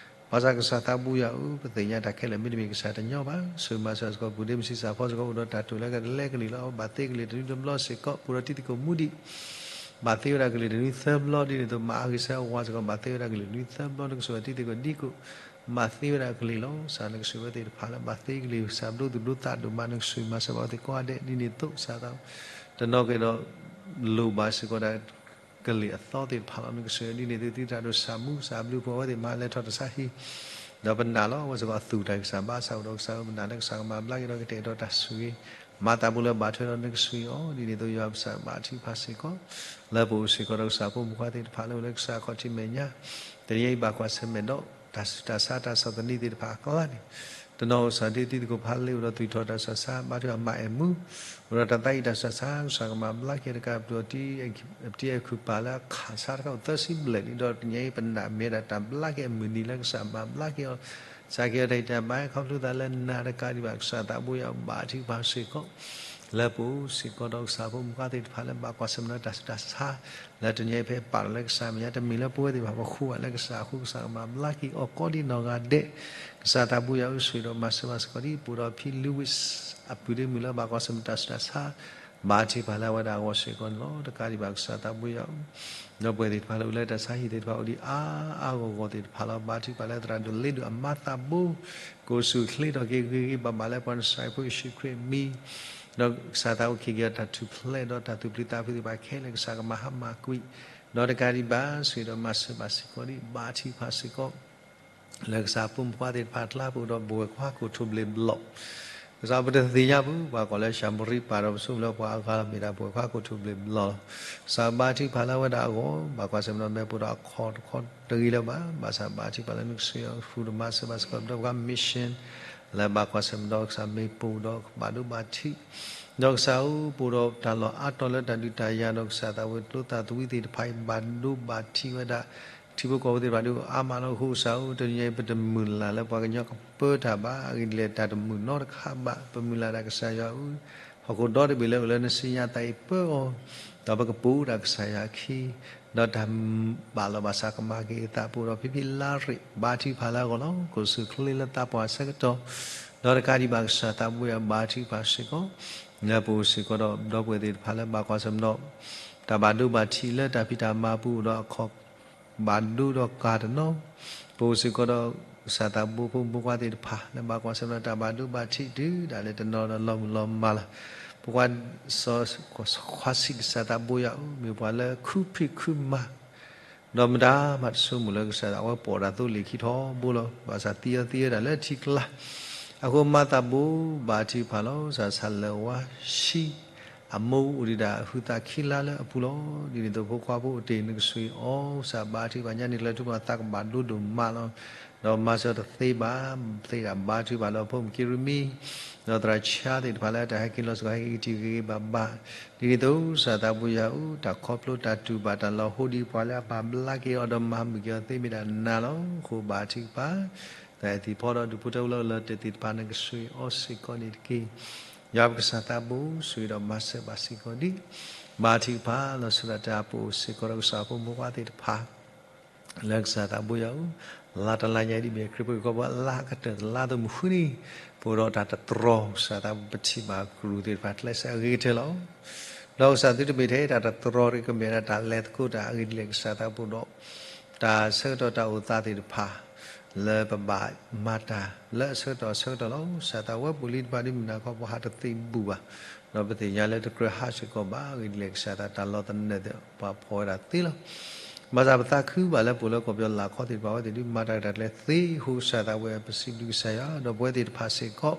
ဘၣ်ဆၣ်ကစၢ်သးဘိယွၤဧၢ, ပသ့ၣ်ညါတၢ်ခဲလၢာ်မ့တမ့ၢ်ကစၢ်တညီဘၣ်. ဆိၣ်ဂ့ၤမၤစၢၤစ့ၢ်ကီး ပူၤဒ့မုၢ်ဆံးစၢ်ဖီစ့ၢ်ကီး အိၣ်ဒီးတၢ်တိာ်လၢကသလဲကလံၤလီၤ. ဘၣ်သ့ကလံၤတနွံတဘျီစ့ၢ်ကီး ပူၤဒီးတံၤသကိးမူဒံး ဘၣ်သ့ဝဲဒၣ်ကလံၤတနွံသၢဘျီဒ်န့ၣ်အသိး မၤအါဂ့ၤဆၢဝါစ့ၢ်ကီး ဘၣ်သ့ဝဲဒၣ်ကလံၤတနွံသၢဘျီ နကဆိၣ်ဂ့ၤတံၤသကိးဒံးကိး မၤသ့ဝဲဒၣ်ကလံၤလီၤ. ကစၢ်နကဆိၣ်ဂ့ၤဝဲသ့ၣ်တဖၣ်လၢဘၣ်သ့ကလံၤ ကစၢ်ဒိသူၣ်ဒိသးဒိၣ်မး နကဆိၣ်ဂ့ၤမၤစၢၤဘၣ်ဝဲသ့ၣ်ကိးဂၤဒဲးဒ်န့ၣ်အသိး ကစၢ်သး တနီၤက့ၤဒီး လိၣ်ဘၣ်စ့ၢ်ကီးဒၣ် ကလံၤအသီသ့ၣ်တဖၣ်လီၤ. နကဆိၣ်ဂ့ၤဒ်န့ၣ်အသိး သုတၢ်ဒိၣ်စၢ်မူ ကစၢ်အဘျုးအဖှိၣ်အဝဲသ့ၣ်မၤလဲၤထီၣ်တၢ်ဆါဟံၣ် ဒီးပနာ်လီၤ အဝဲစ့ၢ်ကီးအသူၣ်တၢ်ကစၢ်ဘၣ်ဆၣ်အိၣ်ဒီးကစၢ်ဧၢ ပနာ်လၢကစၢ်ကမၤဘျါက့ၤဒီး ကတဲာ်ကတီၤတၢ်ဆိၣ်ဂ့ၤ မၤသးဘိလၢဘၣ်ထွဲဒီးနကဆိၣ်ဂ့ၤအီၤဒ်န့ၣ်အသိး ယွၤကစၢ်ဘၣ်ထံဖးစ့ၢ်ကီး လၢပအိၣ်စ့ၢ်ကီးဒီးကစၢ်ဖိမုၣ်ဖိခွါသ့ၣ်တဖၣ်လၢအိၣ်လၢကစၢ်အခီၣ်ထံးမဲာ်ညါ တနံၤအံၤဘၣ်ကွၢ်ဆၢၣ်မဲာ်ဒီး တၢ်ဆူးတၢ်ဆါတၢ်ဆီၣ်သနံးသ့ၣ်တဖၣ်အကျါန့ၣ် တနီၤကစၢ်ဒ်တံၤသကိးဖးလံ အိၣ်ဒီးသွံၣ်ထီၣ်တၢ်ဆူးတၢ်ဆါ ဘါထုကဖၣ်မၤအဲၣ်မူ အိၣ်ဒီးတၢ်သးအံၤတၢ်ဆူးတၢ်ဆါ ကစၢ်ကမၤဘျါက့ၤတကးပူၤ အပတံၢ်အဲၤခုၣ်ပၢ်လၢအခၣ်ဆါတခါအိၣ်သၢဆံဘျဲၣ်န့ၣ်ဒီး တနံၤအံၤပနာ်မ့ၢ်ဒၣ်တၢ်ဘျါက့ၤအမုၢ်နံၤလၢကစၢ်မၤဘျါက့ၤအီၤ ကစၢ်ကဲထီၣ်တၢ်အံၤတၢ်ဘၣ်ဟဲခီဖျိသးလၢနၤတကးဒံးဘၣ် ကစၢ်သးဘိယွၤဘၣ်ထံဖးစ့ၢ်ကီး လၢပအိၣ်စ့ၢ်ကီးဒီးကစၢ်ဖိမုၣ်ဖိခွါသ့ၣ်တဖၣ်လၢဘၣ်ကွၢ်ဆၢၣ်မဲာ်ဒီးတၢ်ဆူးတၢ်ဆါ လၢတနံၤအံၤဖဲပာ်လီၤလၢကစၢ်မဲာ်ညါ တမ့ၢ်လၢပဝဲသ့ၣ်တဖၣ်ပဃုဘၣ်လၢကစၢ်အဃိ ကစၢ်ကမၤဘျါက့ၤအီၤကိးဒ်နီၢ်ဂၤဒဲး ကစၢ်သးဘိယွၤဧၢ ဆိၣ်ဂ့ၤဒီးမၤစၢၤဘၣ်စ့ၢ်ကီးဒ်ပအိၣ်ဒီးဖံလူဝံၣ် အပုၢ်ဒ့မုၣ်လၢဘၣ်ကွၢ်ဆၢၣ်မဲာ်တၢ်ဆူးတၢ်ဆါ ဘၣ်ထံဖးလၢအဝဲဒၣ်အဂီၢ်စ့ၢ်ကီးန့ၣ်လီၤ. တကးဒံးဘၣ်ကစၢ်သးဘိယွၤဧၢ ဒီပုၢ်ဝဲၢ်သ့ၣ်တဖၣ်လၢအိၣ်လၢတၢ်ဆါဟံၣ်သ့ၣ်တဖၣ်အိၣ်ဒံးအါအါဂီၢ်ဂီၢ်သ့ၣ်တဖၣ်လီၤ. ဘါထုကဖၣ်လၢသရၣ်ဒိၣ်လ့ဒိၣ်အမါသးဘိ ကအိၣ်ဆူၣ်အိၣ်ချ့ထီၣ်က့ၤဂ့ၤဂ့ၤဘၣ်ဘၣ်လၢပှၤနစှၤဖိယ့ၣ်ၡူးခရံာ်အမံၤ ဒီးကစၢ်သးအိၣ်ခံက့ၤအီၤတၢ်ထူၣ်ဖျဲးဒီးတၢ်သူၣ်ပျံၤသးဖုးသ့ၣ်တဖၣ်ခဲလၢာ် ကစၢ်ကမၤဟါမၢ်ကွံာ် ဒီးတကးဒံးဘၣ် ဆိၣ်ဂ့ၤဒီးမၤစၢၤဘၣ်စ့ၢ်ကီးဒံး ဘါထုကဖၣ်စ့ၢ်ကီး လၢကစၢ်ဖိမုၣ်ဖိခွါသ့ၣ်တဖၣ်အကျါ ပအိၣ်ဒီးပဝဲၢ်ခွါကိၣ်ထူၣ်ဘျ့ၣ်ဘျီၣ် ကစၢ်ပတသ့ၣ်ညါပူၤ ပှၤကိးလၢၡၤမရံပၢ်ဒီးပဆိကမိၣ်လၢပှၤအဂၤလီၤ မ့ၢ်ဒၣ်ပဝဲၢ်ခွါကိၣ်ထူၣ်ဘျ့ၣ်ဘျီၣ်လီၤ. ကစၢ်ဘါထုကဖၣ်လၢအဝဲဒၣ်အဂီၢ် ဘၣ်ကွၢ်ဆၢၣ်မဲာ်ဒီးမဲာ်ပူၤဒီးအခီၣ်တခီတဂ့ၤလၢၤဘၣ် ဘၣ်ဆၣ်ဘါထုကဖၣ်လၢနကဆိၣ်ဂ့ၤအီၤ ဃုာ်ဒီးမၤစၢၤဘၣ်စ့ၢ်ကီး ဒီးပှၤ mission လၢဘၣ်ကွၢ်ဆၢၣ်မဲာ်ဒီးကစၢ်မ့ၢ်ပိာ်ဒီးကဘၣ်ဒိဘၣ်ထံး ဒီးကစၢ်ဧၢ ပအိၣ်ဒီးတၢ်လီၢ်အါတီၤလၢတၢ်ဒုးတၢ်ယၤဒီးကစၢ်သးဝဲကျိသၣ်သဝံသ့ၣ်တဖၣ်အံၤ ဘၣ်ဒိဘၣ်ထံးဝဲဒၣ် ထံဖိကီၢ်ဖိသ့ၣ်တဖၣ်ဒုးအါမးလီၤ. အဃိကစၢ်ဧၢ တနံၤအံၤပတမုၢ်လၢ်လၢပှၤကညီကပၢတၢ်ဘၣ် အဂ့ၢ်ဒ်လဲၣ်တၢ်တမုာ်နီတခါဘၣ် ပမုၢ်လၢ်ဒၣ်ကစၢ်ယွၤဧၢ ဟီၣ်ခိၣ်ဒီတဘ့ၣ်လၢအိၣ်လၢနစုညါသးအံၤပၢအီၤ ဒီးပကပိာ်ဒၣ်ကစၢ်ယွၤအခံ ဒီးတၢ်ဘၣ်လီၤဘၣ်စးကမၤက့ၤအသးပူၤဒီးဖံဖံလါရ့ၣ် ဘါထုကဖၣ်လၢအဂီၢ်လီၤ. ကအိၣ်ဆူၣ်အိၣ်ချ့လၢသးပှၢ်အဆၢကတီၢ် ဒီးတကးဒံးဘၣ်ကစၢ်သးဘိယွၤဘါထုကဖၣ်စ့ၢ်ကီး လၢပအိၣ်စ့ၢ်ကီးဒီးဒီပုၢ်ဝဲၢ်သ့ၣ်တဖၣ်လၢဘၣ်ကွၢ်ဆၢၣ်မဲာ်ဒီး တၢ်ဘၣ်ဒိဘၣ်ထံးလၢတၢ်ဖံးတၢ်မၤပူၤဒီးအခီၣ် ဘၣ်ဒိဒီးကၤတနီၤ ပအိၣ်စ့ၢ်ကီးဒီး ကစၢ်သးဘိဖိမုၣ်ဖိခွါသ့ၣ်တဖၣ် လၢဘၣ်ကွၢ်ဆၢၣ်မဲာ်ဒီးတၢ်ဘၣ်ဒိဘၣ်ထံးတုၤဒၣ်လဲာ်တနီၤဒီးလီၤမုၢ်လီၤမၢ်လီၤ. ပကွၢ်စီၤခွါဆံးကစၢ်သးဘိယွၤဧၢ မ့ၢ်ပှၤလၢခုဖံးခုမၤ ဒီးမတၤမၤတဆိကမိၣ်လၢကစၢ်သးဝဲပိာ်တၢ်သိလ့ၣ်ခံထီဘိလီၤ. ဘၣ်ဆၣ်သံအီၤသံဝဲဒၣ်လၢထံကျါ အဃိမၤသးဘိဘၣ်ထံးဖးလီၤ. ကစၢ်ဆၣ်လၢဝါဆံး အမိၢ်အိၣ်ဒံးဒၣ်ဟုသးခံလါလၢအပူၤလီၤ. ဒ်န့ၣ်အသိးဖိခွါဖိအိၣ်တ့ၢ်နကစူၢ်အီၤ ကစၢ်ဘါထုကဖၣ်ညါန့ၣ် ကျဲထူၣ်ဖျဲးသးကဘၣ်ဒိဒိၣ်မးလီၤ. ဒီးမၤစၢၤတသ့ဘၣ် သ့ဒၣ်ဘါထုကဖၣ်လၢဖိမုၣ်က့ရမံ ဒီးသရၣ်ဆါသ့ၣ်တဖၣ်လၢတၢ်ဟဲက့ၤလီၤစ့ၢ်ကီး ဟဲက့ၤက့ၤဂ့ၤဂ့ၤဘၣ်ဘၣ် ဒ်န့ၣ်အသိး ကစၢ်သးဘိယွၤဧၢ တၢ်ခီဖျိတၢ်တူၢ်ဘၣ်တၢ်လီၤဟိဒ်ပှၤလၢအဘၣ်ဘျါက့ၤအီၤဒီးမၤမုာ်က့ၤအီၤသ့မ့ၢ်ဒၣ်နၤလီၤ. အဃိဘါထုကဖၣ် တၢ်အဲၣ်သံၣ်ဖီဒီးဒူၣ်ဖိထၢဖိလၢအလီၤတဲာ်သ့ၣ်တဖၣ် နကစူၢ်အီၤစ့ၢ်ကီးန့ၣ်တက့ၢ်. ယွၤပကစၢ်သးဘိ ဆိၣ်ဂ့ၤဒီးမၤစၢၤဘၣ်စ့ၢ်ကီးဒံး ဘါထုကဖၣ်လီၤဆီဒၣ်တၢ်ပအိၣ်စ့ၢ်ကီးဒီးကစၢ်ဖိမုၣ်ဖိခွါသ့ၣ်တဖၣ် လၢကစၢ်သးဘိယွၤဧၢ, လါတလါညါဒ်မ့ၢ်ခရံာ်ဖိကီၢ်ဖိအလါကတၢၢ်တလါသၢမုၢ်ဃုနံၤ, ပအိၣ်ဒီးတၢ်တတြီၤ ကစၢ်သးဘိပထံၣ်ဘၣ်ကရူၢ်သ့ၣ်တဖၣ်ကျဲးစၢးအဂ့ၤကတၢၢ်လီၤ. ဒီးကစၢ်သုတမ့ၢ်ထဲတၢ်တတြီၤတဂ့ၤ ကမ့ၢ်ဒၣ်တၢ်လဲၤသကိးတၢ်အဂ့ၢ်ဒ်လဲၣ် ကစၢ်သးဘိဒီး တၢ်ဆၢကတီၢ်တၢ်အိၣ်သးသ့ၣ်တဖၣ် လၢပဘၣ်မၤတၢ်လၢအဆၢကတီၢ်အဆၢကတီၢ်လီၤ. ကစၢ်သးဝဲပူၤလံတဖၣ်ဒ်မုၢ်နၤခီ ပဟးတသ့ၣ်ဘူၣ်ဘၣ် ဒီးပသ့ၣ်ညါလၢတကြၢးဟးစ့ၢ်ကီးဘၣ် အဂ့ၢ်ဒ်လဲၣ် ကစၢ်သးတၢ်လီၤသနၢၣ်သ့ၣ် ပှၤဖီၣ်ဝဲဒၣ်သ့လီၤ. ဘၣ်ဆၣ်ပသးခုဘၣ်လၢပအိၣ်လၢကီၢ်ပယီၤလၢ်ခီသ့ၣ်တဖၣ် အဝဲသ့ၣ်ဒုးမၤတၢ်တၢ်ကျဲသ့အဃိ ကစၢ်သးဝဲပစံးဘျုးကစၢ်ယွၤ ဒီးပဝဲသ့ၣ်တဖၣ်စ့ၢ်ကီး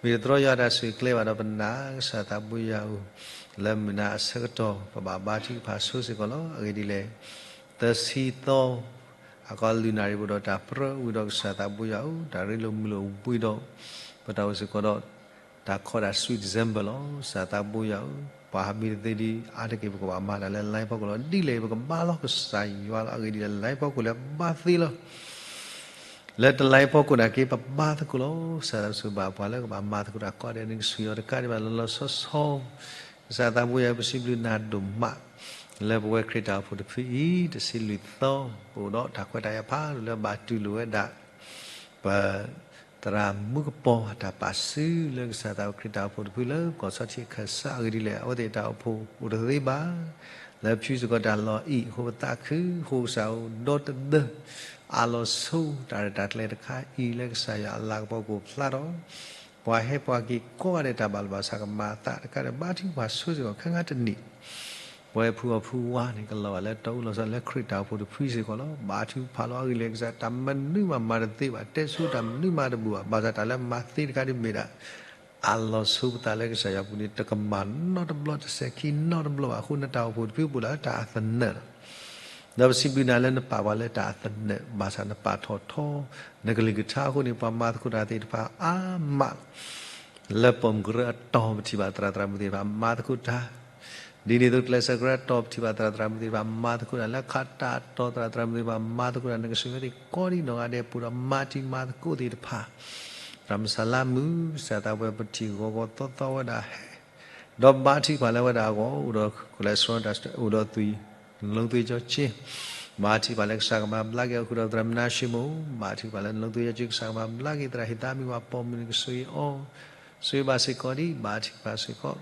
မ့ၢ်တတြီယွၤတၢ်ဆိၣ်ဂ့ၤကျဲဘၣ်ဒီးပနာ် ကစၢ်သးဘိယွၤဧၢ, လၢမုၢ်နၤအဆၢကတီၢ် ပဘၣ်ဘါထုကဖၣ်ဆိစ့ၢ်ကီးလီၤ. အဂ့ၢ်ဒ်လဲၣ် သၢဆံသီ အကီၢ်လုၢ်နၣ်ရံၣ်ပူၤဒီးတၢ်ပြၢဝံၤဒီးကစၢ်သးဘိယွၤဧၢ, တၢ်ရ့လိာ်မုာ်လိာ်ဝံၤဒီး ပတၢ်အိၣ်စ့ၢ်ကီးဒီး တၢ်ခီတၢ် sweet December လီၤ. ကစၢ်သးဘိယွၤဧၢ, ပှၤဟးမံတသ့ဒီး အါတက့ၢ်ပကဘၣ်မၤတၢ်လၢ live ဖီခိၣ်လီၤ. ဒ်လဲၣ်ပကဘါလီၤကစၢ်ယွၤလီၤ. အဂ့ၢ်ဒ်လဲၣ် live ဖီခိၣ်လၢဘါသ့လီၤ. လၢတ live ဖီခိၣ်နာ်က့ ပဘါသကိးလီၤ. ကစၢ်သးဘိယွၤ ပှၤလၢကဘၣ်မၤသကိးတၢ်ကိးဂၤဒဲး နကစၢ်ယွၤတကးဒံးဘၣ် လီၤလီၤဆီဆီ ကစၢ်သးဘိယွၤ ပစံးဘျုးနၤဒိၣ်မး လၢပဝဲခရံာ်တၢ်အိၣ်ဖှိၣ်တဖုအံၤ တဆံလွံၢ်သီ ပအိၣ်ဒီးတၢ်ခွဲးတၢ်ယာ်ဖးဒိၣ်လၢဘၣ်တူၢ်လိာ်ဝဲဒၣ် ပ သရၣ်မူကပီၤတၢ်ပာ်စုလၢကစၢ်သးဘိယွၤခရံာ်တၢ်အိၣ်ဖှိၣ်တဖုလၢ ကီၢ်ဆီထံးအခၢၣ်စး အဂ့ၢ်ဒ်လဲၣ် အဝဲသ့ၣ်တၢ်အိၣ်ဖှိၣ်အိၣ်တသ့ဘၣ် လၢဖၠူစ့ၢ်ကီးတၢ်လီၢ်အံၤ အဃိပသးခု အဃိကစၢ်အိၣ်ဒီတဒၢ အလီၤဆိ တၢ်ရဲၣ်တၢ်ကျဲၤတခါအံၤ လၢကစၢ်ယွၤအလၤကပီၤကအိၣ်ဖျါထီၣ် ပှၤဟဲပှၤက့ၤကိးဂၤဒဲး တၢ်ဘၣ်လီၤဘၣ်စးကမၤအသးတကးဒီး ဘါထုကဖၣ်ဆိစ့ၢ်ကီး ခဲအံၤတနံၣ် ပဝဲဖုအီၣ်ဖုဝါန့ၣ် ကလီၤဘၣ်လၢတၢ်အိၣ်လီၤဆီ လၢခရံာ်တၢ်အိၣ်ဖှိၣ်တဖုစ့ၢ်ကီးလီၤ. ဘါထုကဖၣ်လီၤ. အဂ့ၢ်ဒ်လဲၣ် ကစၢ်တၢ်မနုၤမးမၤတသ့ဘၣ်, တဲဆိတၢ်မနုၤမၤတဘူးဘၣ်. ဘၣ်ဆၣ်တၢ်လၢမၤသ့တခါဒ်မ့ၢ်ဒၣ် အလီၤဆိပသးလၢကစၢ်ယွၤအပူၤန့ၣ် တကမၣ်နီတဘျီ တစဲးခံနီတဘျီဘၣ်. အဃိနတၢ်အိၣ်ဖှိၣ်တဖုအိၣ်လၢတၢ်အသနၢၣ်လီၤ. ဒီးပစံးဘျုးနၤလၢနပာ်ပှၤလၢတၢ်အသနၢၣ်, ဘၣ်ဆၣ်နပာ်ထီၣ်ထီ နကလုၢ်ကထါအဃိန့ၣ် ပှၤမၤသကိးတၢ်သ့ၣ်တဖၣ်အါမး လၢပိာ်မုၣ်ကရၢအတီၤ ပထံၣ်ဘၣ်သရၣ်သရၣ်မုၣ်သ့ၣ်တဖၣ်မၤသကိးတၢ်, ဒ်န့ၣ်အသိးကျဲးစၢးကရၢအတီၤ ပထံၣ်ဘၣ်သရၣ်သရၣ်မုၣ်သ့ၣ်တဖၣ်မၤသကိးတၢ်, လၢခးတၢ်အတီၤသရၣ်သရၣ်မုၣ်သ့ၣ်တဖၣ်မၤသကိးတၢ်, နကစၢ်ယွၤသ့ၣ်ကိးဒံနီၢ်ဂၤဒဲး ပအိၣ်ဒီးမၤတံၤမၤသကိးသ့ၣ်တဖၣ် သရၣ်မုၣ်စၤလါမုၣ် ကစၢ်သးဘိယွၤ ပထံၣ်ဂီၤဂီၤသီသီဝဲဒၣ်ဟဲ ဒီးဘါထုကဖၣ်လၢဝဲဒၣ်အဂီၢ် အိၣ်ဒီး cholesterol အိၣ်ဒီးသွံၣ် နလိသ့ကၠီက့ ဘါထုကဖၣ်လၢကစၢ်ကမၤဘျါက့ၤအီၤ ဃုာ်ဒီးသရၣ်မုၣ်နါၡ့မိၣ် ဘါထုကဖၣ်လၢနလိသ့ကၠီက့ ကစၢ်ကမၤဘျါက့ၤ သရၣ်ဟ့ၣ်သးမံၤဝၤပိာ်မုၣ်န့ၣ် ကဆိၣ်ဂ့ၤအီၤ ဆိၣ်ဂ့ၤဘၣ်စ့ၢ်ကီးဒံး ဘါထုကဖၣ်စ့ၢ်ကီး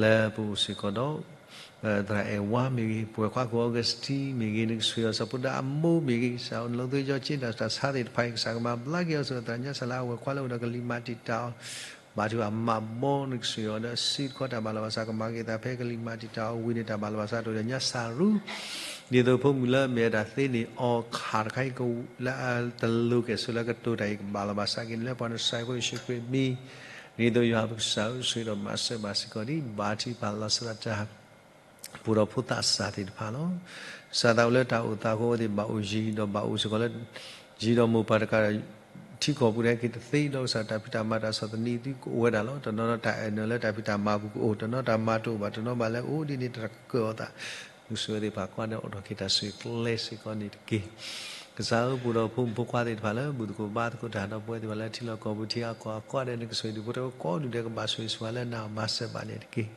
လၢပအိၣ်စ့ၢ်ကီးဒီး သရၣ်အဲၣ်ဝါမ့ၢ်ဂ့ၤ, ပဝဲၢ်ခွါကီၢ်အီကူးစတံမ့ၢ်ဂ့ၤ, နကဆိၣ်ဂ့ၤအီၤ စီၤဖိဒါအမိၢ်မ့ၢ်ဂ့ၤ, ကစၢ်နလိသ့ကၠီက့ တၢ်ဆါသ့ၣ်တဖၣ်အံၤ ကစၢ်ကမၤဘျါက့ၤအီၤ ဆိၣ်ဂ့ၤသရၣ်ညါစၤလါ အဝဲၢ်ခွါလၢအိၣ်ဒီးကလံၤမၤတံာ်တာ်အီၤ ဘါထုကဖၣ်မၤဘီ နကဆိၣ်ဂ့ၤအီၤဒီးစံးတခီ တၢ်ဘၣ်လီၤဘၣ်စးကမၤက့ၤသးဖဲကလံၤမၤတံာ်တာ်အီၤဝံၤန့ၣ် တၢ်ဘၣ်လီၤဘၣ်စးတအိၣ်ဒီးညါစၤရူ ဒ်သိးဖိမုၣ်လၢအမဲာ်တၢ်သ့န့ၣ် အီခးတခါအံၤ လၢတလိၤကဲၣ်ဆိးလၢကတိၤတၢ်အံၤ ကဘၣ်လီၤဘၣ်စးက့ၤန့ၣ်လၢပှၤနဆါအံၤဖိယ့ၣ်ၡူးခရံာ်မံၤ ဒ်သိးယွၤပကစၢ်ဧၢ ဆိၣ်ဂ့ၤဒီးမၤစၢၤဘၣ်စ့ၢ်ကီးဒံး ဘါထုကဖၣ်လီၤစၢၤတၢ် ပှဲၤဒီးဖိသးစၢ်သ့ၣ်တဖၣ်လီၤ. ကစၢ်သးဝဲလၢတၢ်အိၣ်သးအဃိ အဝဲသ့ၣ်ဘၣ်အိၣ်ယံၤဒီးဘၣ်အိၣ်စ့ၢ်ကီးလၢ ယံၤဒီးမိၢ်ပၢ်တကးဒီး ထံကီၢ်ပူၤတဟဲက့ၤတသ့ဒီး ကစၢ်တၢ်ဖံးတၢ်မၤတၢ်ဆီၣ်သနံးသုကအိၣ်ဝဲဒၣ်လီၤ. တနီၤနီၤတၢ်အဲၣ်နုာ်လၢတၢ်ဖံးတၢ်မၤပူၤကအိၣ်, တနီၤတၢ်မၤတအိၣ်ဘၣ်, တနီၤဘၣ်လၢအိၣ်ဒ်န့ၣ်တၢ်ကၢၢ်အီၤသး နကဆိၣ်ဂ့ၤသ့ၣ်တဖၣ်ကိးဂၤဒဲးအိၣ်ထီၣ်က့ၤတၢ်ဆူၣ်ချ့စ့ၢ်ကီးန့ၣ်တက့ၢ်. ကစၢ်ဧၢ ပအိၣ်ဒီးဖိမုၣ်ဖိခွါသ့ၣ်တဖၣ်လၢ ဘူၣ်သကိးဘါသကိးတၢ်ဒီးပဝဲသ့ၣ်တဖၣ်လၢထံလီၢ်ကီၢ်ပူၤထံအကီၢ်အကိးဂၤဒဲး နကဆိၣ်ဂ့ၤဒူၣ်ဖိထၢဖိကိးဒူၣ်ဒဲး ကဘၣ်ဆိၣ်ဂ့ၤဆိၣ်ဝါလၢနမၤစၢၤဘၣ်န့ၣ်တက့ၢ်.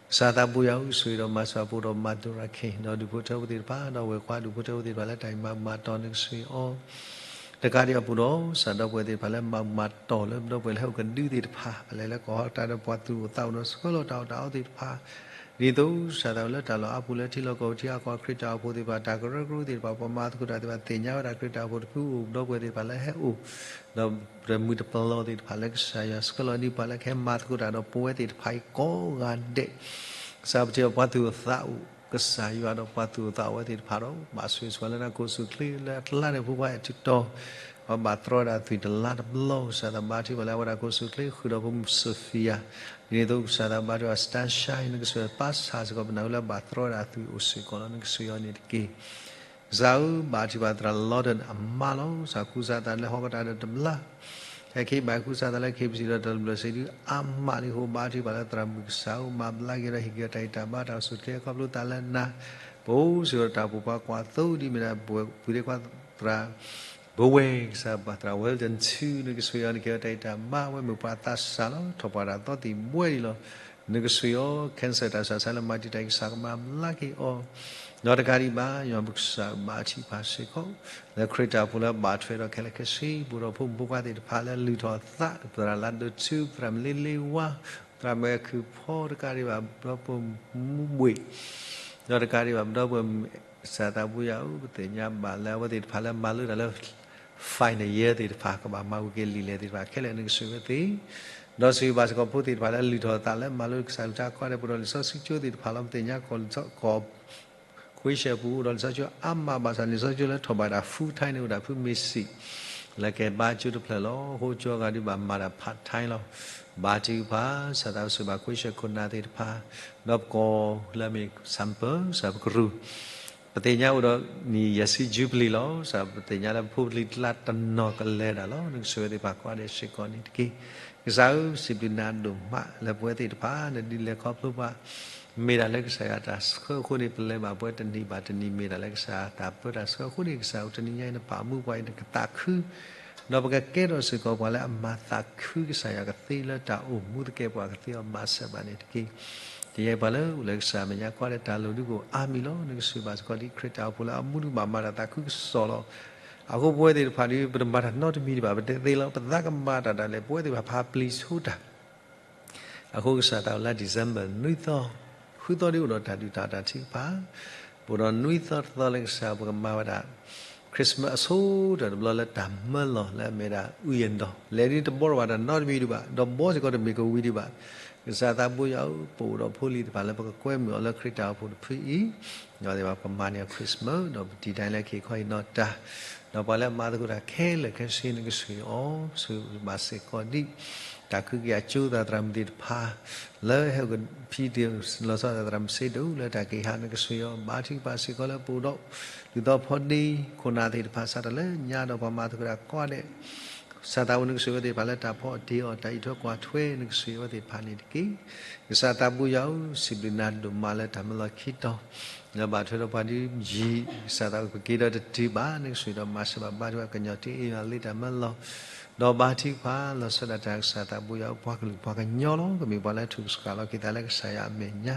ကစၢ်သးဘိယွၤဧၢ ဆိၣ်ဂ့ၤဒီးမၤစၢၤ ပအိၣ်ဒီးမၤဒိရၤခ့ၣ် ဒီးဒူၣ်ဖိထၢဖိသ့ၣ်တဖၣ် ဒီးဝဲၢ်ခွါဒူၣ်ဖိထၢဖိသ့ၣ်တဖၣ်လၢတၢ်အံၤမၤဘူၣ်မၤတီၢ် နကဆိၣ်ဂ့ၤအီၤ တကးဒံးအပူၤဒီး ကစၢ်ဒီပုၢ်ဝဲၢ်သ့ၣ်တဖၣ်လၢမၤဘူၣ်မၤတီၢ်လၢပဒီပုၢ်ဝဲၢ်လၢဟဲအိၣ်ကဒုသ့ၣ်တဖၣ် ပလဲၤလၢကီၢ်ဟီၣ်တၢ်ဒီးပှၤသူၣ်အိၣ်သးအိၣ်ဒီးဆှၢလီၤတၢ်အီၣ်တၢ်အီသ့ၣ်တဖၣ် ဒ်သိးကစၢ်သးဝဲလၢတၢ်လီၢ်အါပူၤလၢထံလီၢ်ကီၢ်ပူၤထံအကီၢ်ခရံာ်တၢ်အိၣ်ဖှိၣ်သ့ၣ်တဖၣ် တၢ်ကရၢကရိသ့ၣ်တဖၣ် ပှၤမၤသကိးတၢ်သ့ၣ်တဖၣ်သ့ၣ်ညါဝဲဒၣ်ခရံာ်တၢ်အိၣ်ဖှိၣ်တဖုအိၣ်ပဒီပုၢ်ဝဲၢ်သ့ၣ်တဖၣ်လၢဟဲအိၣ် ဒီးတမုာ်တပလီၢ်သ့ၣ်တဖၣ်လၢကစၢ်ယွၤဆှၢလီၤဒ်ပှၤလၢကဟဲမၤသကိးတၢ်ဒီးပဝဲသ့ၣ်တဖၣ်အံၤကိးဂၤဒဲး ကစၢ်ပထံၣ်ပှၤသူၣ်အိၣ်သးအိၣ် ကစၢ်ယွၤဒီးပှၤသူၣ်အိၣ်သးအိၣ်ဝဲသ့ၣ်တဖၣ်ဒီး ဘၣ်ဆိၣ်ဂ့ၤဆိၣ်ဝါလၢနၤခိၣ်ဆူၣ်ချ့လၢအကျါန့ၣ် ဖိခွါအဲၣ်ထူတီ ပှၤဘၣ်တြီဝဲဒၣ်သွံၣ်တလါတဘျီ ကစၢ်သးဘါထုကဖၣ်လၢအဝဲဒၣ်ခိၣ်ဆူၣ်ချ့ ဃုာ်ဒီးဖိမုၣ်စီၤဖံယၤ ဒ်န့ၣ်အသိးကစၢ်သးဘါထုကဖၣ် စတါရှါ နကဆိၣ်ဂ့ၤပၢ်ဆၣ်စ့ၢ်ကီးပနၢ်ဟူလၢဘၣ်တြီဝဲဒၣ်သွံၣ်အိၣ်စ့ၢ်ကီးလီၤ နကဆိၣ်ဂ့ၤအီၤန့ၣ်တက့ၢ်. ကစၢ်ဧၢ ဘါထုကဖၣ်သရၣ်လီတၢၢ်အမါလီၤ ကစၢ်ကူစါသးလၢဟီၣ်ကတၢၢ်ဒီးတဘျါ ဟဲက့ၤဘၣ်ကူစါသးလၢ KBC ဒီးတၢ်ဘျၢၣ်စ့ဒုအါမးလံအဃိ ဘါထုကဖၣ်လၢသရၣ်မုၣ်ကစၢ်ဧၢ မၤဘျါက့ၤဒီးဟ့ၣ်က့ၤတၢ်ဂံၢ်တၢ်ဘါတၢ်အိၣ်ဆူၣ်ချ့ ခီဖျိသးလၢနၤ ပအိၣ်စ့ၢ်ကီးဒီးတၢ်အိၣ်ဖှိၣ်ပှၤကွၢ်သိဒ်မ့ၢ်ဒၣ် ပဝဲပှၤသရၣ် ပဝဲကစၢ်ဘၣ်သရၣ်ဝဲလၢတဆူ နကဆိၣ်ဂ့ၤအီၤ နကဟ့ၣ်အီၤတၢ်ဂံၢ်တၢ်ဘါ အဝဲမ့ၢ်ပှၤသးစၢ်လီၤ ထီၣ်ပှၤတၢ်သီသံၣ်ဘှဲဒံးလီၤ. နကဆိၣ်ဂ့ၤအီၤ cancer တၢ်ဆူးတၢ်ဆါလၢမၤတံာ်တာ်အံၤ ကစၢ်ကမၤဘျါက့ၤအီၤ ဒီးတကးဒံးဘၣ် ယွၤပကစၢ်ဘါထုကဖၣ်စ့ၢ်ကီး လၢခရံာ်တၢ်အိၣ်ဖှိၣ်လၢဘၣ်ထွဲဒီးခဲလၢာ်ခဲဆ့ ပအိၣ်ဒီးဖိမုၣ်ဖိခွါသ့ၣ်တဖၣ်လၢလုၢ်ထီၣ်သး သရၣ်လါဒိၣ်ထူ သရၣ်မလ့လ့ဝါ သရၣ်မဲၤခုၣ်ဖီ တကးဒံးဘၣ် ဒီပုၢ်မူဘှ့ၣ် ဒီးတကးဒံးဘၣ် ဒီပုၢ်မူ ကစၢ်သးဘိယွၤဧၢ ပသ့ၣ်ညါဘၣ်လၢအဝဲသ့ၣ်တဖၣ်လၢမၤလိတၢ်လၢ final year သ့ၣ်တဖၣ် ကဘၣ်မၤဝံၤက့ၤလံာ်လဲၢ်သ့ၣ်တဖၣ်ခဲလၢာ် နကဆိၣ်ဂ့ၤဝဲသ့ၣ် ဒီးဆိၣ်ဂ့ၤဘၣ်စ့ၢ်ကီးဖိသ့ၣ်တဖၣ်လၢလုၢ်ထီၣ်သးလၢမၤလိကစၢ်ကလုၢ်ကထါ ကီးဒဲး ပအိၣ်ဒီးလံာ်စီဆှံကၠိသ့ၣ်တဖၣ်လီၤ. ပသ့ၣ်ညါကီၢ်လံာ်စီဆှံကၠိ ကီၢ်ခွ့ၡၢၣ်ပူၤ အိၣ်ဒီးလံာ်စီဆှံကၠိအါမး ဘၣ်ဆၣ်လံာ်စီဆှံကၠိလၢထီၣ်ဘၣ်ဒၣ် full time န့ၣ် အိၣ်ဒၣ်ဖုမ့ၢ်စံး လၢကဲဘါကၠိတဖျၢၣ်လီၤ. အဃိကၠိအဂၤဒုးဘၣ်မၤဒၣ် part time လီၤ. ဘါထုကဖၣ် ကစၢ်သးစီဆှံဘၣ်ခွ့ၡၢၣ်ခိၣ်နၢ်သ့ၣ်တဖၣ် ဒီးပကီၢ်လၢအမ့ၢ် sample ကစၢ်ပကရူၢ် ပသ့ၣ်ညါအိၣ်ဒီးနံၣ်ယဲၢ်ဆံ jubilee လီၤ. ကစၢ်ပသ့ၣ်ညါလၢပဖိပလံၤကျါတနီၤကလဲၤဒၣ်လီၤ. နကဆိၣ်ဂ့ၤသ့ၣ်တဖၣ်ကိးဂၤဒဲးစ့ၢ်ကီးန့ၣ်တက့ၢ်. ကစၢ်ဧၢ, စံးဘျုးနၤဒိၣ်မးလၢပဝဲသ့ၣ်တဖၣ် နဒုးလဲၤခီဖျိပှၤ, မ့ၢ်တၢ်လၢကစၢ်ယွၤတၢ်ဆှၢအဃိန့ၣ် ပလဲၤဘၣ်ပှၤတနံၤဘၣ်တနံၤ မ့ၢ်တၢ်လၢကစၢ်တၢ်ပၢတၢ်ဆှၢအဃိန့ၣ် ကစၢ်ဧၢ တနံၤညါအံၤ နပာ်မူပှၤအံၤ နကသးခု ဒီးပကကဲထီၣ်စ့ၢ်ကီးပှၤလၢအမၤသးခုကစၢ်ယွၤကသ့လၢတၢ်အိၣ်မူသကဲးပဝးကသ့အီၤမၤစၢၤဘၣ်န့ၣ်တက့ၢ်. ယယဲပှၤလၢအိၣ်လၢကစၢ်အမဲာ်ညါ ကွၢ်ဒီးတၢ်လိၤဒုကအိၣ်အါမံၤလီၤ. နကဆိၣ်ဂ့ၤဘၣ်စ့ၢ်ကီးဒ်ခရံာ်တၢ်အိၣ်ဖှိၣ်လၢအမူဒုးဘၣ်မၤတၢ်သးခုကစီၣ်လီၤ. အဃိပဝဲသ့ၣ်တဖၣ်ဒီး ပတမၤတၢ်နီတမံၤဒံးဘၣ်, ပတသ့လီၤ, ပသးကမၤတၢ်ဒၣ်လဲာ် ပဝဲသ့ၣ်တဖၣ်ဖးပျံၤဆိတၢ် အဃိကစၢ်တၢ်အိၣ်လၢ December နွံသီ, ဃုသီဒ်အိၣ်ဒီးတၢ်ဒုၣ်တၢ်တၢ်ထုကဖၣ်, ပအိၣ်ဒီးနွံသီတသီလၢကစၢ်ပကမၤဝဲဒၣ် Christmas အဆိကတၢၢ်တဘျီလၢတၢ်မၢလီၤလၢအမ့ၢ်ဒၣ် အူယဲၢ်ဒီး လဲၤဒ်တဘီတဘၣ်တၢ်နီတမံၤဒံးဘၣ်, ဒီးဘီစ့ၢ်ကီးတမ့ၢ်ကဝံၤဒံးဘၣ်. ကစၢ်သးဘိယွၤဧၢ, ပအိၣ်ဒီးဖိလံၤတဖၣ်လၢပကကွဲမုာ်အီၤလၢခရံာ်တၢ်အိၣ်ဖှိၣ်တဖုအံၤ, ဒီးသ့ၣ်တဖၣ်ပကမၤန့ၢ်အီၤ Christmas ဒီးပတံာ်တာ်လၢခ့ခီအံၤနီၢ်တၢ် ဒီးပှၤလၢအမၤသကိးတၢ်ခဲလၢာ်ခဲဆ့ နကဆိၣ်ဂ့ၤအီၤ, ဆိၣ်ဂ့ၤဘၣ်စ့ၢ်ကီးဒ် တၢ်ခုကယၤကၠိသးသရၣ်မုၣ်သ့ၣ်တဖၣ် လၢဟဲကဖံးတ့ၢ်လီၤဆီဒၣ်တၢ်သရၣ်မုၣ်စ့ဒိၣ်လၢတၢ်ကဟံးန့ၢ် နကဆိၣ်ဂ့ၤအီၤ, ဘါထုကဖၣ်စ့ၢ်ကီးလၢပအိၣ်ဒီး လုၢ်သီဖီဒ့ ခိၣ်နၢ်သ့ၣ်တဖၣ် စးထီၣ်လၢညါဒီးပှၤမၤသကိးတၢ်ကိးဂၤဒဲး ကစၢ်သးဘိ နကဆိၣ်ဂ့ၤအဝဲသ့ၣ်တဖၣ်လၢတၢ်ဖီအီၣ်တ့ၤအီၣ် တၢ်အံးထွဲကွၢ်ထွဲ နကဆိၣ်ဂ့ၤအဝဲသ့ၣ်တဖၣ်န့ၣ်တက့ၢ်. ကစၢ်သးဘိယွၤဧၢ, စံးဘျုးနၤဒိၣ်မးလၢတၢ်မၢလီၤခံတီၤ လၢဘၣ်ထွဲဒီးပှၤဒ်ယံာ် ကစၢ်သးဘိ ပက့ၤဒီးတတုၤဘၣ် နကဆိၣ်ဂ့ၤဒီးမၤစၢၤဘၣ် ဘါထုကဖၣ် ကညီၤတ့ၢ်အ့ၣ်ယွၤလ့တၢ်မၢလီၤ, ဒီးဘါထုကဖၣ် လီၤဆီဒၣ်တၢ် ကစၢ်သးဘိယွၤဧၢ, ပှၤကလုာ်ပှၤကညီလီၤ, ကမ့ၢ်ပှၤလၢထုးကဆှီလီၤက့ၤသးလၢကစၢ်ယွၤအမဲာ်ညါ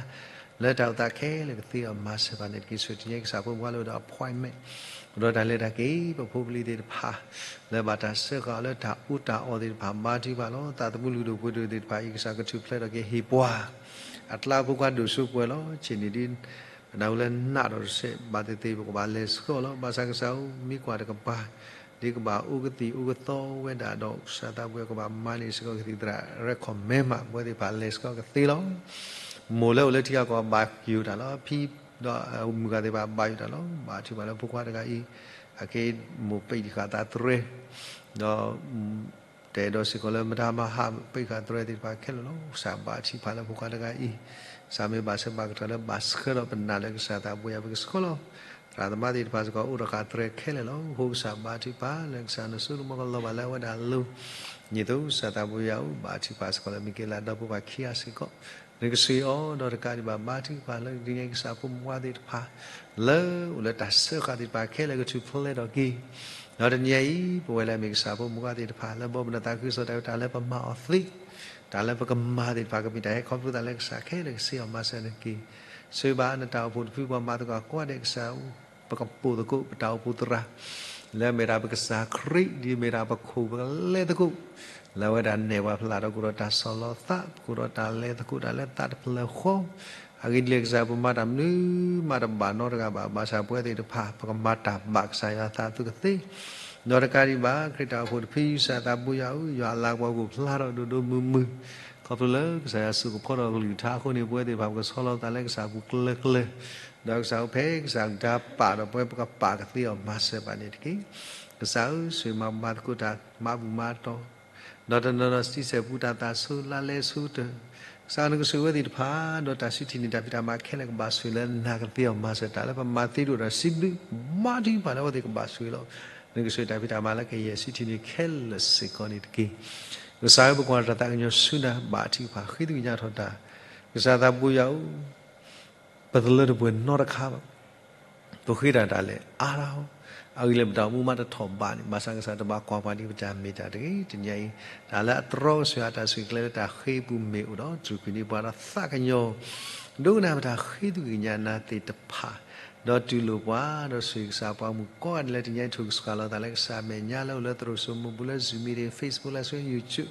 လၢတၢ်အိၣ်သးခဲလၢာ်ကသ့အီၤမၤစၢၤဘၣ်န့ၣ်တက့ၢ်. ဆိၣ်ဂ့ၤတနံၤညါအံၤ ကစၢ်ဖိမုၣ်ဖိခွါလၢအိၣ်ဒီး appointment အိၣ်ဒီးတၢ်လဲၤတၢ်က့ၤ ပဖိပလံၤသ့ၣ်တဖၣ် လၢဘၣ်တၢ်စၢဃာ်အီၤလၢတၢ်အူတၢ်အီၣ်သ့ၣ်တဖၣ် ဘါထုကဖၣ်လီၤ. သးသမူလုၢ်ဒိၣ်ပှ့ၤဒိၣ်သ့ၣ်တဖၣ်အံၤ ကစၢ်ကထူၣ်ဖျဲးထီၣ်က့ၤဟ့ၣ်ပှၤ အကျါဖိခွါဒိၣ်စိပှဲၤလီၤ. ဆ့ၣ်န့ၣ်ဒ် ပနၢ်ဟူလၢနးထီၣ်တစဲး ဘၣ်သ့ၣ်သ့ၣ် ပကဘၣ်လဲၤဆှၢအီၤလီၤ. ဘၣ်ဆၣ်ကစၢ်ဧၢ, မ့ၢ်ကွၢ်တကပၤ ဒ်ကဘၣ်အိၣ်ကသံၣ်အိၣ်ကသီဝဲဒၣ်ဒီး ကစၢ်သးဘိယွၤ ကဘၣ်မၤန့ၢ်စ့ၢ်ကီးကသံၣ်သရၣ် recommend မး ပဝဲသ့ၣ်တဖၣ်လဲၤစ့ၢ်ကီးကသ့လီၤ. မိၢ်လၢအိၣ်လၢထံဂၤကီၢ်ဂၤဘၣ်ယိၣ်တၢ်လီၤ. ဖံဒီးမုၣ်ဂၤသ့ၣ်တဖၣ်ဘၣ်ယိၣ်တၢ်လီၤ. ဘါထုကဖၣ်လၢဖိခွါတဂၤအံၤ အက့ၤမိၢ်ပ့ၢ်ဃာ်သးတြဲၤ ဒီး တအဲၣ်ဒိးစ့ၢ်ကီးလၢမတၤမၤဟး ပ့ၢ်ဃာ်တြဲၤသ့ၣ်တဖၣ်ခဲလၢာ်လီၤ. ကစၢ်ဘါထုကဖၣ်လၢဖိခွါတဂၤအံၤ ကစၢ်မ့ၢ်ဘၣ်ဆၢဘၣ်ကတီၢ်လၢဘၣ်ဆှၢဒီးပနာ်လၢကစၢ်သးဘိယွၤ ပကဆှၢလီၤ. သရၣ်သမါသ့ၣ်တဖၣ်စ့ၢ်ကီး အိၣ်ဒီးဃာ်တြဲၤခဲလၢာ်လီၤ. အဃိကစၢ်ဘါထုကဖၣ် လၢကစၢ်နစိနမီၢ်ကလီၤဘၣ်လၢအဝဲဒၣ်အလိၤ ဒ်သိး ကစၢ်သးဘိယွၤဧၢ, ဘါထုကဖၣ်စ့ၢ်ကီးလၢမ့ၢ်က့ၤလၢဒီပုၢ်ဝဲၢ်ခံဂၤစ့ၢ်ကီး နကဆိၣ်ဂ့ၤအီၤ ဒီးတကးဒံးဘၣ် ဘါထုကဖၣ်လၢတနံၤညါအံၤ ကစၢ်ဖိမုၣ်ဖိခွါသ့ၣ်တဖၣ် လၢအိၣ်လၢတၢ်စၢဃာ်သ့ၣ်တဖၣ်ခဲလၢာ် ကထူၣ်ဖျဲးထီၣ်က့ၤ ဒီးတနံၤညါအံၤ ပဝဲလၢအမ့ၢ်ကစၢ်ဖိမုၣ်ဖိခွါသ့ၣ်တဖၣ် လၢဘီမုၢ်ဒီးသးခုကစီၣ်တၢ် တၢ်လၢပမၤအီၤသ့ တၢ်လၢပကမၤသ့ၣ်တဖၣ် ကမ့ၢ်တၢ်ဟဲခီဖျိသးလၢကစၢ်ခဲလၢာ် ကစ့အီၤမၤစၢၤန့ၣ်တက့ၢ်. ဆိၣ်ဂ့ၤဘၣ်နတၢ်အိၣ်ဖှိၣ်တဖု ပှၤမၤသကိးကိးဂၤဒဲး ကစၢ်ဧၢ, ပကပိာ်သကိး ပတၢ်အိၣ်ဖှိၣ်သရၣ် လၢအမ့ၢ်ဒၣ်ပကစၢ်ခရံာ် ဒ်အမ့ၢ်ဒၣ်ပခိၣ် ပကလဲၤသကိး လၢအဝဲဒၣ်နဲၣ်ပှၤဖျါဒီး ကအိၣ်ဒီးတၢ်ဆီၣ်လီၤသး ပကအိၣ်ဒီးတၢ်လဲၤသကိးတၢ်လၢသးတဖျၢၣ်ဃီ အဂ့ၢ်ဒ်လဲၣ် ကစၢ်ပမၤတၢ်မနုၤမးတဘၣ်နီတဂၤဘၣ်. ဘၣ်ဆၣ်ပဝဲသ့ၣ်တဖၣ် ပကမၤတၢ်ဘၣ်ကစၢ်ယွၤသးအသိကသ့ ဒီးတကးဒံးဘၣ် ခရံာ်တၢ်အိၣ်ဖှိၣ်တဖု ကစၢ်သးဘိယွၤဧၢ, ယွၤအလၤကပီၤကအိၣ်ဖျါထီၣ်ဒိၣ်ဒိၣ်မုၢ်မုၢ် ခီဖျိလၢကစၢ်ယွၤစူၢ်ကဖီထီၣ်ကလုၢ်ကထါအဃိန့ၣ် ပဝဲသ့ၣ်တဖၣ်ပကဆီၣ်လီၤသးလၢကစၢ်အပူၤကျၢၤကျၢၤ ဒီးကစၢ်ဧၢ ဖဲကစၢ်အကလုၢ်ကထါပာ်ဒီးပဝဲ ပကပာ်ကသ့အီၤမၤစၢၤဘၣ်န့ၣ်တက့ၢ်. ကစၢ်ဧၢ, ဆိၣ်ဂ့ၤမၤပမၤသကိးတၢ် မၤဘူၣ်မၤတီၤ ဒီးတနီၤနီၤစံးဆဲးပူတၢ်သးဆိ လါလဲဆိကတၢၢ် ကစၢ်နကဆိၣ်ဂ့ၤဝဲသ့ၣ်တဖၣ် ဒီးတၢ်ဆူထံၣ်န့ၢ်တၢ်ဖံးတၢ်မၤခဲလၢာ်ကဘၣ်ဆိၣ်ဂ့ၤလၢနကသ့အီၤမၤစၢၤ တၢ်လၢပမၤသ့ဒိၣ်ဒီးစံးဘျုး ဘါထုကဖၣ်လၢအဝဲသ့ၣ်ကဘၣ်ဆိၣ်ဂ့ၤလီၤ. နကဆိၣ်ဂ့ၤတၢ်ဖံးတၢ်မၤလၢကယဲၢ်ဆူထံၣ်န့ၢ်ခဲလၢာ်စ့ၢ်ကီးန့ၣ်တက့ၢ်. ကစၢ်ဧၢ, ပကွၢ်တၢ်သးကညီၤဆူနၤ ဘါထုကဖၣ်ဃ့ထုကညးထီၣ်တၢ် ကစၢ်သးဘိယွၤဧၢ, ပတလၢတပှဲၤနီတခါဘၣ်. ပဃ့တၢ်ဒၣ်လဲာ်အါထီၣ်, အဂ့ၢ်လၢပတၢ်အိၣ်မူမးတထီၣ်ဘးန့ၣ် ဘၣ်ဆၣ်ကစၢ်တဘၣ်ကွၢ်ပှၤဒ်ပတၢ်မ့ၢ်တၢ်တဂ့ၤ. တနံၤအံၤ တၢ်လၢအတြီကစၢ်ယွၤအတၢ်ဆိၣ်ဂ့ၤကျဲလၢတၢ်ဃ့အပူၤမ့ၢ်အိၣ်ဒီး တြူာ်ကွံာ်န့ၢ်ပှၤဒီးသးကညီၤ ဒိကနၣ်ပတၢ်ဃ့ထုကညးနၤသ့ၣ်တဖၣ်, ဒီးတူၢ်လိာ်ပှၤ ဒီးဆိၣ်ဂ့ၤကစၢ်ပှၤမုၣ်ကိးဂၤဒဲးလၢတနံၤအံၤ ထုးကဆှီလီၤသးလၢကစၢ်အမဲာ်ညါ လၢအိၣ်လၢသရိာ်စိမိၤပူၤလၢ Zoom meeting, Facebook လၢ YouTube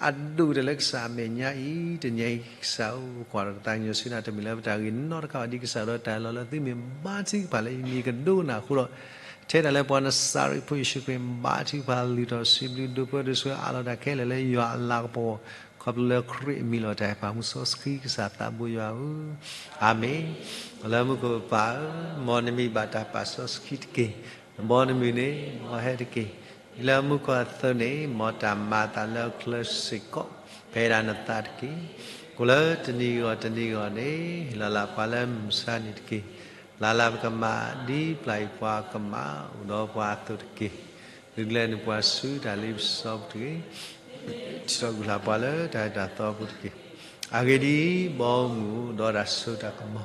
အဒိၣ်ကတၢၢ်လၢကစၢ်အမဲာ်ညါအံၤ တနံၤအံၤကစၢ်ဧၢ, ပကွၢ်ဒီးတၢ်သးကညီၤဆူနၤ တမ့ၢ်လၢပတၢ်ဂ့ၤနီတခါဘၣ် ဒ်ကစၢ်ဒီးတၢ်လီၤလၢသုမ့ၢ်ဘါထုကဖၣ်လၢယမံၤကဒိကနၣ်အဃိဒီး ထဲဒၣ်လၢပှၤနစၤရ့းဖိယ့ၣ်ၡူးခရံာ် ဘါထုကဖၣ်လုၢ်ထီၣ်စံးဘျုးဒိၣ်ပှဲၤဒိၣ်ဆိၣ်ဂ့ၤအးလီၤတၢ်ခဲလၢာ် လၢယွၤအလၤကပီၤ ခီဖျိလၢခရံာ်အမံၤလီၤတၢ်ဟဲပာ်မူစီဆှံ ကစၢ်သးဘိယွၤဧၢ, အၤမ့ၣ်. လၢမူခိၣ်ပၢ်ဧၢ, မ်နမံၤဘၣ်တၢ်ပာ်စီဆှံတက့ၢ်. မ်နမုၢ်န့ၣ် မ်ဟဲတက့ၢ်. ဒ်လၢမူခိၣ်အသိးန့ၣ် မ်တၢ်မၤအသးလၢအချၢစ့ၢ်ကီး ဖဲဒၣ်နသးတက့ၢ်. ကိးလၢတနံၤဂီၢ်တနံၤဂီၢ်န့ၣ် ဟ့ၣ်လီၤလၢပှၤလၢမုၢ်မဆါန့ၣ်တက့ၢ်. လၢ်လၢ်ပကမၣ် ဒ်ပျၢ်အံၤပှၤကမၣ် အိၣ်ဒီးပှၤအသိးတက့ၢ်. ဂုာ်ကျဲးန့ၢ်ပှၤဆူတၢ်လ့ပစီပူၤတဂ့ၤ. ထံၣ်ထီၣ်ဂုာ်ကျဲးစၢးပှၤလၢတၢ်အဲၣ်တၢ်သီအပူၤတက့ၢ်. အဂ့ၢ်ဒ်အံၤ, ဘီမုၢ်ဒီးတၢ်စိတၢ်ကမီၤ,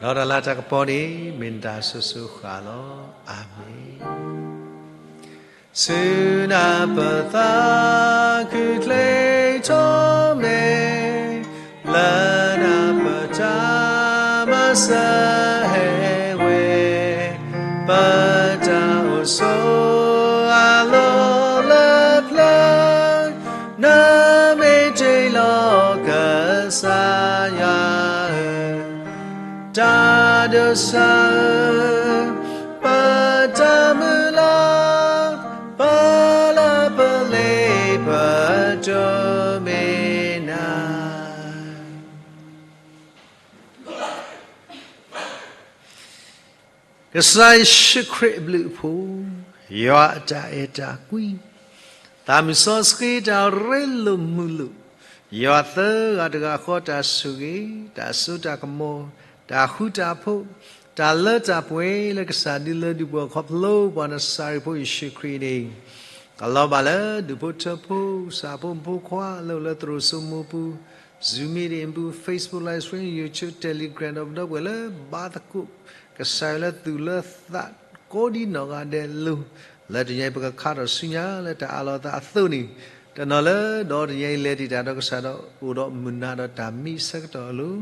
ဒီးတၢ်လၤတၢ်ကပီၤန့ၣ် မ့ၢ်နတၢ်အစိၤစိၤအဃၣ်လီၤ. အၤမ့ၣ်. ဆူနၢ်ပၢၢ်သးခုချ့ထိးမဲာ်, လၢနၢ်ပၢၢ်တၢ်မၤစၢၤဟဲဝဲ, ပတၢ်အိၣ်ဆိးအလီၢ်လၢပျၢၤ, နမ့ၢ်တ့ၢ်လီၤကစၢ်ယွၤဧၢ, တၢ်ဒိးစၢ်ဧၢ, ပတၢ်မုၢ်လၢ်, ပလၢပလ့ပတိမ့ၢ်နၤ. ကစၢ်ယ့ၣ်ၡူးခရံာ်အဘျုးအဖှိၣ်, ယွၤအတၢ်အဲၣ်တၢ်ကွံ, သးမုၢ်စီဆှံတၢ်ရ့လိာ်မုာ်လိာ်, ယွၤသၢဂၤတဂၤဃီတၢ်ဆိၣ်ဂ့ၤ, တၢ်စိတၢ်ကမီၤ, တၢ်ဃူတၢ်ဖိး, တၢ်လၢတၢ်ပှဲၤလၢကစၢ်ဒုးလၢဒုးပှၤခီဖျိပှၤနစၤရ့းဖိယ့ၣ်ၡူးခရံာ်န့ၣ် ကလီၤဘၣ်လၢဒူၣ်ဖိထၢဖိ ကစၢ်ဖိမုၣ်ဖိခွါလၢအိၣ်လၢသရိာ်စိမိၤပူၤ, Zoom meeting ပူၤ, Facebook Live Stream, YouTube, Telegram ဒီးပဒီပုၢ်ဝဲၢ်လၢဘါသကိး ကစၢ်ယွၤလၢသူၣ်လၢသးကိးဒံနီၢ်ဂၤဒဲးအလိၤ, လၢတနံၤအံၤပကခါထီၣ်ဆူညါလၢတၢ်အးလီၤသးအသိးန့ၣ်, တနီၤလၢဒီတနံၤအံၤလဲၤတ့ၢ်တၢ်ဒီးကစၢ်ဒီးအိၣ်ဒီးမုၢ်နၤဒီးတၢ်မံဆၢကတီၢ်အလိၤ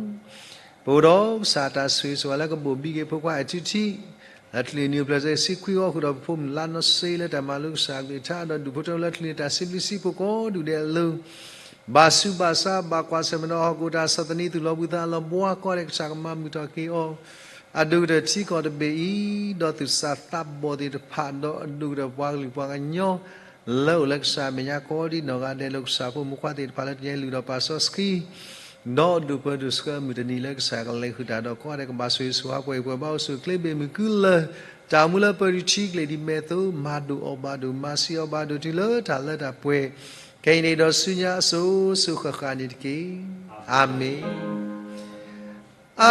ပအိၣ်ဒီးကစၢ်တၢ်ဆိၣ်ဂ့ၤဆိၣ်ဝါလၢကဘိၣ်ဘံက့ၤဖိခွါအထံထံး, လၢတချုးနံၤအိၣ်ဖျဲၣ်ဆံခွံအီၣ်ဃုာ်ဒီးပဖိမုၣ်လါနီၢ်စ့လၢတၢ်မၤလိကစၢ်အကလုၢ်ကထါဒီးဒူၣ်ဖိထၢဖိလၢတချုးနံၤတၢ်စံးဘျုးစံးဖှိၣ်ကိးဒူၣ်ဒဲးအလိၤ, ဘၣ်ဆူးဘၣ်ဆါဘၣ်ကွၢ်ဆၢၣ်မဲာ်ဒီးဟီၣ်ခိၣ်တၢ်ဆီၣ်သနံး သူၣ်လီၤဘှံးသးလီၤဘှါကိးဂၤဒဲး ကစၢ်ကမၤမုာ်ထီၣ်က့ၤအီၤ, အဒိၣ်ကတၢၢ်ထံကီၢ်တဘ့ၣ်အံၤ, ဒီးသူၣ်စၢ်သးဘီၣ်သ့ၣ်တဖၣ် ဒီးအဒိၣ်ကတၢၢ်ပှၤကလုာ်ပှၤကညီ လၢအိၣ်လၢကစၢ်အမဲာ်ညါကိးဒံနီၢ်ဂၤဒဲးလၢကစၢ်ဖိမုၣ်ဖိခွါသ့ၣ်တဖၣ်လၢတနံၤအံၤလုၢ်ထီၣ်ပာ်စီဆှံ ဒီးဒိၣ်ပၢၤဒိၣ်ဆှၢမုၢ်တနံၤလၢကစၢ်ကလဲၤဃုာ်တၢ်ဒီးကိးဂၤဒဲးကဘၣ်ဆိၣ်ဂ့ၤဆိၣ်ဝါပှၤအံၤပှၤဘၣ်အိၣ်ဆူၣ်အိၣ်ချ့ဘၣ်မုာ်ကုလၢ တၢ်အိၣ်မူလၢပၢၤတံၢ်ထံကလဲာ်ဒ်မဲာ်သိး မၤဒိၣ်အီၣ်ဘၣ်ဒိၣ် မၤဆံးအီၣ်ဘၣ်ဒိၣ်တုၤလၢတၢ်လၢတၢ်ပှဲၤ ခဲအံၤန့ၣ်ဒီးဆူညါအစိၤစိၤဃၣ်ဃၣ်န့ၣ်တက့ၢ်. အၤမ့ၣ်. အၤ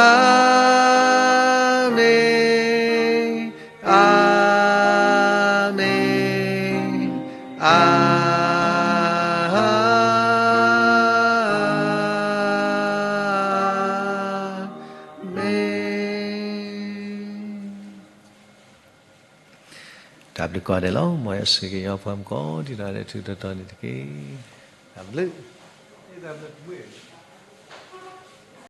မ့ၣ်, အၤမ့ၣ်, အၤမ့ၣ်. တၢ်ဘျုးကိးဂၤဒဲးလီၤ. မ်ယွၤဆိၣ်ဂ့ၤက့ၤပှၤမုၣ်ကိးဒံနီၢ်ဂၤဒဲးထူးထူးတီၤတီၤန့ၣ်တက့ၢ်. တၢ်ဘျုး